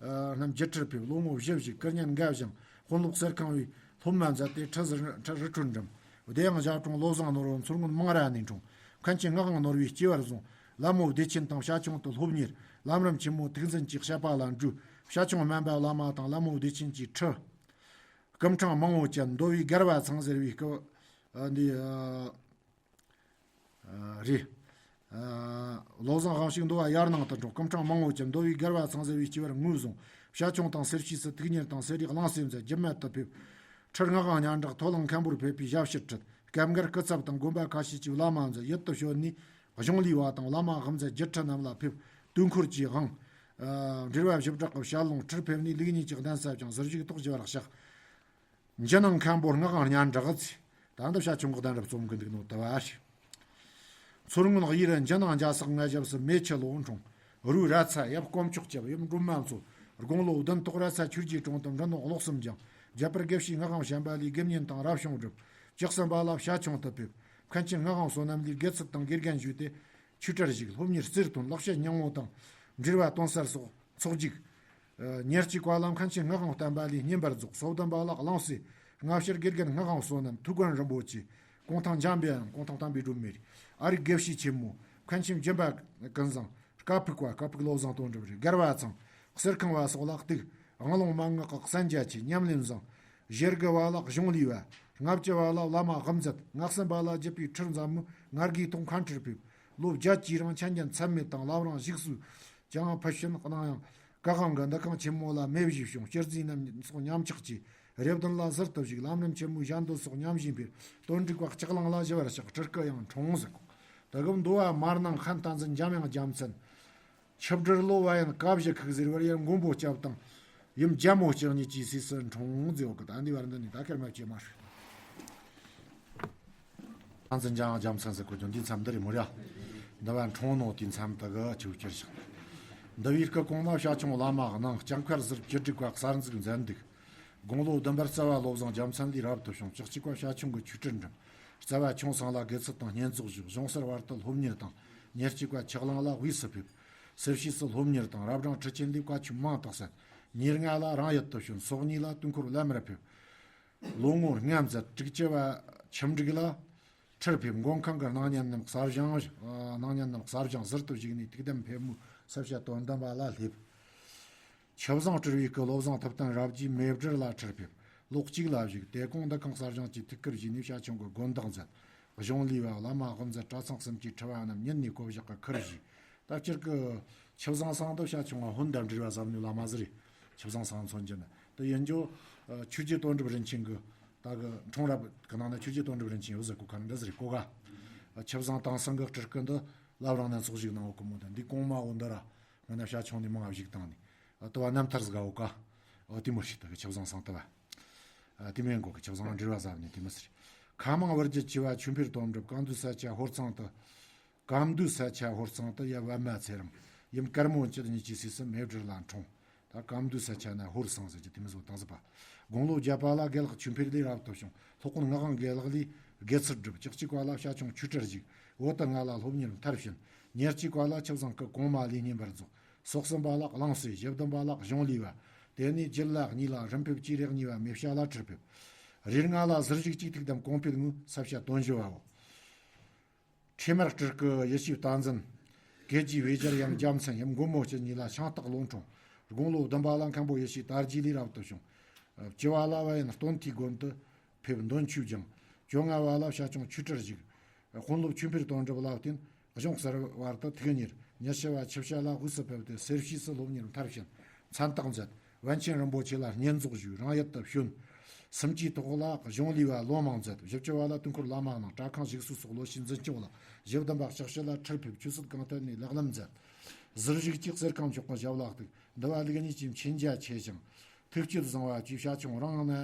རྣམས་རྒྱུད་ཁྲིར་ཕེབས། ལོ་ངོ་བཞི་བཞུགས། སྐུ་བརྙན་འགའ་བཞེངས། དཔོན་སློབ་གསེར་ཁང་བའི་སློབ་མ་མཛད་དེ་ཁྲི་ཟུར་ཁྲི་རི་ཁྲོད་འགྲིམས། བདེ་དབྱངས་ཞབས་དྲུང་བློ་བཟང་ནོར་བུ་མཚོ་སྔོན་མང་ར་ནས་འཁྲུངས། མཁན་ཆེན་ངག་དབང་ནོར་བུས་སྐྱེ་བར་བཟུང་། ལྷ་མོ་བདེ་ཆེན་དང་བྱ་ཁྱུང་དུ་སློབ་གཉེར། ལམ་རིམ་ཆེན་མོ་ཐུགས་འཛིན་གྱི་བཤད་པ་ལ་འགྲོས། བྱ་ཁྱུང་སྨན་པ་བླ་མ་དང་ལྷ་མོ་བདེ་ཆེན་གྱི་ཁྲི། སྐུ་ཕྲེང་མང་བོ་ཅན། མདོ་བའི་རྒྱལ་བ་ཚང་ཟེར་བའི་སྐུ། ཨ་འདི་ཨ་ཨ་རེད། ཨ་བློ་བཟང་དབང་ཕྱུག་འདུལ་བ་ཡར་ནང་དུ་འགྲོ། སྐུ་འཕྲེང་མང་བོ་ཅན། མདོ་བའི་རྒྱལ་བ་ཚང་ཟེར་བའི་སྤྱི་བར་ངོས་བཟུང་། བྱ་ཁྱུང་དང་སེར་བྱེས་སུ། དུག་གཉེར་དང་སེར་རིགས་གླང་སྲས་མཛད། རྒྱུད་སྨད་དུ་ཕེབས། ཁྲིར་ངག་དབང་སྙན་གྲགས། མཐོ་གླིང་མཁན་པོར་ཕེབས་པའི་ཞབས་ཕྱིར་ཁྲིད། སྐབས་འགར་སྐུ་ཚབ་དང་དགོན་པ་ཁ་ཤས་ཀྱི་བླ་མ་མཛད། ཡུལ་དུ་བྱོན་ནས་གཞུང་ལས་པ་དང་བླ་མ་དབུ་མཛད་སྒྱུར་ཁྲི་རྣམས་ལ་ཕེབས། དུས་འཁོར་གྱི་དབང་། ཨ་འབྲེལ་བ་བཞི་བྲག་གི་བཤད་ལུང་ཁྲིར་ཕེབས་ནས་ལུགས་གཉིས་ཀྱི་གདན་ས་བསྐྱངས། ཟུར་བཞུགས་ཐོག་བཞི་བར་གཤེགས། འཇུ་ནང་མཁན་པོ་ངག་དབང་སྙན་གྲགས་ཚེ། ད་འདི་བྱ་ཁྱུང་གི་གདན་རབས་རྩོམ་གི་འདུག་ནོ་ད་བ་ཞིག་མཚོ་སྔོན་གཡས་རུ་འཇུ་ནང་རྒྱ་སག་ང་ཞབས་སུ་མེ་ཆུ་ལོག་འཁྲུངས། རུའི་ར་ཚ་ཡབ་དཀོན་མཆོག་སྐྱབས། ཡུམ་སྒྲོལ་མ་མཚོ། དགུང་ལོ་བདུན་ཐོག་ར་ཚ་ཆོས་རྗེའི་དྲུང་དུ་འབྲི་ནོ་ཀློག་གསུམ་སྦྱངས། རྒྱ་བལ་དགེ་བཤེས་ངག་དབང་བྱམས་པ་ལས་དགེ་བསྙེན་དང་རབ་བྱུང་བསྒྲུབས། ལྕགས་སྲིན་པ་ལ་བྱ་ཁྱུང་དུ་ཕེབས། མཁན་ཆེན་ངག་དབང་བསོད་ནམས་ལས་དགེ་ཚུལ་དང་དགེ་རྒན་ཞུས་ཏེ། ཆོས་གྲྭར་བཞུགས། སློབ་གཉེར་རྩེར་ཐོན། ལེགས་བཤད་སྙིང་པོ་དང་འབྲེལ་བ་སྟོན་གསར་སོགས་ཚོགས་རྒྱུགས། ཨ་ཉེར་གཅིག་པ་ལ་མཁན་ཆེན་ངག་དབང་བསྟན་པ་ལས་བསྙེན་པར་རྫོགས། སོ་བདུན་པ་ལ་གླང་སྲས། སྔ་ཕྱིར་དགེ་རྒན་ངག་དབང་བསོད་ནམས། ཐུའུ་བཀྭན་རིན་པོ་ཆེ། གུང་ཐང་འཇམ་དཔལ་དབྱངས། གུང་ཐང་བསྟན་པའི་སྒྲོན་མེ་རེད། ཨ་རིག་དགེ་བཤེས་ཆེན་མོ། མཁན་ཆེན་སྦྱིན་པ་ཀུན་བཟང་། སྐ་ཕུག་པ། སྐ་ཕུག་བློ་བཟང་དོན་གྲུབ་རེད། སྒར་བ་ཚང་། གསེར་ཁང་བ་སོགས་ལ་གཏུགས། དབང་ལུང་མན་ངག་གི་གསན་རྒྱ་ཆེ། ཉམས་ལེན་བཟང་། ཞེ་དགུ་བ་ལ་གཞུང་ལས་པ། ལྔ་བཅུ་བ་ལ་བླ་མ་དབུ་མཛད། ངག་གསུམ་པ་ལ་བརྒྱུད་པའི་ཁྲིར་མཛད་མོད། ང་རྒྱལ་ཐོག་མཁན་ཁྲིར་ཕེབས། ལོ་བརྒྱད་ཀྱི་རིང་ཆ་འཇོག་ཚད་མེད་དང་བླ་བྲང་བཞུགས་སུ་ཀྱང་ཕུལ་ཞིང་གནང་ཡང་། བཀའ་དབང་གི་འདུ་ཁང་ཆེན་མོ་ལ་མེ་བཞུ་བྱུང་། སྤྱིར་རྫས་རྣམས་སོགས་མཉམ་ཆགས་ཀྱིས་རེ་བདུན་ལ་ཟུར་དུ་བཞུགས། ལམ་རིམ་ཆེན་མོའི་ཞལ་འདོན་སོགས་མཉམ་བཞིན་པའི་དོན་འགྲིག་པ་ལྕགས་གླང་ལ་ཞི་བར་གཤེགས། སྤྲུལ་སྐུ་ཡང་འཁྲུངས་ཟེར། ད་གམ་འདུལ་བ་མར་ནང་ཧན་བསྟན་འཛིན་འཇམ་དབྱངས་རྒྱལ་མཚན། ཆིབས་སྒྲིལ་ལོ་བ་ཡན་བཀའ་བཞི་ཁུག་ཟེར་བར་ཡན་མགོན་པོ་སྐྱབས་དང་། ཡུམ་རྒྱལ་མོ་སྐྱབས་གཉིས་ཀྱི་སྲས་སུ་འཁྲུངས་མཛད་ཡོད་གི། ད་འདི་བར་འདི་ནི་ད་ཁེར་མ་བྱེད་མ་རེད། ཨང་ཙི་འཇང་རྒྱལ་མཚན་ཟེར་གོ་ཀྱང་འདི་མཚམས་འདི་རེད་མོ་ར། འདི་བ་འཁྲུངས་ནོ་དེ་མཚམས་དུ་གི་ཆིབས་བསྒྱུར་ཞིང་། འདི་བའི་སྐུ་གོང་མ་བྱ་ཁྱུང་བླ་མ་གནང་། ལྕང་མཁར་ཟུར་བཅུ་དྲུག་པ་གསར་འཛུགས་མཛད་འདུག་དགུང་ལོ་བདུན་པར་རྩ་བ་བློ་བཟང་རྒྱལ་མཚན་ལས་རབ་ཏུ་བྱུང་། བཅུ་གཅིག་པ་བྱ་ཁྱུང་གི་ཆོས་ཁྲིར་འགྲིམས། རྩ་བ་ཁྱུང་ཚང་ལ་དགེ་ཚུལ་དང་བསྙེན་རྫོགས་བཞུགས། གཞུང་གསར་བར་དུ་སློབ་གཉེར་དང་། ཉེར་གཅིག་པ་ཆགས་གླིང་ལ་དབུས་སུ་ཕེབས། སེར་བྱེས་སུ་སློབ་གཉེར་དང་། རབ་འབྲིང་ཁྲི་ཆེན་ལས་བཀའ་ཆོས་མང་དུ་གསན། ཉེར་ལྔ་ལ་རང་ཡུལ་དུ་བྱོན། སོ་གཉིས་ལ་དུས་འཁོར་བླ་མར་ཕེབས། ལོ་ངོ་ལྔ་མཛད། དྲུག་ཅུ་བ་ཁྱིམ་འགྲིག་ལ་ཁྲིར་ཕེབས། མགོན་ཁང་གི་སྣང་བརྙན་རྣམས་གསར་བཞེངས། སྣང་བརྙན་རྣམས་གསར་བཞེངས་ཟུར་དུ་བཞུགས་ནས་ཐུགས་དམ་ཕེབས་མོད་ས་བྱ་དོན་དམ་པ་ལ་སླེབས། ཆུ་བཟང་སྤྲུལ་བའི་སྐུ་བློ་བཟང་ཐུབ་བསྟན་རབ་རྒྱས་མེ་སྦྲུལ་ལ་ཁྲིར་ཕེབས། ལོ་གཅིག་ལ་བཞུགས། དེ་གོང་འདུ་ཁང་གསར་བཞེངས་ཀྱི་ཐུགས་ཁུར་བཞེས་ནས་བྱ་ཁྱུང་གི་དགོན་བདག་མཛད། གཞུང་ལས་པ་བླ་མ་དབུ་མཛད་གྲྭ་ཚང་གསུམ་གྱི་ཁྲི་བ་རྣམས་ཉིད་ནས་བསྐོ་བཞག་གི་ཁུར་བཞེས། ད་སྤྱིར་གི་ཆུ་བཟང་སང་དུ་བྱ་ཁྱུང་བ་ཧོན་དང་འབྲེལ་བ་ཟབ་ནི་བླ་མ་ཟི་རེད། ཆུ་བཟང་སང་མཚོན་གྱི་ན་དུ་ཡིན་རྒྱུ། ཆོས་རྗེ་དོན་གྲུབ་རིན་ཆེན་གི་ད་གི་འཁྲུངས་རབས་གི་ནང་ན་ཆོས་རྗེ་དོན་གྲུབ་རིན་ཆེན་ཡོད་ཟེར་གོ་ཁ་འདི་ཟི་རེད་གོ་ག་ཆུ་བཟང་དང་སང་གི་སྤྲུལ་སྐུ་འདི་བླ་བྲང་ན་ཚོགས་ཞུགས་གནང་འོ་གི་མོ་ད་འདི་གོང་མ་འོ་འདི་ར། ང་ན་བྱ་ཁྱུང་ནས་མང་བ་ཞིག་བཏང་ནས། ལྟ་བ་རྣམ་ཐར་ཟིག་འོ་ཀ་འོ་དེ་མོ་ཞིག་ད་གི་ཆབ་བཟང་སང་ལྟ་བ། དེ་མིན་གོ་གི་ཆབ་བཟང་འབྲེལ་བ་ཟབ་ནས་དེ་མི་ཟེར། ཁ་མང་བུ་རྒྱུད་ཆེ་བ་ཆོས་འཕེལ་དོན་གྲུབ་གང་འདུལ་ས་ཆ་ཧོར་ཚང་དུ། གང་འདུལ་ས་ཆ་ཧོར་ཚང་དུ་ཡབ་པདྨ་ཚེ་རིང་ཡུམ་དཀར་མོ་བཅུ་གཉིས་ཀྱི་སྲས་སུ་མེ་སྦྲུལ་ལ་འཁྲུངས། ད་གང་འདུལ་ས་ཆ་ན་ཧོར་ཚང་ཟེར་གྱི་དེ་མི་བཟོ་དང་ཟིག་པ། དགུང་ལོ་བརྒྱད་པ་ལ་དགེ་ལེགས་ཆོས་འཕེལ་ལས་རབ་ཏུ་བྱུང་། སློབ་དཔོན་ངག་དབང་དགེ་ལེགས་ལས་དགེ་ཚུལ་བསྒྲུབས། བཅུ་གཅིག་པ་ལ་བྱ་ཁྱུང་ཆོས་གྲྭར་བཞུགས། བོད་དུ་ང་ལ་སློབ་གཉེར་མཐར་ཕྱིན། ཉེར་གཅིག་པ་ལ་ཆབ་བཟང་སྐུ་གོང་མ་ལས་བསྙེན་པར་རྫོགས། སོ་གསུམ་པ་ལ་གླང་སྲས། བཞི་བདུན་པ་ལ་གཞུང་ལས་པ། དེ་ནས་རྒྱུད་བླ་གཉིས་ལ་རིམ་ཕེབས་ཀྱིས་རེ་གཉིས་པ་མེ་བྱ་ལ་ཁྲིར་ཕེབས། རེ་ལྔ་ལ་ཟུར་བཞུགས་ཀྱིས་ཐུགས་དམ་གོང་འཕེལ་ངོས་ས་བྱ་དོན་ཞུ་བའོ། ཁྲི་མར་སྤྲུལ་སྐུ་ཡེ་ཤེས་བསྟན་འཛིན། སྐད་ཀྱི་བེ་སྦྱར་ཡང་རྒྱལ་མཚན་ཡང་མགོན་མོ་སྤྱི་གཉིས་ལ་ཤིང་སྟག་ལོ་འཁྲུངས། དགུང་ལོ་བདུན་པ་ལ་མཁན་པོ་ཡེ་ཤེས་དར་རྒྱས་ལས་རབ་ཏུ་བྱུང་། བཅུ་བ་ལ་བ་ཡན་སྟོན་ཐོའི་དགོན་དུ་ཕེབས་འདོན་ཆོས་སྦྱངས། བཅོ་ལྔ་བ་ལ་བྱ་ཁྱུང་ཆོས་གྲྭར་བཞུགས། དཔོན་སློབ་ཆོས་འཕེལ་དོན་གྲུབ་ལ་བརྟེན་གཞུང་གསར་བར་དུ་ཐུགས་གཉེར། ཉི་ཤུ་བ་ཆུ་བྱ་ལ་དབུས་སུ་ཕེབས་ཏེ་སེར་བྱེས་སུ་སློབ་གཉེར་མཐར་ཕྱིན། མཚན་རྟགས་མཛད། པཎ་ཆེན་རིན་པོ་ཆེ་ལ་བསྙེན་རྫོགས་ཞུས། རང་ཡུལ་དུ་བྱོན། སུམ་ཅུའི་ཐོག་ལ་གཞུང་ལས་པ་ལོ་མང་མཛད། བཞི་བཅུ་བ་ལ་དུས་འཁོར་བླ་མ་གནང་། གྲྭ་ཁང་བཞུགས་སུ་སོགས་ལོ་ཕྱུགས་འཛིན་སྐྱོང་ལ། བཞི་བདུན་པ་ལྕགས་ཕྱི་ལ་ཁྲིར་ཕེབས། ཆོས་སྲིད་གང་ཐད་ནས་ལེགས་ལམ་མཛད། ཟུར་བཞུགས་ཀྱིས་གསེར་ཁང་མཆོག་གི་ཞབས་ལ་གཏུགས། འདུལ་བ་ལུགས་གཉིས་ཀྱི་མཁྱེན་རྒྱ་ཆེ་ཞིང་། ཐུགས་སྤྱོད་བཟང་བ་བཅས་བྱ་ཁྱུང་རང་ན་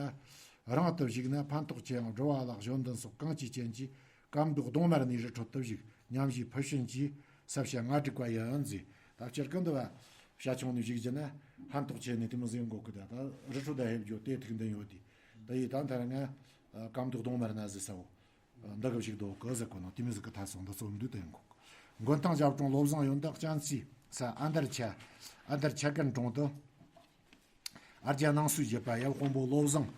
རང་དུ་བཞུགས་ན་ཕན་ཐོགས་ཆེ་ཡང་། སྒྲུབ་པ་ལ་གཞོན་འདུན་སོགས་གང་ཅིའི་རྐྱེན་གྱིས་སྐམ་མདོག་གདོང་དམར་ནས་རི་ཁྲོད་དུ་བཞུགས། ཉམས་བཞེས་ཕུལ་བྱིན་གྱིས་ས་བྱ་ང་དྲུག་པ་ཡན་མཛད། ད་སྤྱིར་གི་འདི་བ་བྱ་ཁྱུང་ནས་བཞུགས་རྒྱུ་ན་ཕན་ཐོགས་ཆེ་ནས་དེ་མོ་ཟིག་འགོག་གི། ད་ད་རི་ཁྲོད་ད་ཧེབ་རྒྱུ་དེ་ཐུགས་འདུན་ཡོད་དེ། ད་ཡི་ད་མཐར་ང་སྐམ་མདོག་གདོང་དམར་ན་ཟི་ས་བོ། འདི་གི་བཞུགས་འདུག་གི་ཟེར་གོ་ནོ་དེ་མོ་ཟིག་གི་ཐ་སོང་འདི་ཚོ་འདུག་དེ་འགོག་མགོན་ཐང་ཞབས་དྲུང་བློ་བཟང་ཡོན་བདག་ཅན་ཚེ་ས་ཨ་འདར་ཆ། ཨ་འདར་ཆ་ཀན་གྲོང་དུ། ཨ་རྒྱ་སྣང་སྲིད་བཞི་པ་ཡབ་དཔོན་པོ་བློ་བཟང་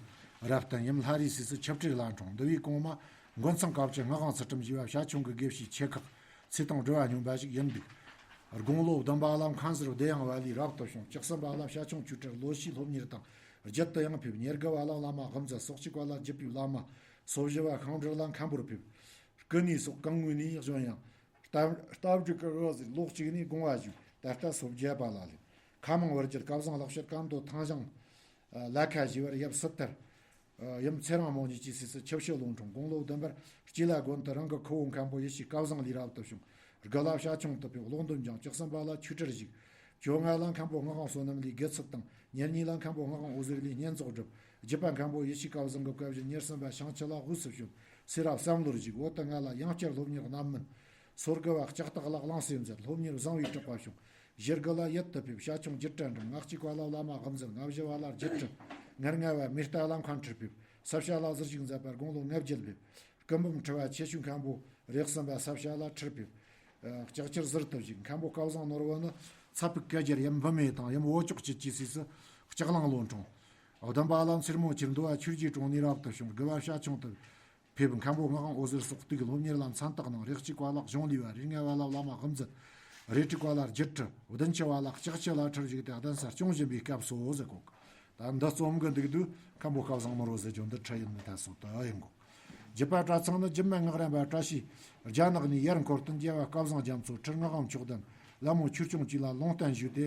རབ་བརྟན་ཡུམ་ལྷ་རིའི་སྲས་སུ་ཆིབས་ཁྲིར་ལ་འཁྲུངས། འདུལ་བའི་གོང་མ་མགོན་ཚང་དཀར་སྤྱི་སྔགས་དབང་ཚུལ་ཁྲིམས་ཞེས་པ་བྱ་ཁྱུང་གི་དགེ་བཤེས་ཆེ་ཁག་ཚེ་དང་འབྲེལ་བ་སྙོམས་པ་ཞིག་ཡིན་འདུག་དགུང་ལོ་བདུན་པ་ལ་མཁན་ཟུར་བདེ་ཡངས་པ་ལས་རབ་ཏུ་བྱུང་། བཅུ་གསུམ་པ་ལ་བྱ་ཁྱུང་ཆོས་གྲྭར་ལོ་ཕྱུགས་སློབ་གཉེར་དང་རྒྱུད་དུ་ཡང་ཕེབས། ཉེར་དགུ་བ་ལ་བླ་མ་དབུ་མཛད། སོ་གཅིག་པ་ལ་བརྒྱུད་པའི་བླ་མ་ སོ་བཞི་བ་ཤིང་སྦྲུལ་ལ་མཁན་པོར་ཕེབས། སྐུ་ནས་སོགས་གང་ངོས་ནས་གཞོན་ཡང་། སྟབས་སྟབས་འགྲིག་གི་རོ་ཟེར་ལོག་གཅིག་ནས་དགོངས་པ་ཞུས། ད་ལྟ་སོ་བརྒྱད་པ་ལ་སླེབས། མཁའ་མང་བར་གྱུར་སྐལ་བཟང་ལེགས་བཤད་སྐམ་མདོ་ཐང་ཞིང་། ལ་ཁ་ཞེས་པར་ཡབ་སི་ཐར། ཡུམ་ཚེ་རིང་མོ་གཉིས་ཀྱི་སྲས་སུ་ཆུ་བྱི་ལུང་འཁྲུངས། དགུང་ལོ་བདུན་པར་སྐྱིད་ལ་དགོན་དུ་རང་གི་ཁུ་བོ་མཁན་པོ་ཡེ་ཤེས་སྐལ་བཟང་ལས་རབ་ཏུ་བྱུང་། དགུ་ལ་བྱ་ཁྱུང་དུ་ཕེབས། ཀློག་འདོན་སྦྱངས། བཅུ་གསུམ་པ་ལ་ཆོས་ཁྲིར་ཞུགས། བཅོ་ལྔ་ལ་མཁན་པོ་ངག་དབང་བསོད་ནམས་ལས་དགེ་ཚུལ་དང་། ཉེར་གཉིས་ལ་མཁན་པོ་ངག་དབང་འོད་ཟེར་ལས་བསྙེན་རྫོགས་བསྒྲུབས། བརྒྱུད་པ་མཁན་པོ་ཡེ་ཤེས་སྐལ་བཟང་གི་བཀའ་བཞིན་ཉེར་གསུམ་པ་ཤིང་ཆུ་ལ་དབུས་སུ་བྱོན། སེ་ར་བསམ་བློར་གཞིགས། བོད་དུ་ང་ལ་ཡང་བསྐྱར་སློབ་གཉེར་རྣམ་སྨིན། སོ་དགུ་བ་ལྕགས་སྟག་ལག་རླངས་སེ་མཛད། སློབ་གཉེར་བཟང་བའི་གྲགས་པ་བྱུང་། བཞི་དགུ་ལ་ཡུལ་དུ་ཕེབས། བྱ་ཁྱུང་བརྒྱུད་གྲྭ་འགྲིམས། ལྔ་གཅིག་པ་ལ་བླ་མ་དབུ་མཛད། ལྔ་བཞི་བ་ལ་རྗེ་ཁྲི། ང་ལྔ་བ་མེ་རྟ་ལ་མཁན་ཁྲིར་ཕེབས། ས་བྱ་ལ་ཟུར་ཞུགས་མཛད་པར་དགུང་ལོ་ལྔ་བརྒྱད་ཕེབས། སྐུ་འབུམ་ཁྲི་བ་ཆེ་ཆུང་མཁན་པོ་རེ་གསུམ་པ་ས་བྱ་ལ་ཁྲིར་ཕེབས། ལྕགས་ཁྱེར་ཟུར་དུ་བཞུགས། མཁན་པོ་སྐལ་བཟང་ནོར་བུ་ནི་ཚ་ཕུག་སྐལ་རྒྱལ་ཡུམ་བུད་མེད་དང་ཡུམ་བོད་ལྕོག་སྐྱིད་ཀྱི་སྲས་སུ་ལྕགས་གླང་ལོ་འཁྲུངས། བདུན་པ་ལ་མཚེར་མོ་ཁྱེར། མདོ་བ་ཆོས་རྗེ་དྲུང་ནས་རབ་ཏུ་བྱུང་། དགུ་བ་བྱ་ཁྱུང་དུ་ཕེབས། མཁན་པོ་ངག་དབང་འོད་ཟེར་སོགས་དུས་སློབ་གཉེར་ལ་མཚན་རྟགས་གནང་། རེ་གཅིག་པ་ལ་གཞུང་ལས་པ། རེ་ལྔ་བ་ལ་བླ་མ་དབུ་མཛད། རེ་དྲུག་པ་ལ་རྗེ་ཁྲི། བདུན་ཅུ་བ་ལ་ལྕགས་ཁྱི་ལ་ཁྲིར་བཞུགས་ཏེ་གདན་སར་སྐྱོང་བཞིན་པའི་སྐབས་སོ་ཟེར་གོ། ད་འདི་རྩོམ་གི་འདུག་དུས་མཁན་པོ་སྐལ་བཟང་ནོར་བུ་ཟེར་རྒྱུ་འདི་ཁྲི་ཡིན་ནི་ད་སོགས་དུ་ཡིན་གོ། རྒྱུད་པ་གྲྭ་ཚང་ནི་རྒྱུད་སྨད་སྔགས་རམས་པ་བཀྲ་ཤིས་རྒྱ་ནག་ནས་ཡར་འཁོར་བསྟན། རྒྱལ་བ་སྐལ་བཟང་རྒྱ་མཚོ་ཁྲི་ངག་དབང་མཆོག་ལྡན་བླ་མ་ཆོས་སྐྱོང་བཅས་ལ་ལུང་བསྟན་ཞུས་ཏེ།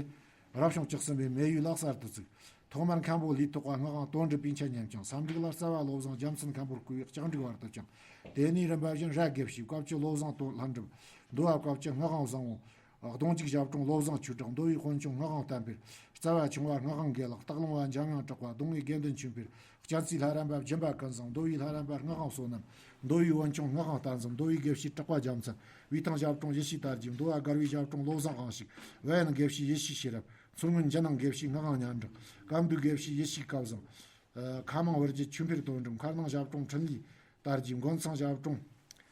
རབ་བྱུང་བཅུ་གསུམ་པའི་མེ་ཡོས་ལ་གསར་དུ་བཙུགས། ཐོག་མར་མཁན་པོ་ལས་ཐོག་པ་ངག་དབང་དོན་གྲུབ་པའི་མཆེད་ཉམས་ཀྱང་། ཟམ་འབྲུག་ལ་རྩ་བ་བློ་བཟང་རྒྱལ་མཚན་མཁན་པོར་བསྐོས་པའི་ལྕགས་འབྲུག་བར་དུ་བསྐྱངས། དེ་ནས་རིམ་པ་བཞིན་ར་དགེ་བཤེས། བཀའ་བཅུ་བློ་བཟང་དོན་ལྷུན་གྲུབ། མདོ་བ་བཀའ་བཅུ་ངག་དབང་བཟང་བོ། གདོང་འཇུག་ཞབས་དྲུང་བློ་བཟང་ཆོས་གྲགས། མདོ་བའི་དཔོན་ཆུང་ངག་དབང་བསྟན་འཕེལ། རྩ་བ་ཆུང་བ་ངག་དབང་དགེ་ལེགས། སྟག་ལུང་བ་འཇམ་དབྱངས་གྲགས་པ། གདོང་བའི་དགེ་འདུན་ཆོས་འཕེལ། གཅན་ཚའི་ལྷ་རམས་པ་སྦྱིན་པ་ཀུན་བཟང་། མདོ་བའི་ལྷ་རམས་པ་ངག་དབང་བསོད་ནམས། མདོ་བའི་དབོན་ཆུང་ངག་དབང་བསྟན་འཛིན། མདོ་བའི་དགེ་བཤེས་གྲགས་པ་རྒྱལ་མཚན། བའི་ཐང་ཞབས་དྲུང་ཡེ་ཤེས་དར་རྒྱས། མདོ་བ་སྒར་བའི་ཞབས་དྲུང་བློ་བཟང་དབང་ཕྱུག། བ་ཡན་དགེ་བཤེས་ཡེ་ཤེས་ཤེས་རབ། མཚོ་སྔོན་ཇི་ནང་དགེ་བཤེས་ངག་དབང་སྙན་གྲགས། སྐམ་མདོའི་དགེ་བཤེས་ཡེ་ཤེས་སྐལ་བཟང་། ཨ། མཁའ་མང་བར་གྱི་ཆོས་འཕེལ་དོན་གྲུབ། མཁར་ནང་ཞབས་དྲུང་འཕྲིན་ལས་དར་རྒྱས། མགོན་ཚང་ཞབས་དྲུང་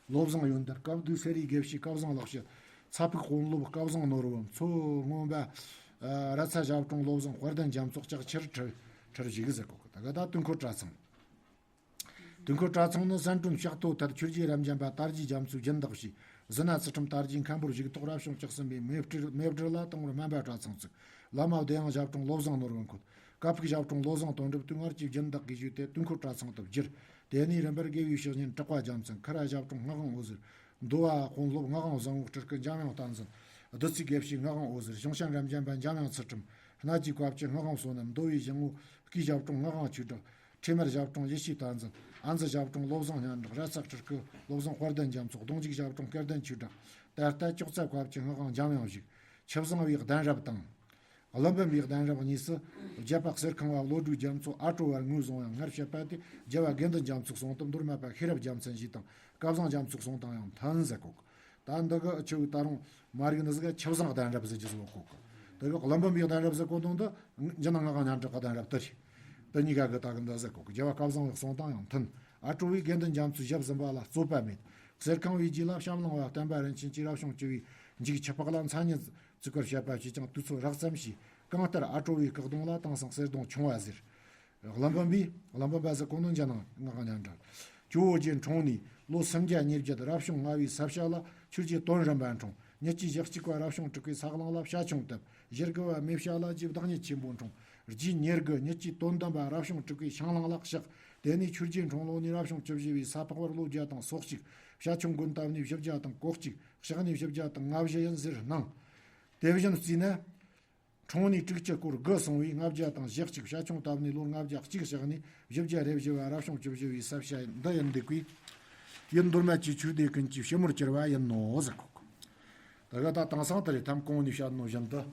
བློ་བཟང་ཡོན་ཏན། སྐམ་མདོའི་སེ་རའི་དགེ་བཤེས་སྐལ་བཟང་ལེགས་བཤད། ཚ་ཕུག་དཔོན་སློབ་སྐལ་བཟང་ནོར་བུ། མཚོ་སྔོན་པ། ཨ། ར་ཚ་ཞབས་དྲུང་བློ་བཟང་དཔལ་ལྡན་རྒྱ་མཚོ། ལྕགས་ཁྱེར་ཁྲི་ཁྲིར་བཞུགས་ཟེར་གོ། ད་ག་ད་དུས་འཁོར་གྲྭ་ཚང་། དུས་འཁོར་གྲྭ་ཚང་ནི་གསན་དྲུང་ཕྱག་ཐོ་ཐར་ཆོས་རྗེ་རབ་འབྱམས་པ་དར་རྒྱས་རྒྱ་མཚོས་སྦྱིན་བདག་བྱས། ཟི་ན་ཚུལ་ཁྲིམས་དར་རྒྱས་མཁན་པོར་བཞུགས་ཐོག་རབ་བྱུང་བཅུ་གསུམ་པའི་མེ་སྦྲུལ་མེ་སྦྲུལ་ལ་དང་པོར་སྨན་པ་གྲྭ་ཚང་བཙུགས། བླ་མ་བདེ་དབྱངས་ཞབས་དྲུང་བློ་བཟང་ནོར་བུ་འཁོད། ཀ་ཕུག་ཞབས་དྲུང་བློ་བཟང་དོན་གྲུབ་དུས་སྔར་གྱི་སྦྱིན་བདག་གིས་ཞུས་ཏེ་དུས་འཁོར་གྲྭ་ཚང་དུ་བསྒྱུར། དེ་ནས་རིམ་པར་དགེ་བའི་བཤེས་གཉེན་གྲགས་པ་རྒྱལ་མཚན། ཁུ་ར་ཞབས་དྲུང་ངག་དབང་འོད་ཟེར། མདོ་བ་དཔོན་སློབ་ངག་དབང་བཟང་བོ། སྤྲུལ་སྐུ་འཇམ་དབྱངས་བསྟན་འཛིན། བདུད་རྩིའི་དགེ་བཤེས་ངག་དབང་འོད་ཟེར། གཞུང་ཞབས་རབ་འབྱམས་པ་འཇམ་དབྱངས་ཚུལ་ཁྲིམས། སྣ་བཅུའི་བཀའ་བཅུ་ངག་དབང་བསོད་ནམས། མདོ་བའི་ཞིང་བོ་སྐུའི་ཞབས་དྲུང་ངག་དབང་ཆོས་གྲགས། འཕྲེད་མར་ཞབས་དྲུང་ཡེ་ཤེས་བསྟན་འཛིན། ཨ་མཛུ་ཞབས་དྲུང་བློ་བཟང་སྙན་གྲགས། ར་ཚ་སྤྲུལ་སྐུ་བློ་བཟང་དཔལ་ལྡན་རྒྱ་མཚོ། གདོང་འཇུག་ཞབས་དྲུང་སྐལ་ལྡན་ཆོས་གྲགས། ད་ལྟ་ཅོག་ཙེ་བཀའ་བཅུ་ངག་དབང་འཇམ་དབྱངས་བཞུགས། ཆུ་བཟང་བའི་གདན་རབས་དང་། ཀླུ་འབུམ་པའི་གདན་རབས་གཉིས་སུ། བརྒྱད་པ་གསེར་ཁང་བ་བློ་གྲོས་རྒྱ་མཚོ་ཨ་དྲོ་བར་ངོས་བཟུང་ཡང་སྔར་བཤད་པ་དེ་རྒྱལ་བ་དགེ་འདུན་རྒྱ་མཚོའི་གསུང་དུ་མདོ་སྨད་པ་ཤེས་རབ་རྒྱ་མཚན་ཞུས་དང་སྐལ་བཟང་རྒྱ་མཚོའི་གསུང་དང་ཡང་མཐུན་ཟེར་གོ། ད་འདི་གི་ཆུ་བོའི་ད་རུང་མ་རིག་ནི་ཟིག་ཆུ་བཟང་གདན་རབས་ཟེར་གྱི་ཟིག་གོ། དེ་གི་ཀླུ་འབུམ་པའི་གདན་རབས་ཟེར་གོ་དོན་དུ་འཇི་ན་ངག་དབང་སྙན་གྲགས་ཀྱི་གདན་རབས་དེ་རེད། དེ་གཉིས་ཀ་གི་ད་གི་འདི་ཟེར་གོ་གི། རྒྱལ་བ་སྐལ་བཟང་གི་གསུང་དང་ཡང་མཐུན། ཨ་དྲོ་བའི་དགེ་འདུན་རྒྱ་མཚོའི་ཞབས་ཟིན་པ་ལ་རྩོད་པ་མེད། གསེར་ཁང་བའི་རྗེས་ལ་བྱམས་གླིང་བ་བསྟན་པ་རིན་ཆེན་གྱིས་རབ་བྱུང་བཅུ་བའི་མཇུག་ཆུ་ཕག་ལ་མཚན་ཉིད་བརྩི་བཀུར་བྱེད་པ་བཅས་ཀྱང་དུས་ཚོད་རགས་ཙམ་ཞིག། གང་ལྟར་ཨ་དྲོ་བའི་སྐུ་གདུང་ལ་དེང་སང་གསེར་གདུང་ཆུང་བ་ཟེར། ཀླུ་འབུམ་པས། ཀླུ་འབུམ་པ་ཟེར་གོ་ནོ་འཇི་ན་ངག་དབང་སྙན་གྲགས། ཇོ་བོ་རྗེ་འཁྲུངས་ནས་ལོ་སུམ་བརྒྱ་ཉེར་བརྒྱད། རབ་བྱུང་ལྔ་བའི་ས་བྱ་ལ་ཆོས་རྗེ་དོན་རིན་པ་འཁྲུངས། ཉེར་གཅིག་ཞག་གཅིག་པ་རབ་བྱུང་དྲུག་པའི་ས་གླང་ལ་བྱ་ཁྱུང་བཏབ། བཞི་དགུ་བ་མེ་བྱ་ལ་རྗེ་བདག་ཉིད་ཆེན་པོ་འཁྲུངས། རྗེ་ཉེར་དགུ་ཉེར་གཅིག་དོན་དམ་པ་རབ་བྱུང་དྲུག་པའི་ཤིང་གླང་ལ་གཤེགས། དེ་ནས་ཆོས་རྗེ་འཁྲུངས་ལོ་ནས་རབ་བྱུང་བཅུ་བཞི་བའི་ས་ཕག་བར་ལོ་བརྒྱ་དང་སོ་གཅིག། བྱ་ཁྱུང་དགུན་བཏབ་ནས་བཞི་བརྒྱ་དང་གོ་གཅིག། གཤེགས་ནས་བཞི་བརྒྱ་དང་ལྔ་བཞི་ཡིན་ཟེར་སྣང་། དེ་བཞིན་བརྩིས་ན། འཁྲུངས་ནས་དྲུག་ཅུ་སྐོར་དགུ་སོང་བས་ལྔ་བརྒྱ་དང་ཞེ་གཅིག། བྱ་ཁྱུང་བཏབ་ནས་ལོ་ལྔ་བརྒྱ་གཅིག་གཤེགས་ནས་བཞི་བརྒྱ་རེ་བཞི་བ་རབ་བྱུང་བཅུ་བཞི་བའི་ས་བྱ་འདི་ཡིན་འདུག་པས། ཡུལ་མདོ་སྨད་ཀྱི་ཆོས་སྡེ་ཀུན་གྱི་ཕྱི་མོར་གྱུར་པ་ཡིན་ནོ་ཟེར་གོ། ད་ག་ད་དེང་སང་དེ་རེད། ཐམ་གོང་ནས་བཤད་ནོ་བཞིན་དུ།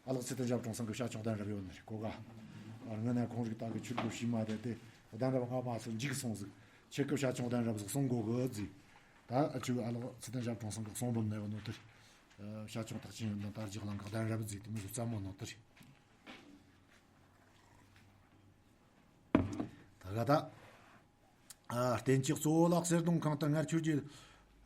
ཨ་ལགས་ཚེ་བརྟན་ཞབས་དྲུང་ཚང་གི་བྱ་ཁྱུང་གདན་རབས་ཡོད་ནི་རེད་གོ་ག། ཨ། སྔོན་ན་ཁོང་རིགས་ད་གི་ཆོས་སྒོ་ཕྱི་མ་དེ་དེ་གདན་རབས་སྔ་མ་སུ་འཇིག་སོང་ཟིག། ཁྱེད་ཀྱི་བྱ་ཁྱུང་གདན་རབས་ཟིག་གསུང་དགོ་གི་ཟིག། ད་ཨ་ཆུ་ཨ་ལགས་ཚེ་བརྟན་ཞབས་དྲུང་ཚང་གི་གསུང་འབུམ་ནས་ཡོད་ནོ་དེ་རེད། བྱ་ཁྱུང་རྟགས་ཅན་ཡོན་ཏན་དར་རྒྱས་གླིང་གི་གདན་རབས་ཟིག་དེ་མི་ཟིག་བཙན་མོ་ནོ་དེ་རེད། ད་ག་ད། ཨ། རྟེན་གྱི་གཙོ་བོ་ལ་གསེར་གདུང་ཁང་དུ་སྔར་ཆོས་རྗེ།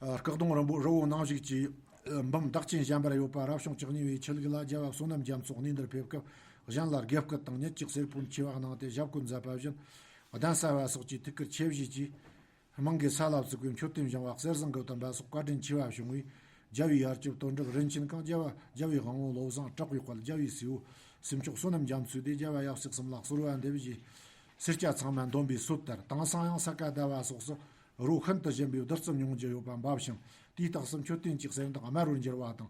ཨ། སྐུ་གདུང་རིན་པོ་རི་བོ་ནང་བཞུགས་ཀྱི། ཨ། འབུམ་བདག་ཆེན་བྱམས་པར་ཡོད་པ། རབ་བྱུང་བཅུ་གཉིས་པའི་ཆུ་ལུག་ལ་རྒྱལ་བ་བསོད་ནམས་རྒྱ་མཚོ་གནས་འདིར་ཕེབས་སྐབས་གཞན་ལ་དགེ་སྐུལ་དང་ཉིད་ཀྱི་གསེར་ཕོན་ཆེ་བ་གནང་སྟེ་ཞབས་བཀོད་མཛད་པ་བཞིན། གདན་ས་བ་སོགས་ཀྱི་ཐུགས་ཁུར་ཆེ་བཞེས་ཀྱིས། དམངས་ཀྱི་ས་ལ་བཙུགས་པའི་མཆོད་རྟེན་བཞེངས་པ། གསེར་ཟངས་ཀྱི་བཏུམ་པ་སོགས་བཀའ་དྲིན་ཆེ་བ་བྱུང་བས། རྒྱལ་བའི་ཡར་སྐྱོབ་དོན་གྲུབ་རིན་ཆེན་ཁང་། རྒྱལ་བ་རྒྱལ་བའི་དབང་བོ་བློ་བཟང་གྲགས་པའི་དཔལ། རྒྱལ་བའི་སྲས་བོ་སུམ་མཆོག་བསོད་ནམས་རྒྱ་མཚོས་ཏེ། རྒྱལ་བ་ཡབ་སྲས་གསུམ་ལ་གསོལ་བ་འདེབས་བཞེས། སེར་སྐྱ་ཚང་མ་འདོམས་པའི་སྲོལ་ལྟར། དེང་སང་ཡང་ས་ག་ཟླ་བ་སོགས་སུ་རོ་ཤིན་ཏུ་ཞིམ་པའི་བདུད་རྩི་མྱོང་རྒྱུ་ཡོད་པ་འབབ་ཞིང་། དེའི་རྟགས་སུ་མཆོད་རྟེན་གྱི་གསེར་འདག་དམར་རོར་འགྱུར་བ་དང་།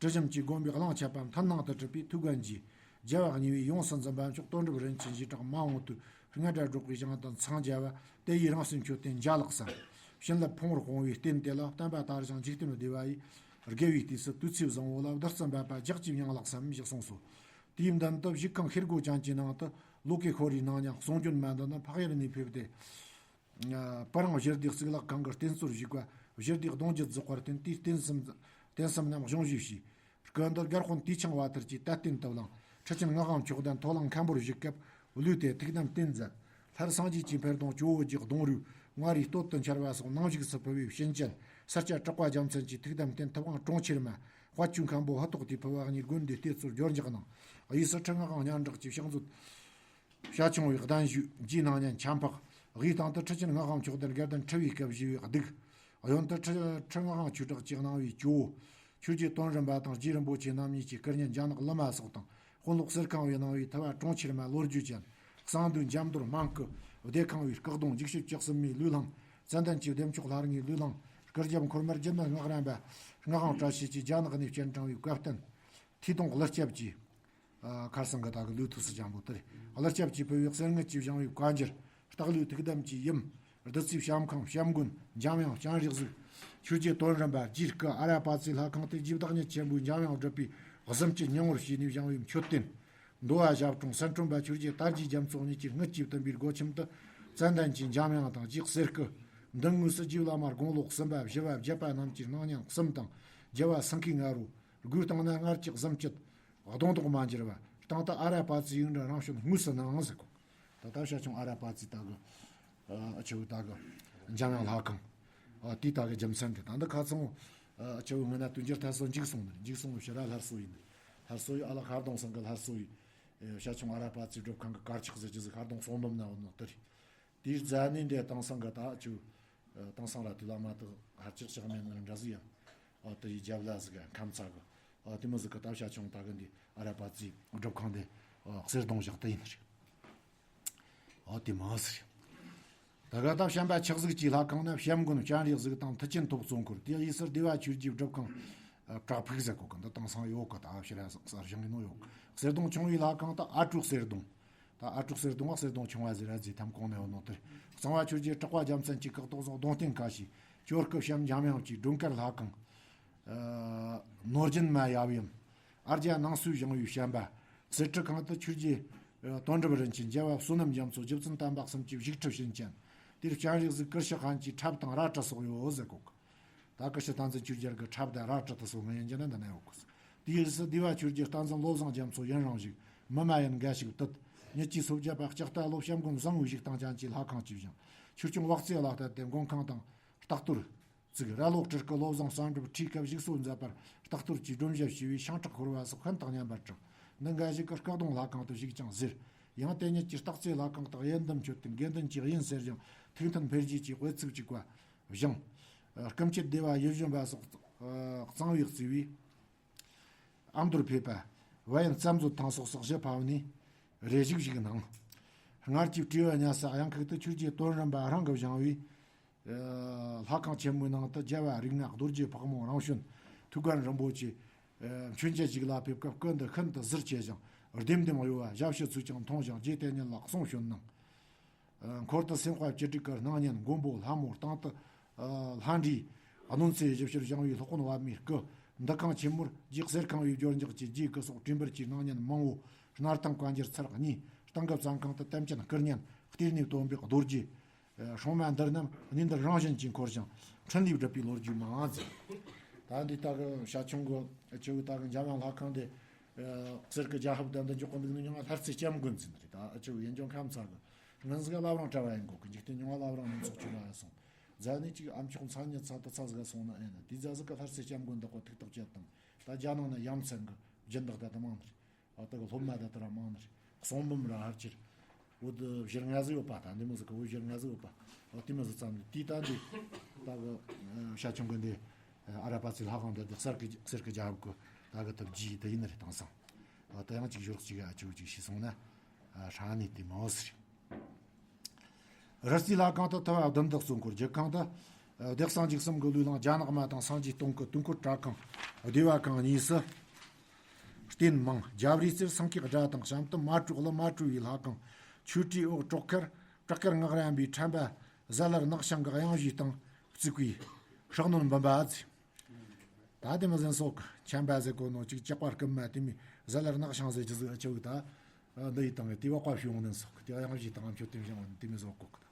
དྲི་ཞིམ་གྱིས་བསྒོམས་པའི་གླང་ཆས་པ་མཐིང་ནག་ཏུ་བྲིས་པའི་ཐུགས་འགན་གྱིས། རྒྱལ་བ་གཉིས་པོས་ཡོངས་སུ་འཛིན་པ་མཆོག་དོན་གྲུབ་རིན་ཆེན་ཞེས་གྲགས་མ་འོངས་དུས་རྔ་སྒྲ་སྒྲོག་པའི་ཞིང་དུ་འཚང་རྒྱ་བ་དེ་ཡི་རང་སྲིད་མཆོད་རྟེན་འཇའ་ལགས་སམ། བྱིན་རླབས་ཕུང་བོར་སྤུངས་པའི་རྟེན་དེ་ལ་བསྟན་པ་དར་ཞིང་འཇིག་རྟེན་བདེ་བ་ཡི། དགེ་བའི་དུས་སུ་དུས་ཚོད་བཟང་བོ་ལ་བདུད་རྩི་འབབ་པ་ལྗགས་ཀྱི་མྱང་ལགས་སམ་ཞེས་གསུངས་སོ། དེའི་མདུན་དུ་བཞུགས་ཁང་ཤེལ་སྒོ་ཅན་གྱི་ནང་དུ་ལོ་ཀེ་ཤྭ་རའི་སྣང་བརྙན་གསུང་རྒྱུན་མ་འདི་ནི་འཕགས་ཡུལ་ནས་ཕེབས་ཏེ། ཨ། སྤུ་རིང་ཞི་བདེ་གཙུག་ལག་ཁང་གི་རྟེན་གཙོར་བཞུགས་པ་ཞི་བདེ་གདུང་བརྒྱུད་རྫོགས་པར་བརྟེན་དེའི་རྟེན་གསུམ། རྟེན་གསུམ་རྣམས་གཞུང་བཞེས་ཞུས། སྐུ་འདི་སྒར་དཔོན་དུས་ཆུང་བ་ཐར་གྱིས་དད་རྟེན་དུ་བླངས། ཁྲི་ཆེན་ངག་དབང་མཆོག་ལྡན་མཐོ་གླིང་མཁན་པོར་བཞུགས་སྐབས་བློས་ཏེ་ཐུགས་དམ་རྟེན་མཛད། སླར་སངས་རྒྱས་ཀྱི་འཕེལ་གདུང་ཇོ་བོ་རྗེ་གདུང་རུས་མངའ་རིས་སྟོད་དུ་འཕྱར་བ་སོགས་ནང་བཞུགས་སུ་ཕུལ་བའི་བྱིན་ཅན་སེར་སྐྱ་གྲགས་པ་རྒྱལ་མཚན་གྱིས་ཐུགས་དམ་རྟེན་ཐུབ་དབང་གྲོང་ཁྱེར་མ། དཔལ་ཆོས་མཁན་པོ་ཧུ་ཏོག་དེ་ཕུལ་བ་གཉིས་དགོན་སྡེའི་ལྟེ་གཙོར་སྦྱོར་འཇགས་གནང་། དབུས་སུ་ཁྲི་ངག་དབང་སྙན་གྲགས་ཀྱིས་ཕྱག་མཛོད། བྱ་ཆུང་བའི་གདན་བཞུགས། རྗེའི་སྣང་བརྙན་ཆམ་ཕག་དབུའི་སྟེང་དུ་ཁྲི་ཆེན་ངག་དབང་མཆོག་ལྡན་དགའ་ལྡན་ཁྲི་བའི་སྐབས་བཞེས་པའི་གདུགས། གཡོན་དུ་ཁྲི་ཁྲི་ངག་དབང་ཆོས་གྲགས་ཀྱིས་གནང་བའི་ཇོ་བོ། ཆོས་རྗེ་དོན་རིན་པ་དང་རྗེ་རིན་པོ་ཆེ་རྣམ་གཉིས་ཀྱི་སྐུ་བརྙན་རྒྱ་ནག་ལི་མ་སོགས་དང་། དཔོན་སློབ་གསེར་ཁང་བས་གནང་བའི་ཐུབ་པ་གྲོང་ཁྱེར་མ་ལོ་རྒྱུས་ཅན། གསང་འདུས་འཇམ་རྡོར་སྨན་སྐུ། བདེ་ཁང་བའི་སྐུ་གདུང་འཇིགས་བྱེད་བཅུ་གསུམ་མའི་ལུས་བླངས། ཙན་དན་གྱི་བདེ་མཆོག་ལྷ་ལྔའི་ལུས་བླངས། སྐུ་རྒྱབ་འཁོར་མར་རྒྱུད་སྨད་སྔགས་རམས་པ་སྔགས་དབང་བཀྲ་ཤིས་ཀྱིས་རྒྱ་ནག་ནས་སྤྱན་དྲངས་པའི་བཀའ་བསྟན། ཐིས་གདུང་ཀླུ་སྐྱབས་ཀྱིས། ཨ། ཁར་སང་གི་ད་གི་ལུས་ཐུགས་སུ་བྱུང་བོ་དེ་རེད། ཀླུ་སྐྱབས་ཀྱིས་ཕུལ་བའི་གསེར་དངུལ་གྱིས་བཞེངས་པའི་བཀའ་འགྱུར། སྟག་ལུས་ཐུགས་དམ་གྱི་ཡུམ། བདུད་རྩིའི་བཤམས་ཁང་བཤམས་མགོན་འཇམ་དབྱངས་སྤྱན་རས་གཟིགས། ཆོས་རྗེ་དོན་རིན་པ་རྗེའི་སྐུ་ཨ་ར་པ་ཙའི་ལྷ་ཁང་དེ་རྗེ་བདག་ཉིད་ཆེན་པོས་འཇམ་དབྱངས་སྒྲུབ་པའི་གཟིམ་ཅན་སྙིང་པོར་བྱས་ནས་བཞེངས་པའི་མཆོད་རྟེན། མདོ་བ་ཞབས་དྲུང་གསན་ཁྲོན་པ་ཆོས་རྗེ་དར་རྒྱས་རྒྱ་མཚོ་གཉིས་ཀྱིས་དངུལ་གྱིས་བཏུམས་པའི་སྒོ་ཁྱིམ་དུ། ཙན་དན་གྱི་འཇམ་དབྱངས་དང་རྗེ་གསེར་སྐུ། མདུན་ངོས་སུ་རྗེ་བླ་མ་དགུང་ལོ་གསུམ་པ་བཞི་བ་བརྒྱད་པ་རྣམས་ཀྱི་སྣང་བརྙན་གསུམ་དང་། རྒྱལ་བ་སེང་གེའི་ང་རོ། སྒོའི་སྟེང་ན་སྔར་གྱི་གཟིམ་དཀྱིལ། གདོང་མདོག་མ་འགྱུར་བ། སྟེང་དུ་ཨ་ར་པ་ཙའི་ཡིག་འབྲུ་རང་བྱོན་དངོས་སུ་སྣང་ཟེར་གོ། ད་ལྟ་བྱ་ཆུང་ཨ་ར་པ་ཙའི་ད་གི། ཨ། ཨ་ཆུ་བོ་ད་གི། འཇམ་དབྱངས་ལྷ་ཁང་། ཨ། དེའི་ད་གི་རྒྱུ་མཚན་དེ་ད་འདི་ཁ་ཚང་། ཨ། ཨ་ཆུ་བོ་ངོས་ན་དུས་འགྱུར་ཐར་སོ་འཇིག་སོང་ནི། འཇིག་སོང་བའི་ཕྱིར་ར་སླར་གསོ་ཡིན། སླར་གསོ་ཡི་ཨ་ལ་ཤར་གདོང་སང་གི་སླར་གསོ་ཡི། ཨ། བྱ་ཆུང་ཨ་ར་པ་ཙའི་སྒྲུབ་ཁང་གི་དཀར་ཆག་ཟེར་རྒྱུ་ཟིག་ཤར་གདོང་གསུང་འབུམ་ན་འོ་ནོ་དེ་རེད། དེའི་རྫ་ནས་འདི་དེང་སང་གི་ད་ཨ་ཆུ། ཨ། དེང་སང་ར་དུས་ལ་མ་ཐག་ཧར་ཅིག་ཅག་མེད་ནི་འདྲ་ཟིག་ཡ། ཨ། དེ་ཡི་རྒྱབ་ལ་ཟིག་ཁམས་ཚ་གི། ཨ། དེ་མོ་ཟིག་གི་ད་བྱ་ཆུང་ད་གི་འདི་ཨ་ར་པ་ཙའི་སྒྲུབ་ཁང་དེ། ཨ། གསེར་གདུང་བཞག་དེ་ཡིན་རེད། ཨ། དེ་མ་ཟིག་རེད། ད་ག་ད་བྱམས་པ་ཆགས་གཟིགས་ཀྱི་ལྷ་ཁང་ན་བྱམས་མགོན་སྤྱན་རས་གཟིགས་དང་མཐུ་ཆེན་ཐོབ་གཙོ་འཁོར། དེ་ཡི་སར་བདེ་བ་ཆོས་རྗེའི་སྒྲུབ་ཁང་། ཨ། བྲག་ཕུག་ཟེར་གོ་གི་འདི་དེང་སང་ཡོད་གི། ད་ཕྱིར་ར་གསར་བཞེངས་ཡིན་ནོ་ཡོད། གསེར་གདུང་ཆུང་བའི་ལྷ་ཁང་དུ་ཨ་གྲོགས་གསེར་གདུང་། ད་ཨ་གྲོགས་གསེར་གདུང་བ་གསེར་གདུང་ཆུང་བ་ཟེར་ར་ཟེར་ཐམ་གོང་ནས་ཡོད་ནོ་དེ། གཙང་བ་ཆོས་རྗེ་གྲགས་པ་རྒྱལ་མཚན་གྱི་སྐུ་གདུང་བཟང་གདུང་རྟེན་ཁ་ཤས། ཇོ་སྐུ་བྱམས་འཇམ་དབྱངས་ཀྱི་སྒྲོལ་དཀར་ལྷ་ཁང་། ཨ། ནོར་རྒྱུན་མ་ཡབ་ཡུམ། ཨ་རྒྱ་ནང་སུའི་བཞེངས་བའི་བྱམས་པ། གསེར་ཁྲི་ཁང་དུ་ཆོས་རྗེ། ཨ། དོན་གྲུབ་རིན་ཆེན་རྒྱལ་བ་བསོད་ནམས་རྒྱ་མཚོ་རྗེ་བཙུན་དམ་པ་གསུམ་གྱི་བཞུགས་ཁྲི་བྱིན་ཅན། དེར་སྤྱན་རས་གཟིགས་ཀིར་ཤི་ཧན་གྱི་ཁྲབ་དང་རལ་གྲི་སོགས་ཡོད་ཟེར་གོ་གི། ད་ཀིར་ཤི་ཐང་ཚན་ཆོས་རྒྱལ་གྱི་ཁྲབ་དང་རལ་གྲི་དེ་སོགས་ངན་ཡིན་གྱི་ན་འདི་ན་ཡོད་གི། དེའི་རྗེས་སུ་བདེ་བ་ཆོས་རྒྱལ་བསྟན་འཛིན་བློ་བཟང་རྒྱ་མཚོ་ཡུན་རིང་བཞུགས། མི་མ་ཡིན་འགའ་ཞིག་བཏུད། ཉིད་ཀྱི་སོ་བརྒྱད་པ་ལྕགས་རྟ་བློ་བྱམས་མགོན་བཟང་བོའི་བཞུགས་སྟངས་ཅན་གྱི་ལྷ་ཁང་གཅིག་བཞེངས། ཆོས་སྐྱོང་དབག་རྩེ་ལ་བསྟད་དེ་མགོན་ཁང་དང་། རྟག་གཏོར་བཙུགས། ར་ལོག་སྤྲུལ་སྐུ་བློ་བཟང་བསམ་གྲུབ་ཁྲིའི་སྐབས་བཞུགས་སོ་མཛད་པར་རྟག་གཏོར་གྱི་སྒྲོམ་ཞྭ་ཕྱེ་བའི་ཤིང་ཁྲག་ཤོར་བ་སོགས་ཤིན་ཏུ་སྙན་པར་གྲགས། འདི་འགའ་ཞིག་གིས་སྐུ་གདུང་ལྷ་ཁང་དུ་བཞུགས་ཀྱང་ཟེར། ཡང་དེ་ཉིད་ཀྱི་རྟག་རྩེ་ལྷ་ཁང་དག་དབྱེན་ལྡན་མཆོད་རྟེན་དགེ་འདུན་གྱི་དབྱེན་ཟེར་ཞིང་ཐུགས་མཐུན་འཕེལ་རྒྱས་ཀྱི་དཔེ་ཚིག་ཅིག་པ་བཞེངས། སྐུ་མཆེད་སྡེ་བ་ཡིད་བཞིན་པ་སོགས་གཙང་བོས་གཙོས་པའི། ཨ་མདོར་ཕེབས་པ། བལ་ཡུལ་རྩ་མཛོད་ཐང་སོགས་སུ་གཞི་ཕབ་ནས་རེ་ཞིག་བཞུགས་གནང་། སྔར་གྱི་སྤྲེའུ་གཉའ་ས་གཡང་ཁུག་ཏུ་ཆོས་རྗེ་དོན་རིན་པ་རང་གིས་བཞེངས་པའི། ཨ། ལྷ་ཁང་ཆེན་མོའི་ནང་དུ་རྒྱལ་བ་རིགས་ལྔ་རྡོ་རྗེ་ཕག་མོ་རང་བྱོན། ཐུའུ་བཀྭན་རིན་པོ་ཆེ། ཨ། མཆོད་མཇལ་ཞིག་ལ་ཕེབས་སྐབས་སྐུ་འདི་ཤིན་ཏུ་གཟི་བརྗིད་ཅན་ཞིང་ལྡེམ་ལྡེམ་གཡོ་བ་ཞབས་ཕྱི་ཚུལ་ཀྱང་མཐོང་ཞིང་རྗེ་དེ་ཉིད་ལ་གསུང་བྱོན་གནང་། འཁོར་དུ་སེམས་དཔའ་བཅུ་དྲུག་གི་སྣང་བརྙན་མགོན་པོ་ལྷ་མོ། སྟེང་དུ་ལྷ་འདྲེ་གནོད་འཚེ་ཞི་བྱེད་བཞེངས་པའི་སློབ་དཔོན་པདྨའི་སྐུ། འདུ་ཁང་ཆེན་མོར་རྗེ་གསེར་ཁང་བའི་སྦྱོར་འཇོག་གི་རྗེའི་སྐུ་སོགས་བྲིས་འབུར་གྱི་སྣང་བརྙན་མང་བོ། སྣར་ཐང་བཀའ་འགྱུར་ཚར་གཉིས། སྟེང་གི་བཙོན་ཁང་དུ་ལྟེམ་ཅན་སྐུ་བརྙན་གཏེར་ནས་བཏོན་པའི་རྡོ་རྗེ། སྲུང་མ་འདི་རྣམས་གནས་འདིར་རང་བཞིན་གྱིས་འཁོར་ཞིང་འཕྲིན་ལས་སྒྲུབ་པའི་ལོ་རྒྱུས་མང་ཟེར། ད་འདི་ལྟ་གི་བྱ་ཆུང་གི་ཨ་ཆུ་ད་གི་འཇམ་དབྱངས་ལྷ་ཁང་དེ། གསེར་གྱི་རྒྱལ་ཕབ་དང་འདི་འཇོག་གི་འདུག་ནི་ཡང་ལྷ་རྩེ་སྐྱབས་མགོན་ཟེར་ནི་རེད། ད་ཨ་ཆུ་ཡིན་ཀྱང་ཁམས་ཚ་གི། སྔོན་ཟིག་བླ་བྲང་གྲྭ་བ་ཡིན་དགོས་ཀི། འཇིག་རྟེན་མྱོང་བ་བླ་བྲང་མི་ཚོགས་ཆུ་ར་ཡ་སོང་། རྫ་ནས་ཅིག་ཨ་མཆོག་མཚན་ཉིད་ཚ་དུ་ཚ་ཟིག་སོང་ན་ཨེ་ན་དེ་རྫ་ཟིག་གི་ལྷ་རྩེ་སྐྱབས་མགོན་བདག་པོ་ཐུགས་ཐག་བཅད་དང་། ད་རྒྱ་ནང་ན་ཡ་མཚན་གི་སྦྱིན་བདག་ད་ད་མང་ནི་རེད། ཨ་ད་གི་སློབ་མ་ད་ད་ར་མང་ནི་རེད། གསུང་འབུམ་ར་ཧར་ཅིར། འོ་དུ་བཞིར་ངལ་ཟིག་ཡོད་པ། ད་འདི་མོ་ཟིག་གི་འོ་བཞིར་ངལ་ཟིག་ཡོད་པ། ཨ་དེ་མོ་ཟིག་ཙམ་ནི་དེ་ད་འདི་ད་གི་ཤ་ཆུང་གི་འདི་ཨ་ར་པ་ཚི་ལྷ་ཁང་འདི་འདི་གསེར་གི་གསེར་གི་རྒྱལ་ཁབ་གི་ད་གི་ཐུབ་རྗེས་དེ་ཡིན་ནི་རེད། དེང་སང་ཨ་ད་ཡང་ཅིག་ཞོར་ཅིག་ཨ་ཅིག་ཅིག་ཤི་སོང་ན་ཨ་ཧྲ་ནི་དེ་མོ་ཟིག་རེད། རི་རྩེ་ལྷ་ཁང་དུ་ཐུ་བ་བདུན་བདག་གཙོ་འཁོར་རྒྱུག་ཁང་དུ། བདེ་གསང་འཇིགས་གསུམ་གྱི་ལུས་གླིང་རྒྱ་ནག་མ་དང་སངས་རྒྱས་སྟོང་སྐུ་དུས་འཁོར་གྲྭ་ཁང་། བདེ་བ་ཁང་གཉིས་སུ། རྟེན་མང་། རྒྱབ་རི་རྩེར་སེང་གེ་སྒྲ་དང་བྱམས་དུ་མ་བྲོས་གླུ་མ་བྲོས་པའི་ལྷ་ཁང་། ཆོས་སྒྲའི་འོག་གྲོག་མཁར། བྲག་དཀར་ངག་རམ་པའི་ཁྲམ་པ། ཟ་ལར་ནག་ཤང་གི་གཡང་གཞིའི་སྟེང་བརྩིགས་པའི་ཧྲག་ནོན་འབུམ་པ་ཟེར། ད་དེ་མི་ཟན་སོགས་ཆམ་པ་ཟེར་གོ་ནོ་ཅིག་ཇག་པ་རྐུན་མ་དེ་མི་ཟ་ལར་ནག་ཤང་ཟེར་གྱི་ཟིག་ཨ་ཆོག་ད། འདི་ཡི་སྟེང་གི་དེ་བ་བཀའ་བྱུང་ནན་སོགས་དེ་གཡང་གཞིའི་སྟེང་མཆོད་རྟེན་བཞེངས་དེ་མི་ཟོག་གོ་གི།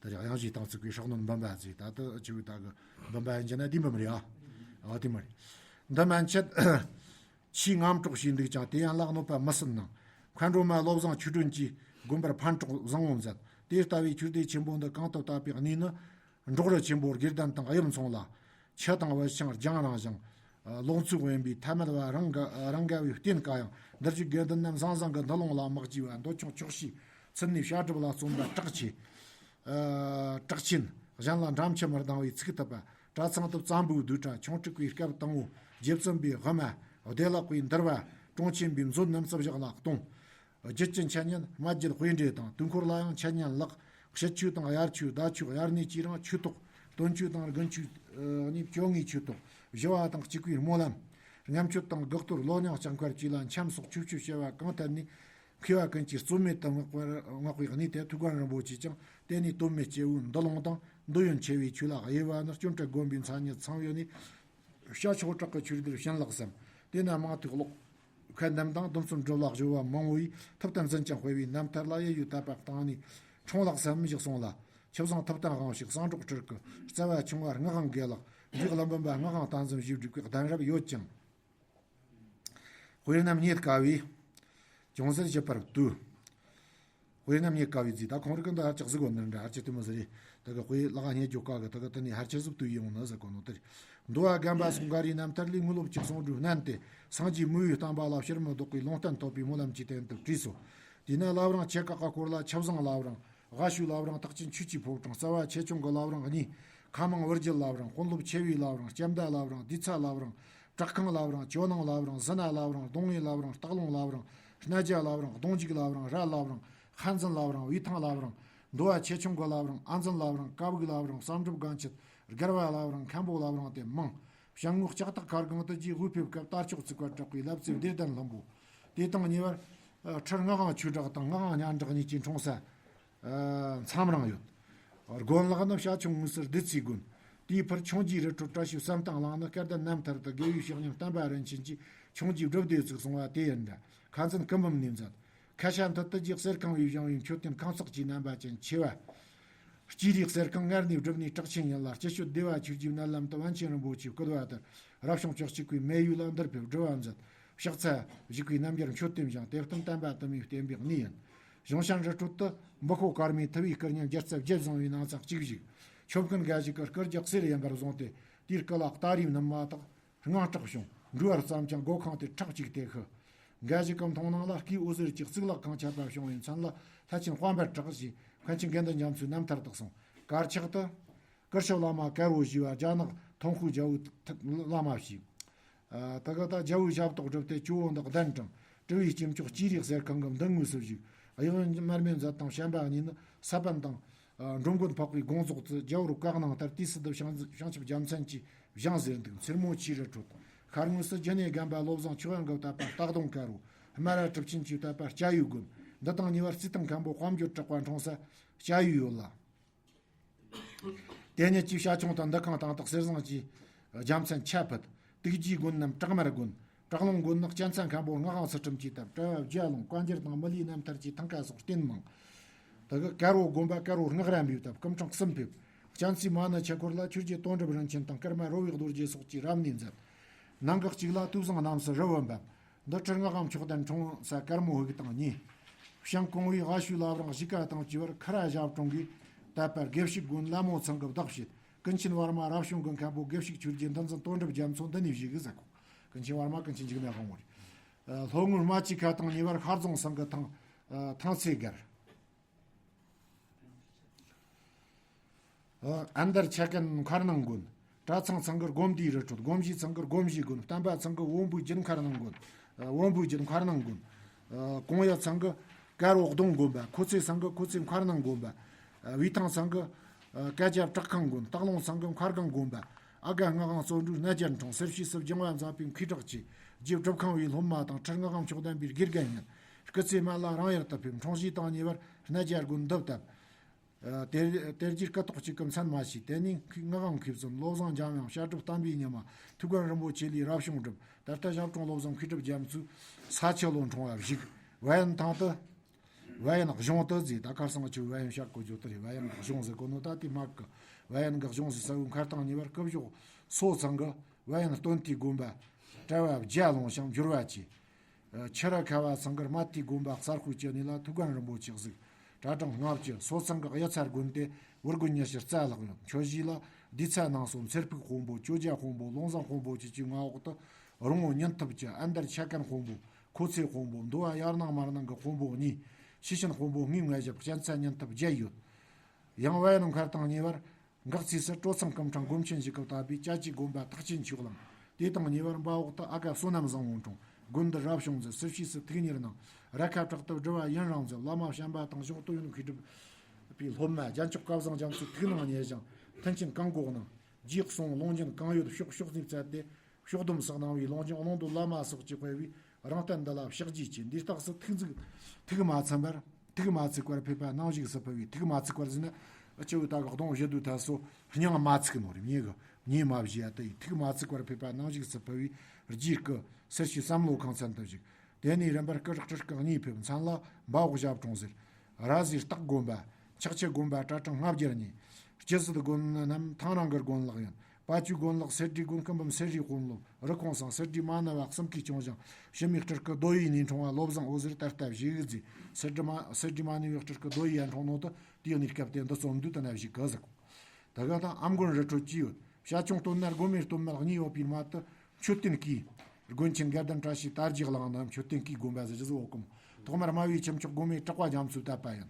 ད་རེ་གཡང་གཞིའི་སྟེང་བརྩིགས་པའི་ཧྲག་ནོན་འབུམ་པ་ཟེར། ད་ལྟ་ཆོག་ད་གི་འབུམ་པ་ཡིན་གྱི་ན་དེ་འབུམ་རེད་ཨ། ཨ་དེ་མ་རེད། འདི་མན་ཆད། ཆེས་རྔམ་དཀྲོག་ཞིག་འདུག་ཀྱང་དེ་ཡང་ལག་གནོད་པ་མི་སྲིད་ནང་། མཁའ་འགྲོ་མ་བློ་བཟང་ཆོས་སྒྲོན་གྱིས་དགོན་པར་ཕན་གྲོགས་བཟང་བོ་མཛད། དེ་ལྟ་བུའི་ཆོས་སྡེ་ཆེན་པོ་འདི་གང་དུ་བཏབ་པའི་གནས་ནི། འབྲོག་རི་ཆེན་པོ་དགེ་ལྡན་དང་དབྱིབས་མཚུངས་ལ། ཆུ་དང་བལ་ཤིང་ལྗང་རིང་ཞིང་། ལོག་འཚོ་དབེན་པའི་ཐ་མལ་བ་རང་ག་རང་ག་བའི་རྟེན་དཀའ་ཡང་འདིར་བཞུགས་དགེ་འདུན་རྣམས་ཟང་ཟིང་གི་འདུ་ལོང་ལ་མ་སྐྱིས་པ་འདོད་ཆུང་ཆོག་ཤེས་ཚུལ་ནས་བཤད་སྒྲུབ་ལ་བརྩོན་པ་དྲག་ཆེ། དྲག་ཆེན། གཞན་ལ་འགྲམ་ཆུ་མི་ལྡང་བའི་ཚིག་ཐུབ་པ། གྲྭ་ཚང་དུ་བཙན་པོའི་བསྡུས་གྲྭ་ཆུང་དྲུག་པའི་སྐབས་དང་པོ་རྗེ་བཙུན་པའི་དབུ་མ། བདེ་བླག་པའི་འདུལ་བ། དྲུང་ཆེན་པའི་མཛོད་རྣམས་རྩིབ་བཞག་ལ་གཏོང་། རྒྱུད་ཀྱི་འཆད་ཉན་སྨྲ་བརྗོད་དཔེ་འགྲེལ་དང་དུས་འཁོར་ལ་ཡང་འཆད་ཉན་ལགས། ཕྱི་ཆོས་དང་དབྱར་ཆོས་ཟླ་ཆོས་དབྱར་གནས་ཀྱི་རིང་ཆོས་ཐོག་སྟོན་ཆོས་དང་དགུན་ཆོས་ནི་བཅོ་ལྔའི་ཆོས་ཐོག་བཞི་བ་དང་གཅིག་པའི་སྨོན་ལམ། རྔམ་མཆོད་དང་དགག་གཏོར་ལོ་ཉང་ལྕགས་མཁར་བཅས་ལ་འཆམ་སོགས་ཆོས་ཆོས་བྱ་བ་གང་ཐད་ནས། མཁས་པ་ཀུན་གྱིས་རྩོད་མེད་དུ་བསྔགས་པར་བསྔགས་པའི་གནས་དེ་ཐུའུ་བཀྭན་རིན་པོ་ཆེས་ཀྱང་དེ་ནས་དོན་མེད་སྐྱེ་བོའི་འདུ་ལོང་དང་འདོད་ཡོན་ཆེ་བའི་ཆོས་ལ་དབྱེ་བ་ནི་སྐྱོན་བྲལ་དགོན་པའི་མཚན་ཉིད་ཚང་ཡོད་ནས། ཤ་ཆོག་དྲག་གི་ཆོས་སྡེར་བྱིན་ལགས་སམ། དེ་ན་མང་ཐོས་ཀློག་ཁ་འདམ་དང་སྡོམ་གསུམ་སྒྲུབ་ལ་སྦྱོར་བ་མང་བོ་ཡིས་ཐུབ་བསྟན་འཛིན་ཅིང་སྤེལ་བའི་རྣམ་ཐར་ལ་གཡས་གཡོན་དད་པ་བཏང་ནས་འཁྲུངས་ལགས་སམ་བཞག་སོང་ལ། ཆུ་བཟང་ཐུབ་བསྟན་དབང་ཕྱུག་གསང་སྒྲོག་སྤྲུལ་སྐུ་རྩ་བ་ཆུང་བ་སྔགས་དབང་དགེ་ལགས་འབྲས་ཀླུ་འབུམ་པ་སྔགས་དབང་བསྟན་འཛིན་ཞེས་བསྒྲིགས་པའི་གདན་རབས་ཡོད་ཅིང་། དཔེར་ན་རྙེད་དཀའ་བའི། ཅུང་ཟད་ཞིབ་པར་བསྡུས། དཔེར་ན་རྙེད་དཀའ་བའི་རྫས་ད་ཁོང་རིགས་འདི་ཧར་ཅག་གཟིགས་དགོས་ནི་འདྲ་ཧར་ཅག་དེ་མོ་ཟེར་རེད། ད་གི་དཔེ་ལག་རྙེད་རྒྱུ་དཀའ་གི་ད་གི་དེ་ནས་ཧར་ཅག་གཟིགས་བསྡུས་ཡོང་ནི་ཟེར་གོ་ནོ་དེ་རེད། འདུལ་བ་རྒན་པ་སོགས་འགའ་རེའི་རྣམ་ཐར་ལས་དངོས་སློབ་ཅིག་གསུང་སྒྲོས་བསྣན་ཏེ་སངས་རྒྱས་མི་ཡུལ་བསྟན་པ་ལ་ཕྱིར་མི་ལྡོག་པའི་ལུང་བསྟན་ཐོབ་པའི་སྨོན་ལམ་གྱི་རྟེན་དུ་བྲིས་སོ། དེས་ན་བླ་བྲང་ཆེ་ཁག་གི་སྐོར་ལ་ཆབ་བཟང་བླ་བྲང་། ལ་ཞུ་བླ་བྲང་རྟགས་ཅན་ཆོས་ཀྱི་ཕོ་བྲང་རྩ་བ་ཆེ་ཆུང་གི་བླ་བྲང་གཉིས། ཁ་མང་བུ་རྒྱུད་བླ་བྲང་དཔོན་སློབ་ཆེ་བའི་བླ་བྲང་ལྕམ་མདའ་བླ་བྲང་སྡེ་ཚ་བླ་བྲང་བྲག་ཁང་བླ་བྲང་ཇོ་ནང་བླ་བྲང་ཟི་ན་བླ་བྲང་རྡུང་བའི་བླ་བྲང་སྟག་ལུང་བླ་བྲང་སྣ་རྒྱ་བླ་བྲང་གདོང་འཇུག་བླ་བྲང་ར་བླ་བྲང་ཧན་ཛན་བླ་བྲང་བེ་ཐང་བླ་བྲང་འདུལ་བ་ཆེ་ཆུང་གི་བླ་བྲང་ཨ་འཛིན་བླ་བྲང་ཀ་བུག་བླ་བྲང་བསམ་གྲུབ་སྒང་ཆེན་སྒར་བ་བླ་བྲང་མཁན་པོ་བླ་བྲང་སྟེ་མང་། བྱང་ངོས་ལྕགས་སྟག་མཁར་སྒང་དུ་རྗེ་དབུས་ཕེབས་སྐབས་དར་ལྕོག་བརྩིགས་པ་གྲགས་པའི་ལབ་ཙེ་བདེ་ལྡན་ལྷུན་པོ། དེ་དང་ཉེ་བར། ཁྲི་ལྔ་དབང་ཆོས་གྲགས་དང་ལྔ་དབང་སྙན་གྲགས་གཉིས་ཀྱི་འཁྲུངས་ས། མཚམས་རང་ཡོད། དགོན་ལག་ནི་བྱ་ཁྱུང་ངོས་སུ་བདུད་རྩིའི་དགོན། དེའི་ཕུར་ཆུང་རྗེ་རི་ཁྲོད་བཀྲ་ཤིས་བསམ་གཏན་གླིང་ནི་སྐལ་ལྡན་རྣམ་ཐར་དུ་དགེ་བའི་བཤེས་གཉེན་བསྟན་པ་རིན་ཆེན་གྱིས་ཆུང་རྗེའི་སྒྲུབ་སྡེ་བཙུགས་གསུང་བ་དེ་ཡིན་འདྲ། ཁ་འཛིན་སྐུ་འབུམ་ནས་མཛད། ཁ་ཤ་མཐིལ་དུ་རྗེ་གསེར་ཁང་བའི་བཞེངས་པའི་མཆོད་རྟེན་ཁང་བརྩེགས་ཀྱི་རྣམ་པ་ཅན་ཆེ་བ། སྤྱིར་རིགས་གསེར་ཁང་སྔར་ནས་བསྒྲུབས་ནས་གྲགས་ཆེན་ཡིན་ལ་སྤྱི་སྤྱོད་བདེ་བ་ཆོས་ཀྱི་མནལ་ལམ་དུ་པཎ་ཆེན་རིན་པོ་ཆེའི་སྐུ་ཟླ་བ་ལྟར་རབ་བྱུང་བཅུ་གཅིག་པའི་མེ་ཡོས་ལ་འདིར་ཕེབས་སྒྲུབ་པ་མཛད། ཕྱག་འཚལ་བཞུགས་པའི་རྣམ་རྒྱལ་མཆོད་རྟེན་བཞེངས་ཏེ་བསྟན་བསྟན་པ་དུ་མའི་བསྟན་པའི་གནས་ཡིན། གཞུང་ཞང་རི་ཁྲོད་དུ་འབུ་ཁོ་དཀར་མོའི་ཐུ་བའི་སྐུ་བརྙན་བརྒྱ་རྩ་བརྒྱད་བཟུང་བའི་ནང་ཚན་གཅིག་བཞུགས། ཆོབ་དགོན་འགའ་ཞིག་གི་སྐུ་རྒྱག་གསེར་ཡིན་པར་བཟུང་སྟེ་དེའི་སྐུ་ལ་སྟ་རེའི་ནུ་མ་དག་དངངས་སྐྲག་བྱུང་འགྲོ་བར་བརྩམས་ཀྱང་སྒོ་ཁང་དེ་ཁྲག་གཅིག་སྟེ་ཤི། འགའ་ཞིག་གི་མཐོང་སྣང་ལ་སྐུའི་འོད་ཟེར་གྱི་གཙུག་ལག་ཁང་ཆགས་པ་བྱུང་བའི་མཚན་ལ་ལྷ་ཆེན་དཔལ་འབར་གྲགས་ཞེས་མཁན་ཆེན་དགེ་འདུན་རྒྱ་མཚོའི་རྣམ་ཐར་དུ་གསུངས། དཀར་ཆག་ཏུ། དཀར་ཕྱོགས་བླ་མ་དཀར་བོ་ཞེས་པ་རྒྱ་ནག་ཐོང་ཧུའུ་རྒྱལ་པོའི་བླ་མ་ཞིག་ད་ག་ད་རྒྱལ་པོའི་ཞབས་ཏོག་བསྒྲུབས་ཏེ་ཇོ་བོ་འདི་གདན་དྲངས། དྲི་བའི་སྐྱེས་མཆོག་སྤྱིར་རིགས་གསེར་ཁང་གི་མདུན་ངོས་སུ་བཞུགས། གཡས་གཡོན་མར་མེ་མཛད་དང་བཤན་པ་གཉིས་ནི་ས་པཎ་དང་། འགྲོ་མགོན་འཕགས་པའི་དགོངས་རྫོགས་དུ་རྒྱལ་པོར་བཀའ་གནང་ལྟར་དུས་སུ་དུ་བྱང་བྱང་ཆུབ་རྒྱལ་མཚན་གྱིས་བཞེངས་ཟེར་འདུག་མཚེར་མོ་ཆུའི་རི་ཁྲོད། མཁར་ངོས་སུ་རྒྱུད་སྣེ་རྒན་པ་བློ་བཟང་ཆོས་དབང་གིས་བཏབ་པ་སྟག་གདོང་དཀར་བོ། སྨ་ར་གྲུབ་ཆེན་གྱིས་བཏབ་པ་སྐྱ་ཡུལ་དགོན། འདི་དང་ཉེ་བར་རྩིས་ཐང་མཁན་པོ་དཔལ་འབྱོར་གྲགས་པ་འཁྲུངས་ས་སྐྱ་ཡུལ་ཡོད་ལ། དེ་ཉིད་ཀྱི་བྱ་ཁྱུང་དང་འདུ་ཁང་དང་དག་གསེར་བཟང་གྱི་རྒྱལ་མཚན་ཆ་ཕུད། དུག་རྒྱུའི་དགོན་རྣམས་བྲག་དམར་དགོན། བྲག་ལུང་དགོན་ནི་གཅན་ཚ་མཁན་པོ་ངག་དབང་ཚུལ་ཁྲིམས་ཀྱིས་བཏབ་གྲྭ་བ་བརྒྱ་ལུང་བཀའ་འགྱུར་དང་མི་ལུས་རྣམ་ཐར་གྱི་ཐང་ཀ་སོགས་རྟེན་མང་། དེ་གི་དཀར་བོ་དགོན་པ་དཀར་བོ་སྔགས་རམ་པས་བཏབ་སྐུ་འཕྲེང་གསུམ་ཕེབས། གཅན་ཚའི་མ་ཎི་ཆོས་འཁོར་ལ་ཆོས་རྗེ་དོན་གྲུབ་རིན་ཆེན་དང་ཀརྨ་རོ་བའི་རྡོ་རྗེ་སོགས་ཀྱིས་རབ་གནས་མཛད། ནང་གི་གཅིག་ལ་ཐོས་བཟང་རྣམས་སུ་རི་བོ་འབབ། འདི་ཁྲི་ལྔ་དབང་མཆོག་ལྡན་འཁྲུངས་ས་དཀར་མོ་ཧིག་དང་གཉིས། བྱང་གོང་བའི་ཨ་ཤུ་བླ་བྲང་གཞིས་ཀ་དང་བཅས་པར་ཁ་ར་ཞབས་དྲུང་གིས་དད་པ་དགེ་བཤེས་དགོན་ལ་མོ་ཚང་གི་བདག་བྱེད། ཀུན་མཁྱེན་བར་མ་རབ་བྱུང་གི་མཁན་པོ་དགེ་བཤེས་ཆོས་རྗེ་འདུལ་འཛིན་དོན་གྲུབ་རྒྱ་མཚོ་འདི་ནས་བཞེས་གི་ཟེར་གོ། ཀུན་མཁྱེན་བར་མ་ཀུན་མཁྱེན་འཇིགས་མེད་དབང་མོ་རེད། ལྷོ་ངོས་རྨ་ཆུ་ཁ་དང་ཉེ་བར་ཤར་རྫོང་ཚང་གི་ཐང་ཐང་ཚེ་སྒར། ཨན་དར་ཆ་ཀན་མཁར་ནང་དགོན། གྲྭ་ཚང་ཚང་གི་སྒོམ་དེའི་རི་ཁྲོད། སྒོམ་བཞི་ཚང་གི་སྒོམ་བཞི་དགོན། བསྟན་པ་ཚང་གི་བོན་པོའི་རྒྱུད་མཁར་ནང་དགོན། བོན་པོའི་རྒྱུད་མཁར་ནང་དགོན། ཀོང་ཡ་ཚང་གི་དཀར་འོག་གདོང་དགོན་པ། ཁོ་ཚེ་ཚང་གི་ཁོ་ཚེ་མཁར་ནང་དགོན་པ། བུའི་ཐང་ཚང་གི་སྐད་རྒྱབ་བྲག་ཁང་དགོན། སྟག་ལུང་ཚང་གི་མཁར་སྒང་དགོན་པ། ཨ་དགའ་སྔགས་ཁང་བརྩོན་འགྲུས་སྣ་རྒྱལ་འཁྲུངས། སེར་བྱེས་སུ་སྦྱང་བ་མཛངས་པའི་མཁས་གྲགས་ཆེ། རྗེ་སྒྲུབ་ཁང་བའི་སློབ་མ་དང་ཁྲི་སྔགས་ཁང་མཆོག་ལྡན་པའི་དགེ་རྒན་ཡིན། སྐུ་ཚེ་སྨད་ལ་རང་ཡུལ་དུ་ཕེབས། འཁྲུངས་གཞིས་དང་ཉེ་བར་སྣ་རྒྱལ་དགོན་འདི་བཏབ། ཨ་དེ་དེ་རྗེས་སྐུ་ཐོག་གཅིག་གི་མཚན་མ་ཤེས། དེ་ནས་སྔགས་ཁང་མཁས་བཙུན་བློ་བཟང་འཇམ་དབྱངས་བཤད་སྒྲུབ་བསྟན་པའི་ཉི་མ། ཐུའུ་བཀྭན་རིན་པོ་ཆེ་ལས་རབ་བྱུང་སྒྲུབ། ད་ལྟ་ཞབས་དྲུང་བློ་བཟང་མཁས་གྲུབ་རྒྱ་མཚོའི་ས་ཆུ་ལོ་འཁྲུངས་པ་བཞུགས། བལ་ཡུལ་ཐང་དུ། བལ་ཡུལ་གཞུང་དུ་མཛད། ད་ཁར་སང་ཆུ་བལ་ཡུལ་བཤད་གོ་རྒྱུ་དེ་རེད། བལ་ཡུལ་གཞུང་ཟེར་གོ་ནོ་ད་དེ་མ་གི། བལ་ཡུལ་གཞུང་ཟེར་ས་བོའི་མཁར་ཐང་ཉེ་བར་སྐུ་གཞོགས་སོ་ཚང་གི་བལ་ཡུལ་སྟོན་དུས་དགོན་པ་གྲྭ་བ་བརྒྱ་ལོངས་ཤིང་འགྱུར་བ་ཆེ། ཆུ་ར་ཁ་བ་ཚང་གི་རྨ་དུས་དགོན་པ་གསར་ཤོས་ཀྱི་གནས་ལ་ཐུའུ་བཀྭན་རིན་པོ་ཆེ་གཟིགས། གྲྭ་གྲངས་ལྔ་བཅུ། སོ་ཚང་གི་གཡུ་རྩ་དགོན་དེ་བུ་དགོན་ཉི་ཤུ་རྩ་ལྷག་ཡོད། མཆོད་གཞིས་ལ་བདུད་ཚ་ནང་སོ་མཚེར་ཕུག་དཔོན་པོ། ཇོ་རྒྱ་དཔོན་པོ། ལུང་བཟང་དཔོན་པོ་བཅས་ཀྱི་མངའ་འོག་ཏུ་རོང་བོ་ཉིན་ཐུབ་བཅུ། ཨ་འདར་ཆ་ཀན་དཔོན་པོ། ཁོ་ཚེ་དཔོན་པོ། མདོ་བ་ཡར་ནང་མར་ནང་གི་དཔོན་པོ་གཉིས། ཤི་ཤིན་དཔོན་པོ་ལྔའི་མངའ་ཞབས་གཅན་ཚ་ཉིན་ཐུབ་བརྒྱད་ཡོད། ཡང་བལ་ཡུལ་མཁར་ཐང་ཉེ་བར་འགག་ཚིགས་སུ་གྲོ་ཚང་སྐུ་ཕྲེང་སྒོམ་ཆེན་ཞིག་གིས་བཏབ་པའི་ཅ་ཅའི་དགོན་པ་ཐེག་ཆེན་ཆོས་གླིང་། དེ་དང་ཉེ་བར་འབའ་འོག་ཏུ་ཨ་དགའ་བསོད་ནམས་བཟང་བོ་འཁྲུངས། དགོན་འདི་རབ་བྱུང་མཛད། སེར་བྱེས་སུ་ཐུགས་གཉེར་གནང་། ར་ཁ་བྲག་ཏུ་སྒྲུབ་པ་ཡུན་རིང་མཛད། བླ་མ་བྱམས་པ་དང་གཞོགས་སྟོད་ཡོན་མཁས་གྲུབ་པའི་སློབ་མ་རྒྱལ་མཆོག་སྐལ་བཟང་རྒྱ་མཚོའི་ཐུགས་སྣང་རྙེད་ཞིང་མཐུན་རྐྱེན་གང་དགོས་གནང་། རྗེས་གསུང་ལུང་རྒྱུན་གང་ཡོད་ཕྱོགས་ཕྱོགས་ནས་བཙལ་ཏེ། ཕྱོགས་བསྡོམས་སུ་གནང་བའི་ལུང་རྒྱུན་གླང་རྡོ་བླ་མ་སོགས་ཀྱིས་སྤེལ་བའི་རང་བསྟན་འདི་ལ་ཕྱག་རྗེས་ཆེ། འདིའི་རྟགས་སུ་ཐུགས་འཛུགས་ཐུགས་མ་ཚིམ་པར་ཐུགས་མ་ཚིག་པར་ཕེབས་པ་ནང་བཞུགས་སུ་ཕུལ་བས། ཐུགས་མ་ཚིག་པར་ཟེར་ན་ཨ་ཅི་བོ་ད་གི་གདོང་བཞི་དུ་ཐལ་སོ་སྙིང་མ་ཚིག་ནོ་རེད། ཉེ་གི་ཉེ་མ་བཞི་ཡ་དེ་ཡི་ཐུགས་མ་ཚིག་པར་ཕེབས་པ་ནང་བཞུགས་སུ་ཕུལ་བས། རྗེས་སྐུ་སེར་བྱེས་བསམ་བློ་ཁང་ཚན་དུ་བཞུགས། དེ་ནས་རིམ་པར་སྐུ་རག་སྤྲུལ་སྐུ་གཉིས་ཕེབས། མཚན་ལ་འབའ་འོག་ཞབས་དྲུང་ཟེར། ར་བཟའི་སྟག་དགོན་པ། ཆག་ཆེ་དགོན་པ། གྲྭ་གྲངས་ལྔ་བརྒྱར་ཉེ། སྤྱི་སྲིད་དགོན་རྣམས་ཐང་རང་གི་དགོན་ལག་ཡིན། དཔལ་ཆོས་དགོན་ལག། གསེར་བྲིས་དགོན། སྐུ་འབུམ་གསེར་བྲིས་དཔོན་སློབ། རི་ཁོང་སང་། གསེར་བྲིས་མ་ནུ་བ་གསུམ་གའི་ཅུང་ཞིང་། ཕྱི་མིག་སྤྲུལ་སྐུ་རྡོ་ཡི་ནས་འཁྲུངས་པ་བློ་བཟང་འོད་ཟེར་ད་ལྟ་བཞུགས་ཟེར། གསེར་བྲིས་མ་གསེར་བྲིས་མ་ནུ་བའི་སྤྲུལ་སྐུ་རྡོ་ཡི་ཡ་འཁྲུངས་ནོ་དུ་དེའི་གནས་སྐབས་དེ་འདི་རྩོམ་འདུས་དུ་ན་བཞུགས་གི་ཟིག། ད་ག་དང་ཨམ་དགོན་རི་ཁྲོད་ཀྱི་ཡོད། བྱ་ཁྱུང་སྟོད་ན་སྒོ་མེ་སྟོད་མལ་གཉིས་ཡོད་པའི་མ་དུ་མཆོད་རྟེན་གྱི། དགོན་ཆེན་དགའ་ལྡན་བཀྲ་ཤིས་དར་རྒྱས་གླིང་ནི་མཆོད་རྟེན་གྱི་དགོན་པ་ཟེར་རྒྱུ་ཟིག་འོ་ཀུམ། ཐོག་མར་རྨ་བྱའི་ཁྱུ་མཆོག་སྒོ་མེ་གྲགས་པ་རྒྱ་མཚོས་བཏབ་པ་ཡིན།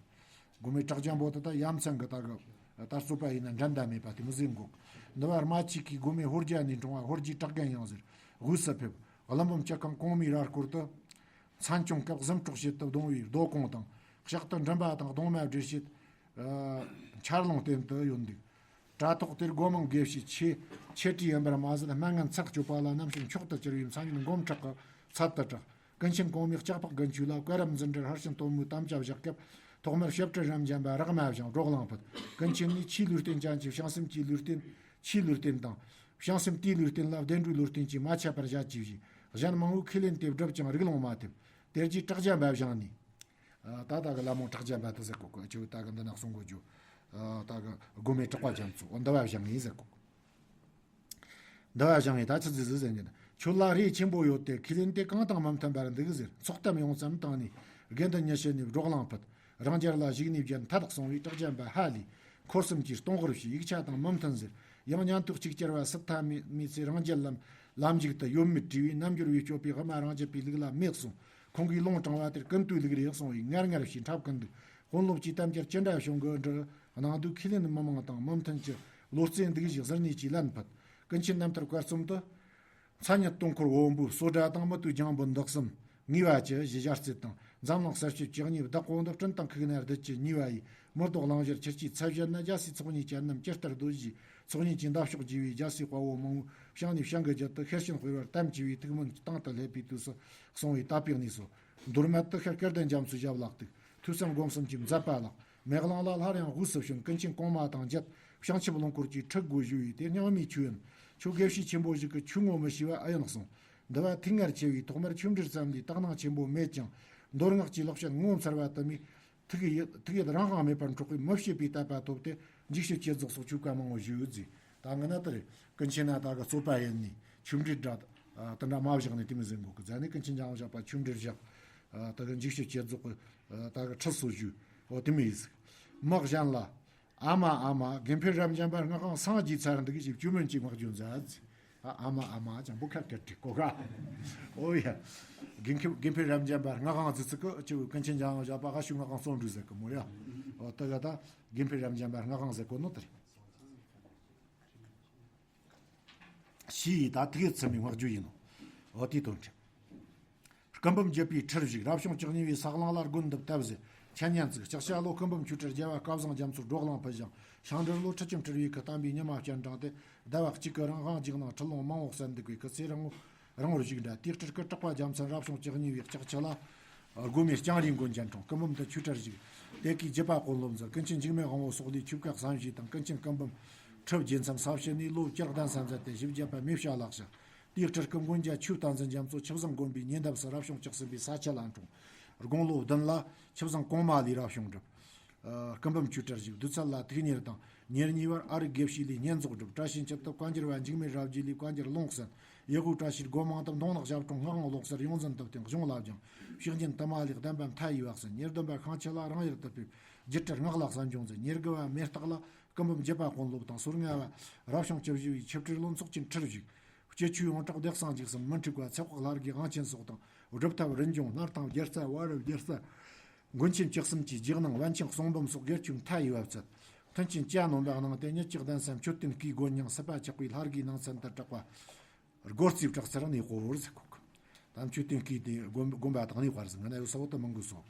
སྒོ་མེ་གྲགས་ལྗང་པོ་དེ་དག་ཡ་མཚན་གྱི་དག་གི་ད་རྩོད་པ་ཡིན་ན་འགྲན་ཟླ་མེད་པ་དེ་མོ་ཟིག་འགོག། འདི་བར་རྨ་ཆུ་ཁའི་སྒོ་མེ་ཧོར་རྒྱ་ནས་འཁྲུངས་པ་ཧོར་རྗེ་གྲགས་རྒན་ཡང་ཟེར་དབུས་སུ་ཕེབས། ཀླུ་འབུམ་སྐྱིད་ཁང་གོང་མའི་ར་སྐོར་དུ། མཚན་བྱུང་སྐབས་གཟིམ་འཕྲོག་བྱེད་དུ་གདུང་བའི་རྡོ་ཀོང་དང་། ཕྱག་ཏུ་མགྲིན་པ་དང་གདུང་མ་སྦྲེལ་བྱེད། ཨ་འཆར་ལོང་བསྟན་དུ་ཡོད་འདུག། གྲྭ་ཐོག་དེར་སྒོ་མང་དགེ་བཤེས་ཆེ་ཆེ་གྲས་ཡིན་པར་མ་ཟད། སྨན་ངན་ཚགས་སྤྱོད་པ་ལ་རྣམ་ཤེས་མཆོག་ཏུ་གྱུར་བའི་མཚན་ཉིད་མགོན་ཁྲག་གི་ཚད་དུ་གྲགས། ཀུན་མཁྱེན་གོང་མའི་ལྕགས་ཕག་དགུན་ཆོས་ལ་བཀའ་རབ་འཛིན་གྲྭར་ཕར་ཕྱིན་དོན་མོའི་དམ་བཅའ་བཞག་སྐབས། ཐོག་མར་ཞབས་དྲུང་རབ་འབྱམས་པ་རག་མ་བཞེངས་བྲོ་གླིང་ཕུད། ཀུན་མཁྱེན་ནས་ཆོས་ལུས་རྟེན་ཅན་གྱི་བྱང་སེམས་ཀྱི་ལུས་རྟེན། ཆོས་ལུས་རྟེན་དང་། བྱང་སེམས་དེའི་ལུས་རྟེན་ལ་བདེ་འགྲོའི་ལུས་རྟེན་གྱིས་མ་ཆད་པར་བཞག་ཅེས་བཞེས། གཞན་མང་བོས་ཁས་ལེན་ཏེ་བསྒྲུབས་ཀྱང་རིགས་ལོངས་མ་ཐེབས། དེ་རྗེས་གྲགས་ལྗང་པ་བཞེངས་ནས། ཨ་ད་ལྟ་གི་ལ་མོ་གྲགས་ལྗང་པ་དེ་ཟེར་གོ་གི། ཨ་ཅོ་ད་གི་འདི་ན་གསུང་གོ་རྒྱུ། ཨ་ད་གི་སྒོ་མེ་གྲགས་པ་རྒྱ་མཚོ་འོ་འདི་བ་བཞེངས་ངེས་ཟེར་གོ། འདི་བ་བཞེངས་ངེས་ད་ཆི་ཟིག་ཟིག་ཟེར་ངེས་ན། ཁྱོད་ལ་རེ་ཆེན་པོ་ཡོད་དེ་ཁས་ལེན་དེ་གང་དང་མི་མཐུན་པར་འདུག་ཟེར། ཚོགས་གཏམ་ཡོང་ཙམ་བཏང་ནས་དགེ་འདུན་ཉི་ཤུ་ནས་བྲོ་གླིང་ཕུད། རང་རྒྱལ་ལ་ཞུགས་ནས་བརྒྱུད་མཐའ་དག་སོང་བས་གྲགས་ལྗང་པ་ཧ་ལས། འཁོར་གསུམ་གྱིས་སྟོང་ཧོར་བྱས་ཡིག་ཆ་དང་མི་མཐུན་ཟེར། ཡང་ཉན་ཐོས་གཅིག་གྱུར་བ་སྲིད་མཐའ་མེད་མེད་ཚེ་རང་རྒྱལ་ལམ་ལམ་འཇུག་ཏུ་ཡོད་མེད་དྲིས་པས། རྣལ་འབྱོར་པའི་སྤྱོད་པས་དབུ་མ་རང་རྒྱུད་པའི་ལུགས་ལ་མེད་གསུངས། ཁོང་གིས་ལུང་དྲངས་པ་དེར་ཀུན་བཏུས་ལུགས་རེད་གསུངས་པས་ངར་ངར་བྱས་འཁྲབ་ཀུན་འདུག། དཔོན་སློབ་ཀྱིས་དམ་བཅར་ཅི་འདྲ་བྱུང་གི་འདྲི་གནང་དུས་ཁས་ལེན་མི་མང་དང་མི་མཐུན་གྱི་བློ་རྩེ་འདུག་ཞེས་ཟུར་ནས་ཀྱིས་ལན་ཕུད། ཀུན་མཁྱེན་རྣམ་ཐར་བཀའ་རྩོམ་དུ། མཚན་ཉིད་སྟོང་འཁོར་དབོན་པོའི་སོ་སྒྲ་དང་མི་ལྟོས་རྒྱང་འབོད་འདི་གསུམ། ངེས་པ་ཅི་ཞེས་ཞལ་རྩེད་དང་། འཛམ་གླིང་གསལ་བྱེད་བཅུ་གཉིས་བདག་པོ་འདི། སྤྲིན་དང་ཁུག་ནས་བདུད་ཀྱི་ཉེས་པ་ཡིས། མི་ལྡོག་གླིང་བཞིར་ཁྱེར་ཅིག་ཚད་བཞིན་ན། རྒྱལ་སྲས་ཚོགས་གཉིས་ཀྱི་རྣམས་ཇི་ལྟར་འདོད་བཞིན། ཚོགས་གཉིས་ཀྱི་འདབ་གཤོག་རྒྱས་པའི་རྒྱལ་སྲས་དཔའ་བོ་མང་པོ་བྱང་ནས་བྱང་གི་རྒྱུད་དུ་ཤེར་ཕྱིན་དཔེ་བར་དམ་བཅས་པའི་ཐུགས་སྨོན་གྱི་གཏིང་དུ་སླེབས་པའི་དུས་སུ་གསུངས་པའི་དད་པའི་གནས་སོ། མདོ་སྨད་དུ་ཤར་སྐལ་ལྡན་རྒྱ་མཚོའི་ཞབས་ལག་ཏུ། ཐོས་བསམ་སྒོམ་གསུམ་གྱི་མཛད་པ་ལགས། མེ་གླིང་ལ་སླར་ཡང་དབུས་སུ་བྱོན། ཀུན་མཁྱེན་གོང་མ་དང་མཇལ། བྱང་ཆུབ་ལུང་སྐོར་གྱི་ཁྲིད་དགོས་ཞུས་པས་དེ་རྙིང་མའི་ཆོས་ཡིན། ཁྱོད་དགེ་བཤེས་ཆེན་པོ་ཞིག་གི་ཆོས་ངོ་མི་ཤེས་པ་ཨེ་ཡིན་གསུངས། འདི་བ་ཐུགས་ངར་ཆེ་བས་ཐོག་མར་ཆོས་འབྲེལ་ཙམ་ལས་དག་སྣང་ཆེན་པོ་མེད་ཀྱང་། མདོ་སྔགས་ཀྱི་ལེགས་བཤད་ངོ་མཚར་བ་དུ་མས་ཐུགས་ཡིད་ཐུགས་ཡིད་རང་དབང་མེད་པར་འཕྲོག་པས་མི་ཕྱེད་པའི་དད་པ་ཐོབ་སྟེ་འཇིགས་བྱེད་བསྐྱེད་རྫོགས་སོགས་ཆོས་བཀའ་མང་པོ་ཞུས་མཛད། ད་ངི་ན་དེར་ཀུན་མཁྱེན་ན་ད་གི་རྩོད་པ་ཡིན་ནས་ཆོས་འབྲེལ་འདྲ་དེ་འདྲ་མ་བཞག་ནས་དེ་མི་ཟེར་འགོག་གི་རྫ་ནས་ཀུན་མཁྱེན་འཇམ་དབྱངས་བཞག་པ་ཆོས་འབྲེལ་བཞག། ད་གི་འཇིགས་བྱེད་བསྐྱེད་རྫོགས་ཀྱི་ད་གི་ཁྲིད་སོགས་ཞུས། འོ་དེ་མི་ཡིན་ཟིག། མི་གཞན་ལ། ཨ་མ་ཨ་མ་དགེ་འཕེལ་རབ་འབྱམས་པ་སྔགས་ཁང་སངས་རྒྱས་ཚར་འདུག་ཞེས་བཅོས་མིན་གྱི་ངག་རྒྱུན་མཛད། ཨ་མ་ཨ་མ་ཅང་པོ་ཁ་སྐད་དྲིས་གོ་ག། ཨོ་ཡ། དགེ་འཕེལ་དགེ་འཕེལ་རབ་འབྱམས་པ་སྔགས་ཁང་ཟེར་ཚིག་གི་ཅི་བོ་ཀུན་མཁྱེན་འཇམ་དབྱངས་བཞག་པ་ཨ་ཤུ་སྔགས་ཁང་བརྩོན་འགྲུས་ཟེར་གི་མོ་ཡ། ཨོ་ད་ག་ད་དགེ་འཕེལ་རབ་འབྱམས་པ་སྔགས་ཁང་ཟེར་གོ་ནོ་དེ་རེད། ཞེས་ད་ཐུགས་ཡིད་ཚིམ་པའི་ངག་རྒྱུན་ཡིན་ནོ། ཨོ་དེའི་དོན་དྲན། སྐུ་འབུམ་བརྒྱུད་པའི་ཁྲིར་བཞུགས། རབ་བྱུང་བཅུ་གཉིས་པའི་ས་གླང་ལ་དགོན་འདི་བཏབ་ཟེར། འཆད་ཉན་བཙུགས། ལྕགས་བྱ་ལོ་སྐུ་འབུམ་ཆོས་སྲིད་རྒྱལ་བ་སྐལ་བཟང་རྒྱ་མཚོར་བགྲོ་གླེང་ཕུལ་ཞིང་། ཤིང་འབྲུག་ལོ་ཁྲི་ཆེན་སྤྲུལ་བའི་སྐུ་བསྟན་པའི་ཉི་མ་སྤྱན་དྲངས་ཏེ། ཟླ་བ་གཅིག་གི་རིང་དབང་ཇེ་གནང་ཁྲི་ལུང་མང་བོ་གསན་འདུག་པའི་སྐུ་ཚེ་རིང་བོ་རིང་བོར་བཞུགས་འདྲ། དེའི་སྤྲུལ་སྐུ་གྲགས་པ་རྒྱལ་མཚན་རབ་བྱུང་བཅུ་གཉིས་པའི་ལྕགས་ཁྱི་ལ། སྒོ་མོའི་ལྕང་རིའི་མགོན་ཆེན་འཁྲུངས། སྐུ་འབུམ་དུ་ཆོས་སྲིད་བཞུགས། དེ་ཀའི་བརྒྱུད་པ་དཔོན་སློབ་མཛད། ཀུན་མཁྱེན་འཇིགས་མེད་དབང་བོ་སོགས་ལས་ཆོས་བཀའ་གསན་བཞེས་དང་། ཀུན་མཁྱེན་སྐུ་འབུམ་ཁྲི་བརྒྱད་མཚམས་ས་བྱི་ནས་ལོ་བཅུ་གདན་ས་མཛད་དེ། བཞི་བརྒྱ་པ་མེ་བྱ་ལག་བྱ། དེའི་སྤྲུལ་སྐུ་མགོན་རྒྱལ་ཆོས་བསྟན་འཛིན་རྒྱ་མཚོ་ཆུ་བཟང་དགོན་པའི་ཉེ་འདབས་སུ་རབ་བྱུང་བཅུ་གསུམ་པའི་ས་ཁྱི་ལ་འཁྲུངས། དགུང་ལོ་བདུན་ལ་ཆུ་བཟང་གོང་མ་ལས་རབ་བྱུང་བསྒྲུབས། ཨ། སྐུ་འབུམ་ཆོས་སྲིད་བཞུགས། དུས་ཚོད་ལ་ཐུགས་ཉེར་དང་ཉེར་གཉིས་པར་ཨ་རིག་དགེ་བཤེས་ལས་བསྙེན་རྫོགས་བསྒྲུབས། བཀྲ་ཤིས་མཆེད་དུ་བཀའ་འགྱུར་བ་འཇིགས་མེད་རབ་རྒྱས་ལས་བཀའ་འགྱུར་ལུང་གསན། ཡུལ་ཕུག་བཀྲ་ཤིས་སྒོ་མང་དུ་མདོ་སྔགས་ཞབས་དྲུང་སྔགས་དབང་ཀློག་གསར་ཡོངས་འཛིན་དུ་བསྟེན། གཞུང་བསླབ་སྦྱངས། ཕྱག་རྒྱན་དུ་མ་ལས་བདེན་པ་མཐའ་ཡས་པ་གསན། ཉེར་བདུན་པ་ཤིང་ཁྱི་ལ་རང་ཡུལ་དུ་ཕེབས། རྒྱུད་གྲྭར་སྔགས་ལ་གསན་སྦྱོང་མཛད། ཉེར་དགུ་བ་མེ་སྟག་ལ་སྐུ་འབུམ་བརྒྱུད་པ་དཔོན་སློབ་དང་། སོ་ལྔ་བ་རབ་བྱུང་བཅུ་བཞི་བའི་ཆིབས་སྤྲུལ་ལོ་ཚོགས་ཀྱི་ཁྲིར་བཞུགས། སྤྱི་ཆོས་ཡོངས་གྲགས་སྡེ་གསང་འཇིགས་གསུམ་མི་འཁྲུགས་པ་ཚེ་དཔག་ལྷ་དགེ་དབང་ཆེན་སོགས་དང་། སྒྲུབ་ཐབས་རིན་འབྱུང་སྣར་ཐང་རྒྱལ་རྩ་བ་རི་རྒྱལ་རྩ། མགོན་ཆེན་བཅུ་གསུམ་གྱི་རྗེས་གནང་བན་ཆེན་གསུང་འབུམ་སོགས་སྒེར་ཆོས་མཐའ་ཡས་པ་བསྩལ། མཐུན་རྐྱེན་གྱ་ནོམ་པ་གནང་སྟེ། མྱུར་གྱི་གདན་སའི་མཆོད་རྟེན་སྐུའི་སྒོ་རྙིང་སྲིད་པ་ཆགས་པའི་ལྷ་དགེའི་ནང་ཚན་དུ་གྲགས་པ། སྒོར་རྩིས་བྲག་སར་གནས་སྤོར་ཟེར་གོ། ད་མཆོད་རྟེན་སྐུའི་དེ་དགོན་དགོན་པ་དང་གནས་སྤར་ཟིན་ང་ན་ཡོད་ས་བོ་དུ་མང་གི་སོགས།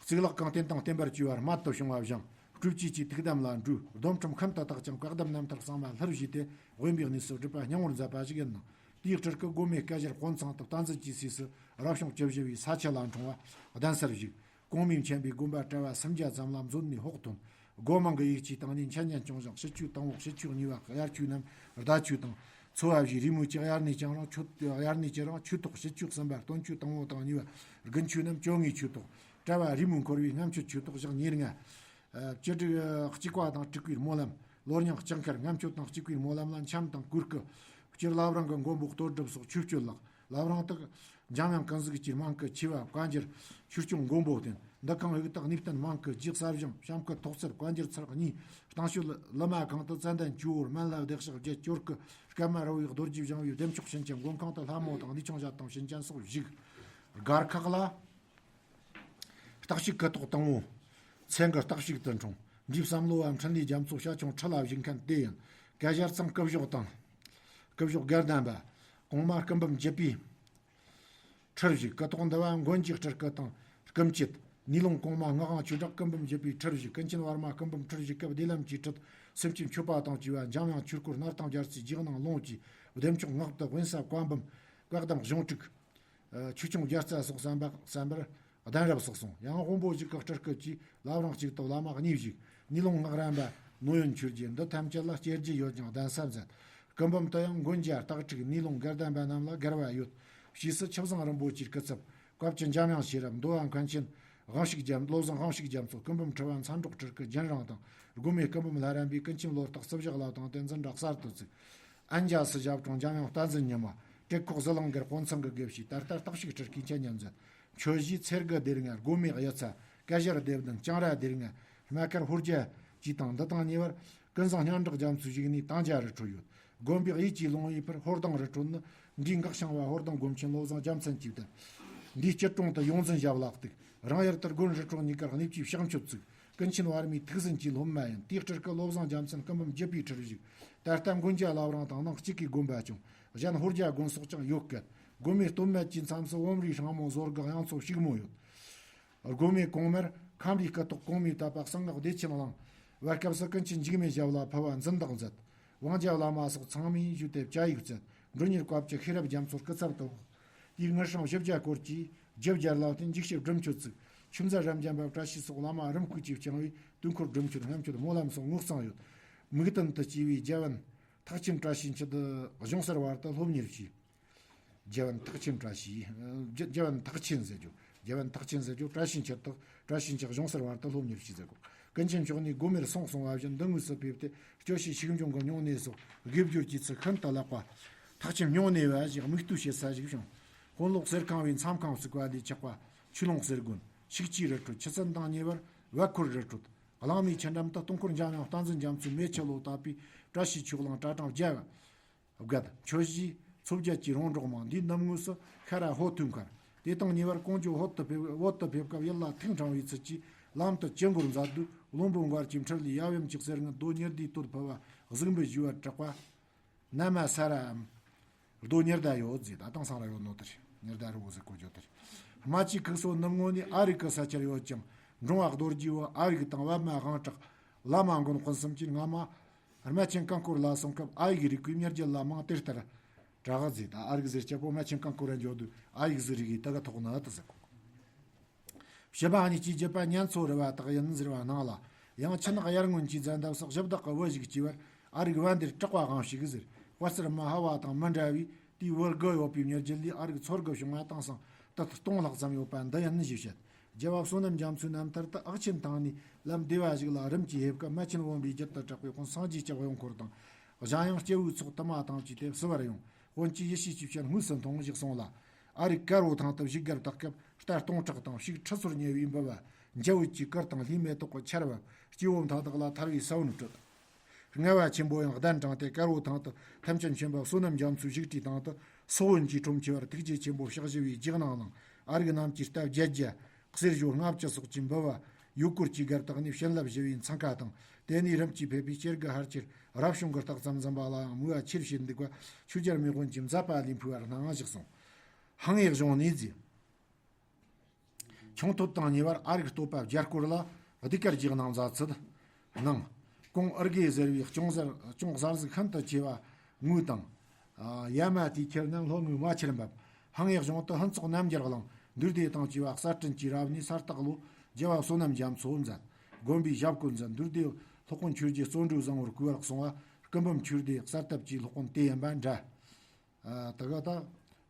གཙུག་ལག་ཁང་རྟེན་དང་བརྟེན་པར་བཅོལ་བ་རྨད་དུ་བྱུང་བ་བཞེངས། སྤྲོས་བཅས་ཀྱི་ཐུགས་དམ་ལ་འགྲོ། སྡོམ་ཁྲིམས་ཁྲིམས་ལྟར་བརྟག་ཅིང་བཀའ་གདམས་རྣམ་ཐར་གཙང་མ་ལྷུར་བཞེས་ཏེ། དབེན་པའི་གནས་སུ་སྒྲུབ་པ་སྙིང་པོར་མཛད་པ་ཞིག་ཡིན་ནོ། དེའི་སྤྲུལ་སྐུ་སྒོ་མོའི་སྐལ་བཞར་དཔོན་ཚང་དུ་བསྟན་འཛིན་གྱི་སྲས་སུ་རབ་བྱུང་བཅུ་བཞི་བའི་ས་ཁྱི་ལ་འཁྲུངས་པ་གདན་སར་བཞུགས། གོང་མའི་མཁྱེན་པའི་དགོན་པ་གྲྭ་བ་སུམ་བརྒྱ་ཙམ་ལ་མཛོད་ནས་ཕོག་ཐོན། སྒོ་མང་གི་ཡིག་ཆའི་སྟེང་ནས་འཆད་ཉན་སྐྱོང་ཞིང་། ཕྱི་ཆོས་དང་པོ། ཕྱི་ཆོས་གཉིས་པ། དབྱར་ཆོས་རྣམས་ཟླ་ཆོས་དང་། འཚོ་བ་བཞིའི་རེའུ་མིག་ཅིག་དབྱར་གནས་ཀྱང་རིང་། ཆོས་དབྱར་གནས་ཀྱི་རིང་ཆོས་ཐོག། ཕྱི་ཆོས་གསུམ་པ། སྟོན་ཆོས་དང་པོ་དང་གཉིས་པ། དགུན་ཆོས་རྣམས་བཅོ་ལྔའི་ཆོས་ཐོག། གྲྭ་བ་རེའུ་མིག་འཁོར་བའི་སྔ་མཆོད་ཆོས་ཐོག་ཞག་ཉེར་ལྔ། ཨ། བཅུ་དྲུག་གཅིག་པ་དང་དྲུག་པའི་སྨོན་ལམ། ལོ་རྙིང་ལྕགས་མཁར་སྔ་མཆོད་དང་གཅིག་པའི་སྨོན་ལམ་ལ་འཆམ་དང་གོས་སྐུ། སྤྱིར་བླ་བྲང་གི་མགོན་པོ་གཏོར་སྒྲུབ་སོགས་ཆོས་སྤྱོད་ལགས། བླ་བྲང་དག་འཇམ་དབྱངས་ཀུན་གཟིགས་ཀྱི་སྨན་སྐུ་ཆེ་བ་བཀའ་འགྱུར་ཆོས་སྐྱོང་མགོན་པོ་བསྟེན། འདི་ཁང་དབུས་དག་གནས་བརྟན་སྨན་སྐུ་རྗེ་གསར་བཞེངས་བྱམས་སྐུ་ཐོག་ཚད་བཀའ་འགྱུར་ཚར་གཉིས། རྟིང་ཤོད་ལི་མ་གང་དུ་ཙན་དན་ཇོ་བོར་སྨན་བླ་བདེ་གཤེགས་བརྒྱད་སྐྱོར་སྐུ་སྐར་མ་རི་བོའི་རྡོ་རྗེ་བཞེངས་པའི་བདེ་མཆོག་བྱིན་ཅན་མགོན་ཁང་དུ་ལྷ་མོ་དང་ལུས་ཆུང་ཞལ་གདམས་བྱིན་ཅན་སོགས་བཞུགས། སྒར་ཁག་ལ། རྟག་ཞུགས་སྐུ་ཐོག་དང་པོ། མཚན་གྱི་རྟག་ཞུགས་དུ་འཁྲུངས། འབྲས་བསམ་བློ་བ་འཕྲིན་ལས་རྒྱ་མཚོ་ཤ་ཆུང་ཁྲི་ལ་བཞུགས་མཁན་དེ་ཡིན། སྐལ་བཞར་ཚང་སྐུ་བཞོགས་དང་། སྐུ་བཞོགས་དགའ་ལྡན་པ། གོང་མ་སྐུ་འབུམ་བརྒྱུད་པའི་ཁྲིར་བཞུགས། སྐུ་ཐོག་འདི་བ་མགོན་གྱི་སྤྲུལ་སྐུ་དང་སྐུ་མཆེད། ནི་ལུང་གོང་མ་སྔགས་དབང་ཆོས་གྲགས་སྐུ་འབུམ་བརྒྱུད་པའི་ཁྲིར་བཞུགས། ཀུན་མཁྱེན་བར་མ་སྐུ་འབུམ་ཁྲིར་བཞུགས་སྐབས་བདེ་ལམ་གྱི་ཁྲིད། སེམས་ཅན་མཆོད་པ་དང་བཅས་པ་འཇམ་དབྱངས་ཆོས་སྐོར་སྣར་ཐང་རྒྱལ་རྩེའི་རྗེས་གནང་ལུང་གིས་བདེ་མཆོག་སྔགས་བཏུ་དབེན་ས་བཀའ་འབུམ། བཀའ་གདམས་གཞུང་དྲུག་ཆོས་སྐྱོང་རྒྱལ་རྩ་སོགས་གསན་པ་གསན་པར་གདན་རབས་སོགས་སོང་། ཡང་དབོན་པོ་ཞིག་གི་སྤྲུལ་སྐུ་གྱིས་བླ་བྲང་གཅིག་ཏུ་བླ་མ་གཉིས་བཞུགས། ནི་ལུང་སྔགས་རམས་པ་ནོ་ཡོན་ཆོས་རྗེ། འདི་ཐམས་ཅད་ལ་སྐྱེ་རྒྱུ་ཡོད་ཀྱང་གདན་ས་མཛད། སྐུ་འབུམ་དུ་ཡང་མགོན་རྒྱལ་སྟག་ཕྲུག་ནི་ལུང་དགའ་ལྡན་པ་རྣམས་ལ་སྒར་བ་ཡོད། ཕྱིས་སུ་ཆུ་བཟང་རིན་པོ་ཆེའི་སྐུ་ཚབ། བཀའ་བཅུ་འཇམ་དབྱངས་ཤེས་རབ། མདོ་བ་མཁན་ཆེན་དབང་ཕྱུག་རྒྱ། བློ་བཟང་དབང་ཕྱུག་རྒྱ་མཚོ། སྐུ་འབུམ་ཁྲི་པ་མཚན་སྒྲོགས་སྤྲུལ་སྐུ་རྒྱུན་རིང་དང་། སྒོ་མོའི་སྐུ་འབུམ་ལྷ་རམས་པའི་ཀུན་མཁྱེན་བློ་རྟགས་རྩིབས་བཞག་ལ་དང་དེ་འཛིན་གྲྭ་གསར་དུ་བཙུགས། ཨན་རྒྱ་སུ་ཞབས་དྲུང་འཇམ་དབྱངས་བསྟན་འཛིན་ཉི་མ། བྲེ་ཁོག་ཟི་ལིང་གི་དཔོན་ཚང་གི་དགེ་བཤེས། ད་ལྟ་རྟག་ཞུགས་སྤྲུལ་སྐུའི་འཆད་ཉན་མཛད། མཆོད་གཞིས་ཚེ་དགུ་སྡེ་ལྔ། སྒོ་མོའི་གཡུ་ཚ། སྐལ་བཞར་སྡེ་བདུན། ལྕང་ར་སྡེ་ལྔ། སྨད་ཁར་ཧོར་རྒྱ་བཅས་དང་། འདི་དང་ཉེ་བར་ཀུན་བཟང་སྙན་གྲགས་རྒྱ་མཚོའི་བཞུགས་གནས་དང་རྒྱ་རི་ཁྲོད་ཡོད། དགོན་པའི་གཡས་ཀྱི་ལུང་གཡས་པར་ཧོར་ལྡིང་རི་ཁྲོད་ནི། འདིའི་འགག་འཆང་བ་ཧོར་ལྡིང་སྒོམ་ཆེན་བློ་བཟང་རྒྱལ་མཚན་གྱིས་བསྟེན། འདིའི་སྐྱིད་གྲོང་དུ་ཡོངས་འཛིན་ཞབས་ལ་གཏུགས། རང་ཡུལ་དུ་དགོན་རི་ཁྲོད་གཉིས་ཀར་གནས་བཅུའི་ཕྱག་མཆོད་བཙུགས། ཀུན་མཁྱེན་བར་མའི་ཐུགས་ཟིན་གྱི་སློབ་མ་ཡིན། དེའི་སྤྲུལ་སྐུ་བློ་བཟང་རྒྱལ་མཚན་སྐུ་འབུམ་བརྒྱུད་པའི་ཁྲིར་བཞུགས། ད་ལྟ་མགོན་རྒྱལ་བླ་བྲང་དང་ནང་གཅིག་གི་དགོན་པ་བྱུང་། གཞན་ཧོར་རྒྱ་དགོན་སོགས་ཀྱང་ཡོད་སྐད། སྒོ་མོའི་སྟོད་སྨད་ཀྱི་མཚམས་སུ་བོམ་རིའི་སྲང་མོ་ཟོར་གི་གཡང་མཚོ་ཕྱུག་མོ་ཡོད། སྒོ་མོའི་གོང་མར་ཁམས་རིའི་སྐུ་ཐོག་གོང་མའི་བསྟོད་པ་གསང་སྔགས་བདེ་ཆེན་གླིང་། བར་སྐབས་སུ་ཀུན་མཁྱེན་འཇིགས་མེད་ཞབས་ལ་ཕུལ་བ་འཛིན་བདག་མཛད། དབང་རྒྱལ་བླ་མ་སོགས་ཚང་མས་བཞུགས་ཏེ་བཅའ་ཡིག་བསྩལ། མགྲོན་གཉེར་བཀའ་བཅུ་ཤེས་རབ་རྒྱ་མཚོར་སྐུ་ཚབ་ཏུ་འོས། དེའི་དངུལ་སྲང་བཞི་བརྒྱ་སྐོར་གྱིས་རྒྱུ་སྦྱར་ལ་བརྟེན་འཇིགས་བྱེད་སྒྲུབ་མཆོད་བཙུགས། ཆུ་མཛད་རབ་འབྱམས་པ་བཀྲ་ཤིས་སོགས་བླ་མ་རིམ་བསྐོས་ཀྱིས་བསྐྱངས་པའི་དུས་འཁོར་སྒྲུབ་མཆོད་སྔ་མཆོད་སྨོན་ལམ་སོགས་དངོས་གཙང་ཡོད། མིག་སྟོན་དུ་སྐྱེས་པའི་རྒྱལ་བན་ཐེག་ཆེན་བཀྲ་ཤིས་འཁྱིལ་དུ་གཞུང་གསར་བར་དུ་སློབ་གཉེར་བྱས། རྒྱལ་བན་ཐེག་ཆེན་བཀྲ་ཤིས། རྒྱ- རྒྱལ་བན་ཐེག་ཆེན་ཟེར་རྒྱུ། རྒྱལ་བན་ཐེག་ཆེན་ཟེར་རྒྱུ་བཀྲ་ཤིས་འཁྱིལ་དུ། བཀྲ་ཤིས་འཁྱིལ་གཞུང་གསར་བར་དུ་སློབ་གཉེར་བྱས་ཟེར་གོ། ཀུན་མཁྱེན་མཆོག་ནས་སྒོ་མོར་གསུང་གསུང་བ་བཞིན་འདི་དངོས་སུ་ཕེབས་ཏེ་སྐྱོ་ཤས་ཤིག་འབྱུང་གི་སྨྱུང་གནས་སོགས་དགེ་སྦྱོར་གྱི་ཚུལ་ཤིན་ཏུ་ལེགས་པ། ཐེག་ཆེན་སྨྱུང་གནས་པ་ཞིག་དམིགས་གཏད་བྱེད་ས་ཞིག་བྱུང་། དཔོན་སློབ་གསེར་ཁང་བའི་མཚམས་ཁང་བརྩིགས་པ་ལས་ཆགས་པ་ཆོས་ལུང་གསེར་དགོན། ཤིག་ཅིའི་རི་ཁྲོད་ཆུ་ཚན་དང་ཉེ་བར་བལ་འཁོར་རི་ཁྲོད། གླང་མའི་ཆུ་འགྲམ་དུ་སྟོང་འཁོར་འཇམ་དབྱངས་བསྟན་འཛིན་རྒྱ་མཚོའི་མེ་ཆུ་ལོ་བཏབ་པའི་བཀྲ་ཤིས་ཆོས་གླིང་གྲྭ་ཚང་བརྒྱད། བརྒལ། མཆོད་གཞིས་ཚོ་བརྒྱད་ཀྱི་རོང་འབྲོག་མང་འདིའི་གནམ་ངོས་སུ་ཤར་ར་ཧོ་ཐུན་མཁར། དེ་དང་ཉེ་བར་ཀོང་ཇོ་བོད་དུ་ཕེབས། བོད་དུ་ཕེབས་སྐབས་ཡུལ་ལ་ཐུགས་འཕྲང་བའི་ཚུལ་གྱིས་ལམ་དུ་ཅི་འགོར་མཛད་དུས་བློན་པོ་མགར་གྱི་འཕྲུལ་ལས་ཡབ་ཡུམ་གྱི་གསེར་དངུལ་རྡོ་ཉི་ཟླའི་དོད་ཕུལ་བ་གཟུགས་འབུལ་ཞུ་བར་གྲགས་པ། ན་མ་ས་རའམ། རྡོ་ཉི་ཟླ་ཡོད་ཟེར། ད་དེང་སང་ར་ཡོད་ནོ་དེ་རེད། ཉི་ཟླ་རི་བོ་ཟེར་གོ་རྒྱུ་དེ་རེད། རྨ་ཆུའི་ཁུག་སོ་ནུབ་ངོས་ནས་ཨ་རིག་གི་ས་ཆར་ཡོད་ཅིང་ འབྲོང་བ་རྡོ་རྗེ་བོ་ཨ་ཡིག་དང་པདྨ་དབང་གྲགས། བླ་མ་མགོན་དཔོན་གསུམ་གྱིས་སྔ་མ་རྨ་ཆེན་ཀང་ཀོར་ལ་སོང་སྐབས་ཨ་ཡིག་རིག་པའི་མྱུར་རྒྱལ་ལ་མིང་དེ་ལྟར་གྲགས་ཟེར། ད་ཨ་རིག་ཟེར་སྐྱ་པོ་རྨ་ཆེན་ཀང་ཀོར་ར་འཇོག་དུས་ཨ་ཡིག་ཟེར་རིག་གི་ད་ག་ཐོག་ན་ད་ཟེར་གོ། བྱིས་པ་གཉིས་ཀྱི་རྒྱུད་པ་གཉེན་འཚོ་རེ་བ་དག་ཡིན་ཟེར་བ་སྣང་ལ། ཡང་ཆུ་ནག་དབྱར་སྔོན་གྱི་ཟླ་འདབ་སོགས་ཞབས་བདག་གི་བུ་ཞིག་སྐྱེས་པར་ཨ་རིག་བན་དེར་གྲགས་པ་དབང་ཞིག་ཟེར། དཔལ་སར་མ་ཧ་བ་དང་མི་འདྲ་བས་དེའི་བུ་དགུ་ཡོད་པའི་མྱུར་རྒྱལ་ལས་ཨ་རིག་ཚོར་དགུ་བྱུང་བ་དེང་སང་ཏི་སྟོང་ལྷག་ཙམ་ཡོད་པ་འདི་ཡིན་ཞེས་བཤད། རྒྱལ་བ་བསོད་ནམས་རྒྱ་མཚོའི་རྣམ་ཐར་དུ་ཨག་ཆེན་ཐང་ནས་ལམ་བདེ་བ་ཞིག་ལ་རིམ་གྱིས་ཕེབས་སྐབས་རྨ་ཆེན་བོན་པོའི་རྒྱུད་དུ་གྲགས་པའི་དཔོན་སངས་རྒྱས་ཀྱི་དབང་འཁོར་དང་། གཞན་ཡང་སྐྱེ་བོའི་ཚོགས་དུ་མ་དང་བཅས་ཏེ་བསུ་བར་ཡོང་། དཔོན་གྱིས་ཡེ་ཤེས་ཀྱི་ཕྱིར་དངོས་སུ་མཐོང་ཞིག་གསུངས་ལ། ཨ་རིག་དཀར་བོ་ཐང་དུ་བཞུགས་སྒར་བཏགས་སྐབས་རྟ་སྟོང་ཕྲག་དང་ཕྱུགས་ཁྲི་ཚོར་ཉེ་བའི་འབུལ་བ། འཇའ་འོད་ཀྱི་གུར་དང་ལྷའི་མེ་ཏོག་གི་ཆར་བབས། སྐྱེ་བོ་མཐའ་དག་ལ་ཐར་བའི་ས་བོན་སྤྲུལ། དམྱལ་བ་ཆེན་པོ་ཡང་གདན་དྲངས་ཏེ་དཀར་བོ་ཐང་དུ་ཐམས་ཅད་མཁྱེན་པ་བསོད་ནམས་རྒྱ་མཚོའི་བཞུགས་ཁྲིའི་སྟེང་དུ་སོགས་ཡོན་གྱི་ཁྲོམ་ཆེ་བར་ཐུགས་རྗེ་ཆེན་པོ་ཕྱག་བཞི་པའི་རྗེས་གནང་གནང་། ཨ་རིག་རྣམས་ཀྱིས་རྟ་བརྒྱད་བརྒྱ། གསེར་ཞོ་ལྔ་བཅུ་སོགས་ཀྱིས་འབུལ་བ། ཡུལ་སྐོར་གྱི་སྒར་བཏགས་ནས་བྱིན་རླབས་ཞི་བའི་འཚང་ཁ་དང་། དེ་ནས་རིམ་གྱིས་ཕེབས་པའི་སྐྱེ་རྒུ་ཧར་ཆེར་རབ་བྱུང་གི་རྟགས་ཙམ་འཛིན་པ་ལའང་མོས་པ་ཆེར་བྱེད་འདུག་པ། ཆོས་རྒྱལ་མེས་དབོན་གྱི་མཛད་པ་ལས་འཕོས་པར་སྣང་ཞིག་གསུངས། ཧང་ཡེ་གཞུང་ནས་མཛད། ཁྱུང་ཐོད་དང་ཉེ་བར་ཨ་རིག་བསྟོད་པ་བརྒྱ་སྐོར་ལ་ཟློས་གར་རྒྱག་གནང་མཛད་ཚུལ་གནང་། ཀོང་ཨར་གེ་ཟེར་བའི་ཅུང་ཟད་ཅུང་གཟར་གཟུགས་ཤིན་ཏུ་ཆེ་བ་དངོས་དང་། ཡ་མ་དེའི་ཁྱེར་རྣམས་ལྷོ་ངོས་མ་ཆེར་འབབ། ཧང་ཡེ་གཞུང་དུ་ཕུན་ཚོགས་རྣམ་རྒྱལ་གླིང་འདུས་སྡེ་དང་བཅས་པ་གསར་བསྐྲུན་གྱིས་རབ་གནས་ས་སྟག་ལོ་རྒྱལ་བ་བསོད་ནམས་རྒྱ་མཚོ་མཛད། དགོན་པའི་ཞབས་བསྐོར་མཛད། འདུས་སྡེ་སློབ་དཔོན་ཆོས་རྗེ་བརྩོན་འགྲུས་བཟང་བོར་བསྐོས་པར་གསུངས་པ། སྐུ་འབུམ་ཆོས་སྡེ་གསར་བཏབ་ཀྱི་སློབ་དཔོན་དེ་ཡིན་པ་འདྲ། ཨ། ད་ག་ད།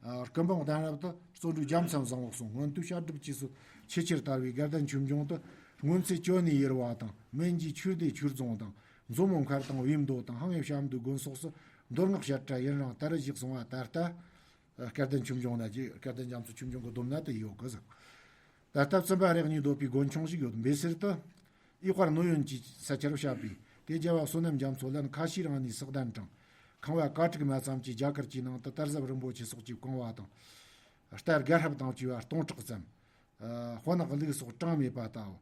ཨ། སྐུ་འབུམ་གདན་རབས་དུ་བརྩོན་འགྲུས་རྒྱལ་མཚན་བཟང་བོ་གསུངས། སྔོན་དུས་བཤད་སྒྲུབ་ཀྱི་སྲོལ་ཆེས་ཆེར་དར་བའི་དགའ་ལྡན་ཆོས་འབྱུང་དུ་སྔོན་ཚེ་ཅོ་ནེ་ཡེར་བ་དང་སྨན་གྱི་ཆོས་སྡེ་ཆོས་རྫོང་དང་མཛོ་མོ་མཁར་དང་བིས་མདོ་དང་ཧང་ཡེ་བྱམས་མདོའི་དགོན་སོགས་སུ་མདོ་སྔགས་བཤད་གྲྭ་ཡུན་རིང་དར་ཞིག་སོང་བ་ད་ལྟ། ཨ། སྐལ་ལྡན་ཆོས་འབྱུང་ན་ཅི་སྐལ་ལྡན་རྒྱ་མཚོ་ཆོས་འབྱུང་གི་སྡོམ་ན་དུ་ཡོད་གི་ཟིག་ད་ལྟ་བཙུན་པ་རེ་གཉིས་སྡོད་པའི་དགོན་ཆུང་ཞིག་ཡོད། འབེ་སེར་དུ་ཨི་དཔལ་ནོ་ཡོན་གྱིས་ས་ཆར་བཤད་པས་དེ་རྒྱལ་བ་བསོད་ནམས་རྒྱ་མཚོ་ལན་ཁ་ཤས་རིང་ནས་བསགས་གདན་དྲངས། ཁང་བ་ཀ་དྲུག་མ་ཙམ་གྱི་རྒྱ་གར་གྱི་ནང་དུ་དར་ཟབ་རིན་པོ་ཆེ་སོགས་ཀྱིས་བཀང་བ་དང་། རྟ་སྒ་ཧྲབ་དང་བཅས་པ་སྟོང་ཕྲག་ཙམ། ཨ། དཔོན་གླུགས་སོགས་གྲངས་མེད་པ་ལྟ་བུ།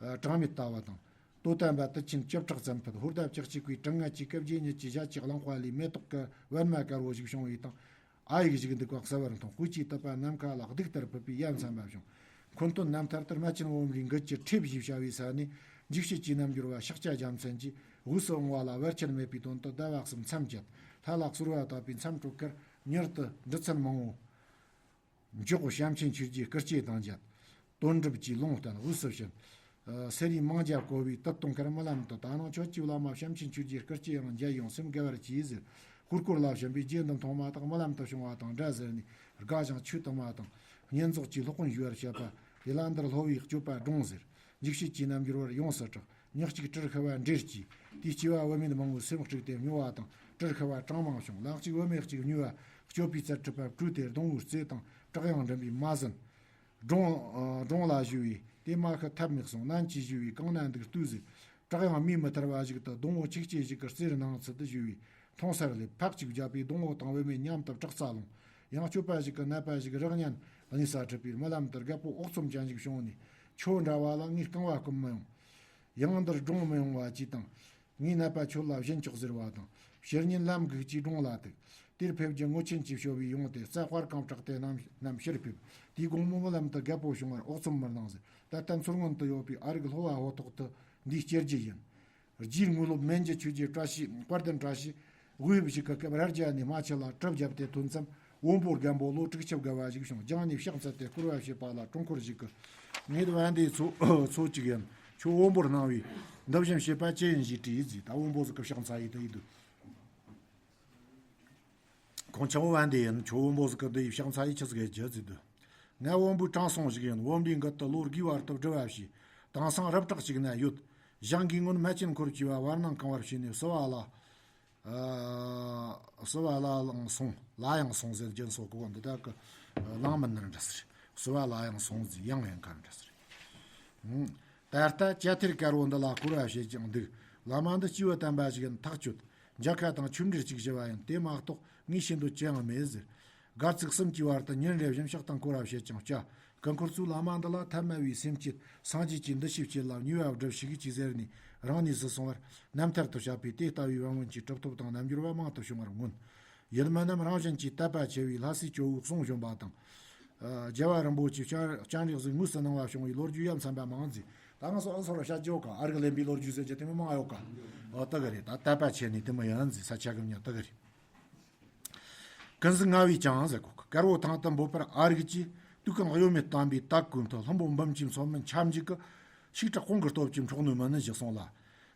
ཨ། གྲངས་མེད་ལྟ་བུ་དང་། དོ་དམ་པ་དུས་ཆེན་བཅུ་ཕྲག་ཙམ་ཕུད། ཧོར་ཟླ་བཅུ་གཅིག་པའི་དྲང་ངེས་ཀྱི་སྐུ་རྗེས་ཉིད་ཀྱི་ཞལ་གྱི་གླིང་དཔའ་ལས་མེ་ཏོག་གི་པདྨ་དཀར་བོ་ཞིག་བྱུང་བའི་དང་། ཨ་ཡིག་ཞིག་འདུག་པ་གསལ་བར་མཐོང་། དཔེ་ཆའི་དུ་པ་ནམ་མཁའ་ལ་གདུགས་ལྟར་ཕུབ་པའི་ཡ་མཚན་པ་བྱུང་། མཁན་སྟོན་རྣམ་ཐར་དུ་རྨ་ཆེན་བོན་པོའི་མགུལ་གྱི་ཁྲིབ་ཞེས་བྱ་བའི་ས་ནས་འཇིགས་བྱེད་ཀྱི་རྣལ་འབྱོར་བ་ཤཱཀྱ་རྒྱལ་མཚན་གྱིས་དབུས་སུ་འོང་བ་ལ་བར་ཆད་མེད་པའི་དོན་དུ་ཟླ་བ་གསུམ་མཚམས་བཅད། ལྷ་ལ་གསོལ་བ་བཏབ་པའི་མཚམས་གྲོལ་ཁར་མྱུར་དུ་འབྲི་ཚན་མང་བོ། འཇོག་བྱམས་ཆེན་ཆོས་རྗེའི་སྐུ་སྐྱེ་དང་མཇལ། དོན་གྲུབ་ཀྱིས་ལུང་བསྟན་དབུས་སུ་ཕྱིན། ཨ། སེ་རའི་མང་རྒྱ་བསྐོར་བའི་དུད་གཏོང་ཁར་རྨི་ལམ་དུ་ད་ནངས་ཁྱོད་ཀྱི་བླ་མ་བྱམས་ཆེན་ཆོས་རྗེའི་སྐུ་སྐྱེ་ཡང་མཇལ་ཡོང་། སེམས་དགའ་བར་གྱིས་ཟེར། ཧུར་སྐོར་ལ་ཕྱིན་པས་རྗེ་འདི་མཐོང་མ་ཐག་རྨི་ལམ་དུ་བྱུང་བ་དང་འདྲ་ཟེར་ནས་དགའ་ཞིང་ཆོས་དུ་མ་དང་བསྙེན་རྫོགས་ཀྱི་སློབ་དཔོན་ཞུ་བར་བྱེད་པ། དེ་ལ་འདིར་སློབ་པའི་སྤྱོད་པ་སྒྲོངས་ཟེར། འཇིགས་བྱེད་ཀྱི་རྣལ་འབྱོར་བར་ཡོངས་སུ་གྲགས། ཉག་གཅིག་གྲུར་ཤི་བ་འདྲེར་སྐྱེས། དེའི་སྐྱེ་བ་བུད་མེད་མང་བོའི་སེམས་དཀྲུགས་ཏེ་སྨྱོ་བ་དང་གྲུར་ཤི་བ་གྲངས་མང་བྱུང་། ལག་གཅིག་བུད་མེད་གཅིག་སྨྱོས་པ་སྐྱོབ་པའི་རྩལ་ཁྲིད་པ་བྲོས་ཏེ་སྡོང་བོའི་རྩེ་དང་བྲག་ཡང་འགྲིམ་པའི་མ་ཟིན། སྒྲུང་། ཨ། སྒྲུང་ལ་ཞུ་བས་དེ་མ་ཤི་ཐབས་མེད་གསུངས། ནན་གྱིས་ཞུ་བས་གང་ན་འདུག་ལྟོས་ཟེར། བྲག་ཡང་མིས་མི་ཐར་བ་ཞིག་ཏུ་སྡོང་བོ་ཆིག་སྐྱེས་ཞིག་གི་རྩེར་སྣང་ཚུལ་དུ་ཞུ་བས་མཐོང་སར་སླེབས། ཕག་གཅིག་བརྒྱབ་པས་སྡོང་བོ་དང་བུད་མེད་མཉམ་དུ་བྲག་རྩ་ལྷུང་། ཡང་སྤྱོད་པ་ཞིག་གི་ནད་པ་ཞིག་རག་ཉན་གནས་ས་ཁྲིད་པས་རྨི་ལམ་དུ་རྒད་པོ་ཨོག་ཚོམ་ཅན་ཞིག་བྱུང་ནས་ཁྱོད་འདྲ་བ་ལ་ངས་རྐང་བ་བསྐུམ་མི་ཡོང་། ཡང་འདིར་སྒྲུང་མི་ཡོང་བ་ཅིག་དང་། ངའི་ནད་པ་ཁྱོད་ལ་བྱིན་ཆོག་ཟེར་བ་དང་། ཕྱིར་ཉིན་ལམ་འགུགས་ཀྱིས་སྒྲུང་ལ་ཐུག་དེར་ཕེབས་རྒྱུ་ངོ་ཆེན་གྱིས་ཞོ་བའི་ཡོང་སྟེ་རྩྭ་དཔར་གང་སྐྲག་སྟེ་རྣམ་རྣམ་ཕྱིར་ཕེབས། དེའི་དགོང་མོ་རྨི་ལམ་དུ་རྒད་པོ་བྱུང་བར་ཨོག་ཚོམ་མི་སྣང་ཟེར། ད་ལྟ་མཚོ་སྔོན་དུ་ཡོད་པའི་ཨ་རིག་ལྷོ་བ་ཧོ་ཐོག་ཏུ་འདིའི་སྐྱེ་རྒྱུ་ཡིན། རྗེའི་དངོས་སློབ་མན་ཇུ་ཆོས་རྗེ་བཀྲ་ཤིས་དཔལ་ལྡན་བཀྲ་ཤིས་དབུས་ཞིག་གི་སྐབས་ར་རྒྱ་ནས་རྨ་ཆུ་ལ་གྲུ་བརྒྱབ་སྟེ་ཐོན་མཚམས་དབོན་པོ་རྒན་པོ་ལོ་དྲུག་ཅུ་བརྒལ་བ་ཞིག་བྱུང་། རྒྱང་ནས་ཕྱག་འཚལ་ཏེ་བསྐོར་བ་བྱེད་པ་ལ་དྲུང་འཁོར་ཞིག་གིས་ངེད་བན་དེ་ཚོ་ཚོ་གཅིག་ཡིན། ཁྱོད་དབོན་པོར་སྣང་བས་འདི་བཞིན་བྱེད་པ་ཅི་ཡིན་ཞེས་དྲིས་ཟེར། ད་དབོན་པོ་ཟིག་གིས་ཕྱག་འཚལ་ཡི་དུ་ཡི་དུ། ཁོང་ཆང་བན་དེ་ཡིན། ཁྱོད་དབོན་པོ་ཟིག་གིས་འདི་ཡི་ཕྱག་འཚལ་ཡི་ཆི་ཟིག་ཡེད་རྒྱུ་ཟེར་དུ། ང་དབོན་པོའི་དྲང་སྲོང་ཞིག་ཡིན། བོན་པོའི་མགུལ་དུ་ལོ་དགུའི་བར་དུ་སྒྲུབ་པ་བྱས། དེང་སང་རབ་གྲགས་ཅིག་ན་ཡོད། ཞང་གིས་སྔོན་རྨ་ཆེན་འཁོར་བཅས་པ་བར་སྣང་གང་བར་བྱས་ནས་བསུ་བ་ལ། ཨ། བསུ་བ་ལ་ཡང་སོང་། ལ་ཡང་སོང་ཟེར་རྒྱུན་སོགས་གོ་འདི་དག་གི་ལང་མིན་ནར་འདྲ་ཟེར། བསུ་བ་ལ་ཡང་སོང་ཟེར་ཡང་ཡང་གར་འདྲ་ཟེར། ད་ལྟ་ཅ་ཐེར་དཀར་བོ་འདི་ལ་སྐོར་བ་བྱེད་ཀྱང་འདུག་བླ་མ་འདི་སྐྱེས་བུ་དམ་པ་ཞིག་ཡིན། ཐག་ཆོད། མཇལ་ཁ་དང་ཆོས་འབྲེལ་གཅིག་ཞུ་བ་ཡིན། དེ་མ་གཏོགས་ངས་བྱེད་འདོད་ཅི་ཡང་མེད་ཟེར། སྒར་ཚིགས་གསུམ་གྱི་བར་དུ་ཉིན་རེ་བཞིན་ཕྱག་དང་སྐོར་བ་བྱེད་ཀྱང་བྱ། སྐུ་འཁོར་ཚོས་བླ་མ་འདི་ལ་ཐ་མལ་པའི་སེམས་བསྐྱེད་སངས་རྒྱས་ཀྱི་འདུ་ཤེས་བསྐྱེད་ལ་ཉེ་བར་བསྒྲུབས་ཤིག་ཅེས་ཟེར་ནས་རང་གནས་སུ་སོང་བར་རྣམ་ཐར་དུ་བཤད་པས་དེ་ལྟ་བུའི་བན་བོན་གྱི་གྲུབ་ཐོབ་དང་རྣལ་འབྱོར་བ་མང་དུ་བྱུང་བར་མངོན། ཡུལ་མི་རྣམས་རང་བཞིན་གྱིས་དད་པ་ཆེ་བས་ལྷ་སའི་ཇོ་བོའི་གསུང་བྱོན་པ་དང་། རྒྱལ་བ་རིན་པོ་ཆེ་སྤྱན་སྤྱན་རས་གཟིགས་དངོས་སུ་སྣང་བ་བྱུང་བའི་ལོ་རྒྱུས་ཡ་མཚན་པ་མང་ཟིག་ད་ང་ཚོ་ཨ་སོ་ར་བཤད་རྒྱུ་ཡོད་ཀ་ཨ་རིག་གླེན་པའི་ལོ་རྒྱུས་ཟེར་རྒྱུ་དེ་མོ་མང་ཡོད་ཀ་ཨོ་དེ་ག་རེད། ད་དད་པ་ཆེ་ནས་དེ་མོ་ཡིན་ཟིག་ས་ཆ་གི་མྱི་དེ་ག་རེད། ཀུན་གཟིགས་ང་བས་ཀྱང་ཟེར་གོ་དཀར་བོ་ཐང་དུ་འབོད་པར་ཨ་རིག་ཅེས། དུས་ཀུན་གཡོ་མེད་བསྟན་པའི་དད་གུས་མཐུ། ལྷུན་པོ་འབུམ་གྱི་མཚོ་སྨན་ཆབས་འཇུག་གི་ཤིག་དྲག་ཀུན་གྱི་སྟོབས་ཀྱིས་འཕྲོག་ནུས་མིན་ནི་ཞིག་གསུངས་ལ།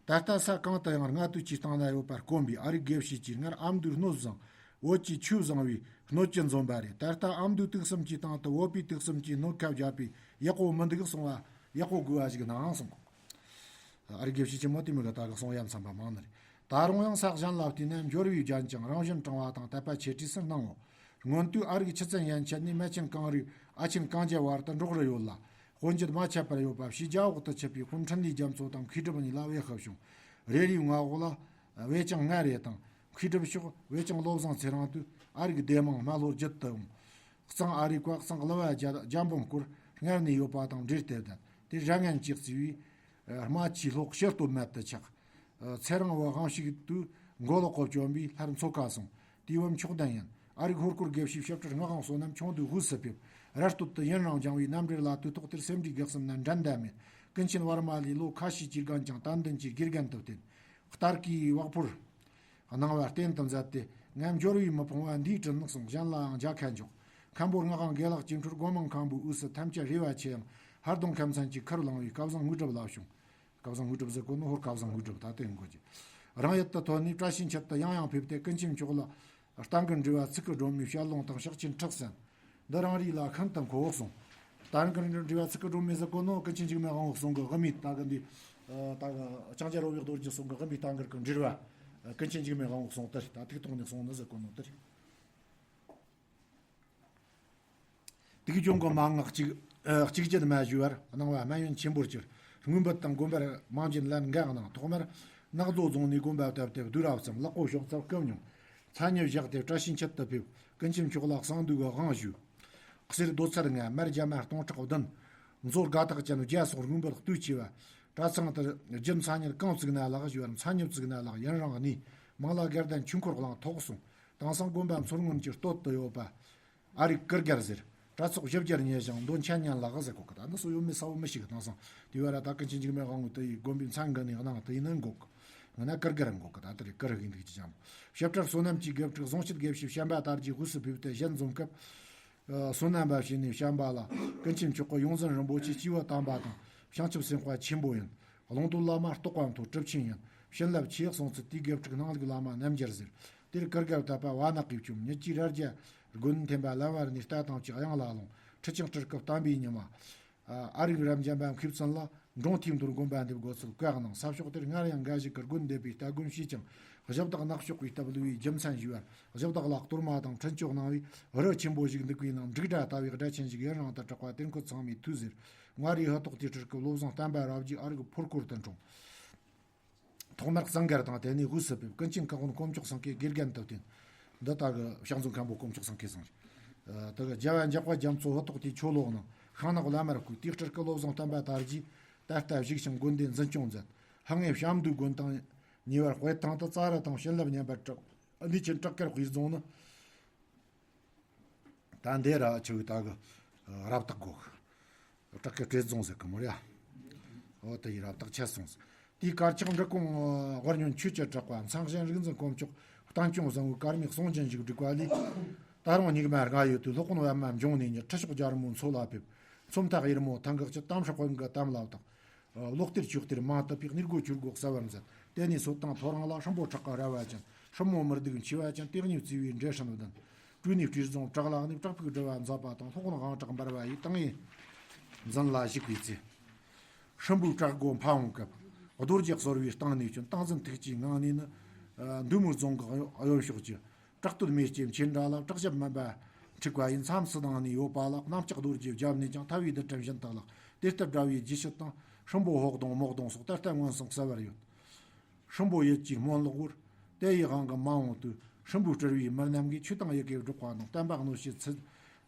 ད་ལྟ་ས་གང་དུ་ཡང་རྔ་དུས་ཀྱི་སྟེང་ན་ཡོད་པར་དཀོན་པའི་ཨ་རིག་དགེ་བཤེས་ཀྱིས་སྔར་ཨ་མདོའི་སྣོད་བཟང་བོད་ཀྱི་ཆོས་བཟང་བའི་སྣོད་ཀྱི་འཛོམས་པ་རེད། ད་ལྟ་ཨ་མདོའི་དུག་གསུམ་གྱི་སྟེང་དུ་བོད་པའི་དུག་གསུམ་གྱི་སྣོད་ཁ་བརྒྱབ་པས་ཡག་པོ་མི་འདུག་གསུང་བ་ཡག་པོ་དགོས་པ་ཞིག་གནང་གསུངས། ཨ་རིག་དགེ་བཤེས་ཆེན་མོ་དེ་མི་གི་ད་གི་གསུང་ཡ་མཚན་པ་མང་ནི་རེད། ད་རུང་ཡང་ས་གཞན་ལ་བལྟས་ན་འབྱོར་བའི་རྒྱན་ཀྱང་རང་བཞིན་དྲང་བ་དང་དད་པ་ཆེ་གྲས་སུ་སྣང་ངོ་། སྔོན་དུས་ཨ་རིག་ཆུ་བཙན་ཡན་ཆད་ནས་སྨད་ཆེན་གངས་རིའི་ཨ་ཆེན་གངས་རྒྱལ་བར་དུ་འབྲོག་རུ་ཡོད་ལ། དཔོན་བརྒྱུད་མ་ཆད་པར་ཡོད་པ་ཕྱིས་རྒྱ་འོག་ཏུ་ཆིབས་པའི་དཔོན་འཕྲིན་ལས་རྒྱ་མཚོ་དང་མཁས་གྲུབ་གཉིས་ལ་བེ་ཧ་བྱུང་། རེ་རེའི་མངའ་འོག་ལ་བེ་ཅང་ལྔ་རེ་དང་མཁས་གྲུབ་ཤོག་བེ་ཅང་བློ་བཟང་ཚེ་རིང་དུས་ཨ་རིག་སྡེ་དམངས་སྨད་ལྷོ་བརྒྱུད་དུ་འོང་། གཙང་ཨ་རིག་པ་གཙང་གླུ་བ་རྒྱ་འབུམ་སྐོར་སྔར་ནས་ཡོད་པ་དང་འབྲེལ་ཏེ་བསྡད་དེ་ར་ངན་ཅིག་བརྩིས་པའི་རྨ་ཆུའི་ལྷོག་ཕྱིར་སྟོད་སྨད་དུ་ཆགས། ཚེ་རིང་བུ་དབང་ཕྱུག་དུས་མགོ་ལོག་གོ་བཅོམ་པའི་ལྷར་མཚོ་ཁ་སོང་། དུས་བབ་མཆོག་ལྡན་ཡིན། ཨ་རིག་ཧོར་སྐོར་དགེ་བཤེས་ཞིབ་ཕྲར་ངག་དབང་བསོད་ནམས་ཆུང་དུས་དབུས་སུ་ཕེབས། ར་སྟོད་དུ་ཡུན་རིང་སྦྱངས་པའི་རྣམ་འགྲེལ་ལ་དུས་ཐོག་དེར་སེམས་འགྲེལ་དགེ་གསུམ་ནི་འགྲན་ཟླ་མེད། ཀུན་མཁྱེན་བར་མ་ལས་ལོ་ཁ་ཤས་ཀྱི་རྒན་ཀྱང་དད་འདུན་གྱི་དགེ་རྒན་དུ་བསྟེན། སྟར་གྱི་བག་ཕོར། སྣང་བ་རྟེན་དུ་མཛད་དེ་ངས་འབྱོར་བས་མི་ཕོངས་པ་འདིའི་དྲིན་ནོ་གསུངས། གཞན་ལའང་མཇལ་ཁ་འཇོག་མཁན་པོ་སྔགས་དབང་དགེ་ལེགས་ཀྱི་འཕྲོར་སྒོ་མང་མཁན་པོའི་དབུས་སུ་ཐམས་ཅད་རེ་བ་ཆེ་ཡང་ཧར་གདོང་ཁམས་ཚན་གྱིས་ཁུར་བླངས་པའི་སྐལ་བཟང་དངོས་གྲུབ་ལ་བྱུང་། སྐལ་བཟང་དངོས་གྲུབ་ཟེར་གོ་ནོ་ཧོར་སྐལ་བཟང་དངོས་གྲུབ་ད་ལྟའི་མགོ་རྒྱུ། རང་ཡུལ་དུ་ཐོན་ནས་བཀྲ་ཤིས་འཁྱིལ་དུ་ཡང་ཡང་ཕེབས་ཏེ་ཀུན་མཁྱེན་མཆོག་ལ། གཏན་གྱི་འབྲེལ་བ་ཚིག་གི་སྒྲོན་མེའི་བཤད་ལུང་དང་ཕྱག་ཆེན་ཁྲག་ཟན། འདི་རང་རེ་ལ་ཤིན་ཏུ་མཁོ་བོ་གསུངས། གཏན་གྱི་འབྲེལ་བ་ཚིག་གི་སྒྲོན་མེ་ཟེར་གོ་ནོ་ཀུན་མཁྱེན་འཇིགས་མེད་དབང་པོ་གསུང་གི་དབུ་མའི་ད་གི་འདི། ད་གི་ལྕང་སྐྱ་རོལ་པའི་རྡོ་རྗེ་གསུང་གི་དབུ་མའི་གཏན་གྱི་འབྲེལ་བ། ཀུན་མཁྱེན་འཇིགས་མེད་དབང་པོ་གསུང་དེ་རེད། ད་ཐིག་ཐོག་ནས་གསུང་ནི་ཟེར་གོ་ནོ་དེ་རེད། དུག་སྦྱོང་གི་མན་ངག་གཅིག་ཨ་གཅིག་རྒྱུད་མ་ཞུས་པར་སྣང་བ་སྨན་ཡོན་ཆེན་པོར་གྱུར། དངོས་འབུལ་དང་དགོན་པར་མང་བྱོན་ལན་འགའ་གནང་། ཐོག་མར་ནག་རྫོང་རྫོང་ནས་དགོན་པ་བཏབ་སྟེ་བསྡུས་རབ་ཙམ་ལག་པོ་ཤོག་ཙམ་བཀབ་མྱོང་། མཚན་ཉིད་བཞག་སྟེ་བཀྲ་ཤིས་འཁྱིལ་དུ་ཕེབས། ཀུན་མཁྱེན་མཆོག་ལ་གསང་འདུས་ཀྱི་དབང་ཞུས། གསེར་རྡོ་ཚར་ལྔ། མར་རྒྱ་མ་སྟོང་ཕྲག་བདུན། མཛོ་དགའ་ཐག་ཅན་བརྒྱ་སོགས་དངོས་འབུལ་ལྟོས་ཆེ་བ། གྲྭ་ཚང་དུ་རྒྱུ་མཚན་ཉིད་གང་བཙུགས་ན་ལགས་ཞུ་བར་མཚན་ཉིད་བཙུགས་ན་ལགས་ཡུན་རིང་གནས། མིང་ལ་དགའ་ལྡན་ཆོས་འཁོར་གླིང་ཐོག་གསུངས། དེང་སང་དགོན་པ་མཚོ་སྔོན་གྱི་སྟོད་དུ་ཡོད་པ། ཨ་རིག་ཀིར་གར་ཟེར། གྲྭ་ཚོགས་བཞི་བརྒྱར་ཉེ་ཞིང་མདོ་མཆན་ཉན་ལགས་ཟེར་གོ་གི། ད་ནི་སོ་ཡོད་མེད་ས་བོ་མི་ཤེས་གི། དེང་སང་དེ་བ་ར་ད་ཀུན་མཁྱེན་འཇིགས་མེད་དབང་པོ་དེ་ཡི་དགོན་པའི་མཚན་འགན་ནས་གནང་དེ་ཡིན་ན་འགོག་གི། ང་ན་ཀིར་གར་འགོག་གི། ད་དེ་རེད། ཀིར་གི་འདུག་ཅི་ཅང་། ཞིབ་ཕྲར་བསོད་ནམས་ཀྱི་དགེ་ཕྲུག་ཟུང་སྐྱིད་དགེ་བཤེས་བྱམས་པ་དར་རྒྱས་དབུས་སུ་ཕེབས་ཏེ་ཞལ་འཛོམས་སྐབས། བསོད་ནམས་པ་བྱས་ནས་བྱམས་པ་ལ་ཀུན་མཁྱེན་མཆོག་གི་ཡོངས་འཛིན་རིན་པོ་ཆེ་སྐྱེས་བུ་དམ་པ་དང་བྱང་ཆུབ་སེམས་དཔའ་ཆེན་པོ་ཡིན། ཀློང་རྡོལ་བླ་མ་རྟོགས་པ་མཐོ་གྲུབ་ཆེན་ཡིན། བྱིན་རླབས་ཆེ་གསུང་ཚུལ་དེའི་དགེ་ཕྲུག་སྣང་ལུགས་བླ་མ་རྣམ་རྒྱལ་ཟེར། དེར་ཀིར་གར་དད་པ་བ་ནག་གིས་བཅོམ། ཉིད་ཀྱི་རྭ་རྒྱ་དགོན་འཐེན་པ་ལམ་བར་ནས་རྟ་དང་བཅས་གཡང་ལ་ལྷུང་། ཁྲི་བྱང་སྤྲུལ་སྐུ་བསྟན་པའི་ཉི་མ། ཨ་རིག་རབ་འབྱམས་པ་མཁས་བཙུན་ལ་འབྲོང་ཐིག་མདོར་དགོན་པ་འདེབས་དགོས་ཚུལ་བཀའ་གནང་། ས་ཕྱོགས་དེར་སྔར་ཡང་འགའ་ཞིག་གིས་དགོན་འདེབས་པའི་སྟ་གོན་བྱས་ཀྱང་གཞི་བདག་ནག་ཕྱོགས་པའི་སྟབས་བསླུ་བའི་རྒྱུ་མཚན་ཞུས་པར། གཞི་བདག་ལ་གཏོར་མ་དང་འཕྲིན་བཅོལ་གནང་བས་རི་ཆེན་པོ་ཞིག་འདུག་པའི་ནང་འབྲུག་སྒྲ་ལྟ་བུའི་སྒྲ་ཆེན་ཞིག་ཡུན་རིང་དུ་གྲགས་པ་དེར་འཁོད་ཚང་མས་ཐོས་ཟེར། མངའ་རིས་ཧོ་ཐོག་དེ་སྤྲུལ་སྐུ་བློ་བཟང་བསྟན་པ་རབ་རྒྱས་ཨ་རིག་ཕོར་སྐོར་དུ་འཁྲུངས། ཐོག་མར་གཙང་སྒར་དང་དེ་ནས་དབུས་སུ་ཕེབས། ཀུན་མཁྱེན་ཁ་དབང་དཀོན་མཆོག་སེང་གེ་དགེ་རྒན་དུ་བསྟེན། འདི་ལྟ་གི་ཕྱག་མཛོད་མཁན་པོ་དཀོན་མཆོག་སེང་གེ་ཚང་རེད། དེ་གི་རྒྱལ་བ་འཇག་པ་རྒྱ་མཚོ་ཧོ་ཐོག་དེའི་ཆོ་ལོག་ནང་ཤིང་ནགས་བླ་མར་བསྐོས། དེའི་སྤྲུལ་སྐུ་བློ་བཟང་བསྟན་པ་དར་རྒྱས་ད་ལྟ་བཞུགས་ཤིང་དགོན་སྡེ་འཛིན་སྐྱོང་མཛད། ལྷང་ངེ་བྱམས་མདོའི་དགོན་དང་ཉེ་བར་དཔེ་ཐང་དུ་ཙཱ་ར་དང་བྱིན་རླབས་ཉམས་པར་གྲགས། གནས་ཆེན་བྲག་དཀར་དཔེ་རྫོང་ནི། ད་འདི་ར་ཆུ་བོའི་ད་གི་རབ་རྟགས་གོ་གི། བྲག་གི་བྲེ་རྫོང་ཟེར་གི་མོ་ར། འོ་དེ་ཡི་རབ་རྟགས་ཆད་སོང་ཟེར། དེའི་དཀར་ཆག་འབྲི་གུང་ཝར་ཉོན་ཆོས་ཀྱི་གྲགས་པ་མཚན་གཞན་རིག་འཛིན་དཀོན་མཆོག་བསྟན་སྐྱོང་བཟང་བོའི་དཀར་མེ་གསུང་རྒྱུན་ཞིག་བསྒྲིགས་པ་ལས། ད་རུང་སྙིགས་མ་ལྔ་ཡོད་དུས་སློབ་དཔོན་པདྨ་འབྱུང་གནས་ཉིད་ཁྲི་ཕྱོགས་རྒྱལ་མོའི་མཚོ་ལ་ཕེབས། མཚོ་མཐའ་གཡེར་མོ་ཐང་གག་ཅུ་དམ་སྲི་དཔུང་གི་དམ་ལ་བཏགས། ལོག་སྟེ་ཆོས་གཏེར་མང་དུ་སྤེལ། གནས་སྒོ་ཆོས་སྒོ་གསལ་བར་མཛད། དེ་ནས་སོ་དང་ཐོ་རངས་ལ་ཧྲིན་པོ་ཁྲག་གི་ར་བ་ཅན་ཧྲིན་མོ་མི་སྡུག་མཆེ་བ་ཅན་དེ་གཉིས་བརྩེ་བའི་འདྲེ་སྲིན་བདུན། སྤྲུལ་ནས་སྤྲེལ་རྫོང་བྲག་ལ་གནས། བྲག་ཕུག་སྒྲུབ་པ་མཛད་པ་དང་སློབ་དཔོན་དབང་དྲག་འབར་བ་ཡི་ཏིང་ངེ་འཛིན་ལ་བཞུགས་པའི་ཚེ། ཧྲིན་པོའི་བྲག་སྒོ་ཕ་བོང་སྐབས། རྡོ་རྗེ་གསོར་བའི་སྟེང་ནས་བྱོན། ཏིང་འཛིན་ཐུགས་ཀྱི་ངང་ནས་ནི། འདུས་མོས་རྫོང་གི་གཡོན་ཕྱོགས་ཀྱི། བྲག་སྟོད་མེ་ལྕེ་མཆེད་འདྲ་ལ། བྲག་ཞབས་མུན་པ་འཁྲིགས་པ་ཡི་མཚམས་སུ་ལྡང་ནས་ཡོད་པ་ལ། གནམ་ལྕགས་རྡོ་རྗེ་རྒྱབ་ནས་ཀྱང་ཐལ་བའི་རྡུལ་ཕྲན་བཞིན་དག་ལགས། དེ་ལྟར་འདྲ་བའི་རྗེས་ཤུལ་དང་། ཧྲིན་པོ་ཧོག་གདོང་མོག་གདོང་སོགས་ད་ལྟ་མངོན་སུམ་གསལ་བར་ཡོད། ཧྲིན་པོ་ཡུལ་གྱི་སྨོན་ལོག་བོར། དེ་ཡི་དབང་གིས་མ་འོངས་དུས། ཧྲིན་པོའི་སྤྲུལ་བའི་མི་རྣམས་ཀྱིས་ཆོས་དང་ཡི་གེ་སྒྲོག་པ་དང་། བསྟན་པ་གནོད་བྱེད་ཚུལ།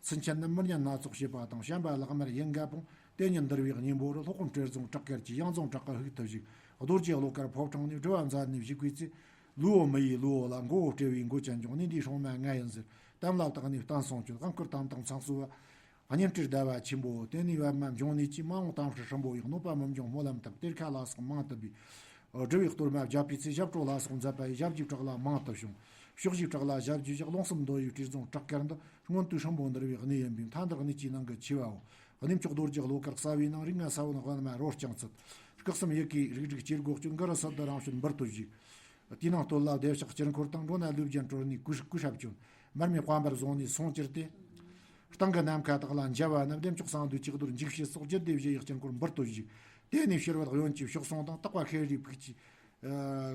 ཚུལ་མཁྱེན་ནི་མི་ཉན་སྣ་ཚོགས་བྱེད་པ་དང་། བྱམས་པ་ལག་དམར་ཡིན་འགའ་སྤོང་། དེ་ཉིད་འདུལ་བའི་གཉེན་པོ་རུ། སློབ་དཔོན་བྲེ་རྫོང་བྲག་དཀར་གྱི་གཡང་རྫོང་བྲག་གི་ཧུག་ཏུ་བཞུགས། རྡོ་རྗེ་གློ་དཀར་ཕོ་བྲང་ནས་སྒྲུབ་པ་མཛད་ནས་བཞུགས་པའི་ཚེ། ལུས་པོ་མི་ཡི་ལུས་པོ་ལ། མགོ་བོ་སྤྲེལ་བའི་མགོ་ཅན་འབྱུང་། གནས་འདིའི་སྲུང་མ་ང་ཡིན་ཟེར། གཏམ་ལ་བརྟགས་ནས་བསྟན་སྲུང་གྱུར། དབང་བསྐུར་དམ་དང་ཚངས་གསོལ་བ། སྙན་སྤྲེལ་ཟླ་བ་ཆེན་པོ། དེ་ནས་པདྨ་འབྱུང་གནས་ཀྱིས། མ་འོངས་དྭངས་ཤེལ་ཧྲིལ་པོ་ཡི། གནོད་པ་མི་འབྱུང་སྨོན་ལམ་བཏབ། གཏེར་ཁ་ལ་སོགས་མང་དུ་སྦས། སྒྲུབ་པའི་གཏོར་མ་བརྒྱབ་པའི་ཚེ། ཞབས་བྲོ་ལ་སོགས་མཛད་པ་ཡི། ཞབས་ཀྱི་བྲག་ལ་མང་དུ་བྱུང་། ཕྱོགས་བཞིའི་བྲག་ལ་ཞབས་ཀྱུ་བཞག། རླུང་གསུམ་འདོར་བའི་སྤྲེལ་རྫོང་བྲག་དཀར་འདི། མངོན་མཐོའི་ཧྲིལ་པོ་འདུལ་བའི་གནས་ཡིན་པས། མཐའ་འདུལ་གནས་ཀྱི་ནང་གི་ཆེ་བའོ། གནས་མཆོག་རྡོ་རྗེ་གློ་དཀར་གསལ་བའི་ནང་། རིགས་ལྔ་ས་བོན་དབུ་མ་རོ་རྐྱང་ཚུད། སྐུ་གསུམ་ཡི་གེ་རིགས་དྲུག་ཅེར་སྒོ་གཅོད། གུ་རུ་སིདྡྷི་རང་བྱོན་འབུར་དུ་བཞུགས། དེའི་ནང་སྟོད་ལ་བདེ་གཤེགས་དཀྱིལ་འཁོར་དང་། འགྲོ་ན་ལུས་རྒྱན་དྲུག་ནས་གུས་གུས་ཧྲབ་བྱོན། མར་མེ་དཔལ་འབར་བཟུང་ནས་སྲུང་གྱུར་ཏེ། སྟེང་གི་ནམ་མཁའ་དག་ལ་འཇའ་བ་བསྣམས། བདེ་མཆོག་གསང་འདུས་ཀྱི་རྡོར་འཇིགས་བྱེད་སོགས། རྒྱུད་སྡེ་བཞི་ཡི་དཀྱིལ་འཁོར་འབུར་དུ་བཞུགས། དེ་ནས་ཕྱི་རོལ་གཡོན་གྱི་ཕྱོགས་སྲུང་དང་། སྟག་པ་ཤི་རིའི་ཕུག་གི་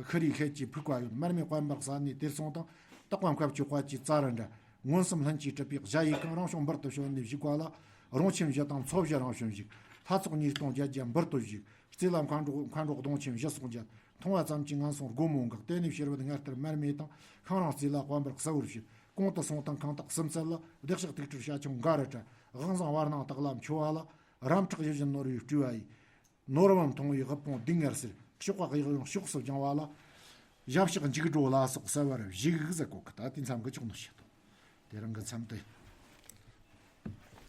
ཤི་རིའི་ཤེལ་གྱི་ཕུག་པ་ཡོད། མར་མེ་དཔལ་འབར་གསལ་ནས་དེར་སོང་དང་། སྟག་པ་མཁའ་སྤྱོད་དཔལ་གྱི་ཙཱ་ར་འདྲ། མངོན་སུམ་ལྷུན་གྱིས་གྲུབ་པའི་གཞལ་ཡས་ཁང་། རང་བྱུང་འབུར་དུ་བྱོན་ནས་བཞུགས་པ་ལ། རོང་ཆེན་བཞི་དང་མཚོ་བཞི་རང་བྱོན་བཞུགས། ལྷ་ཚོགས་ཉིས་སྟོང་བརྒྱད་བརྒྱ་འབུར་དུ་བཞུགས། རྩེ་ལ་མཁའ་འགྲོ་མཁའ་འགྲོ་གདོང་ཆེན་བཞི་སོགས་མཇལ། མཐོང་བ་ཙམ་གྱིས་ངན་སོང་སྒོ་མོ་འགག། དེ་ནས་ཕྱི་རོལ་ངལ་རྟར་མར་མེ་དང་། ཤིང་རང་རྩེ་ལ་དཔལ་འབར་གསལ་བོར་བྱོན། གོང་དུ་སོང་དང་ཁང་བདག་གསུམ་ཚད་ལ། བདེ་གཤེགས་དུག་སྦྲུལ་ཤ་ཆང་འགའ་རུ་བྲལ། དབང་བཟང་བར་སྣང་དག་ལ་མཆོད་པ་ལ། རམ་ཕྲག་ཡིད་བཞིན་ནོར་བུའི་སྤྲུལ་པ་ཡིས། ནོར་བུ་མཐོང་བའི་དབུལ་ཕོངས་སྡུག་བསྔལ་སེལ། གཤོག་པ་གཡུ་ཡུམ་ཕྱོགས་སུ་བརྒྱངས་པ་ལ། ཞབས་ཕྱག་འཇིགས་སྒྲོ་ལ་སོགས་གསལ་བར་བཞུགས་ཟེར་གོ་གི། ད་དེ་མཚམས་ཀྱི་ཆོག་ནོ་ཞིག་དང་། དེ་རིང་གི་མཚམས་དེ་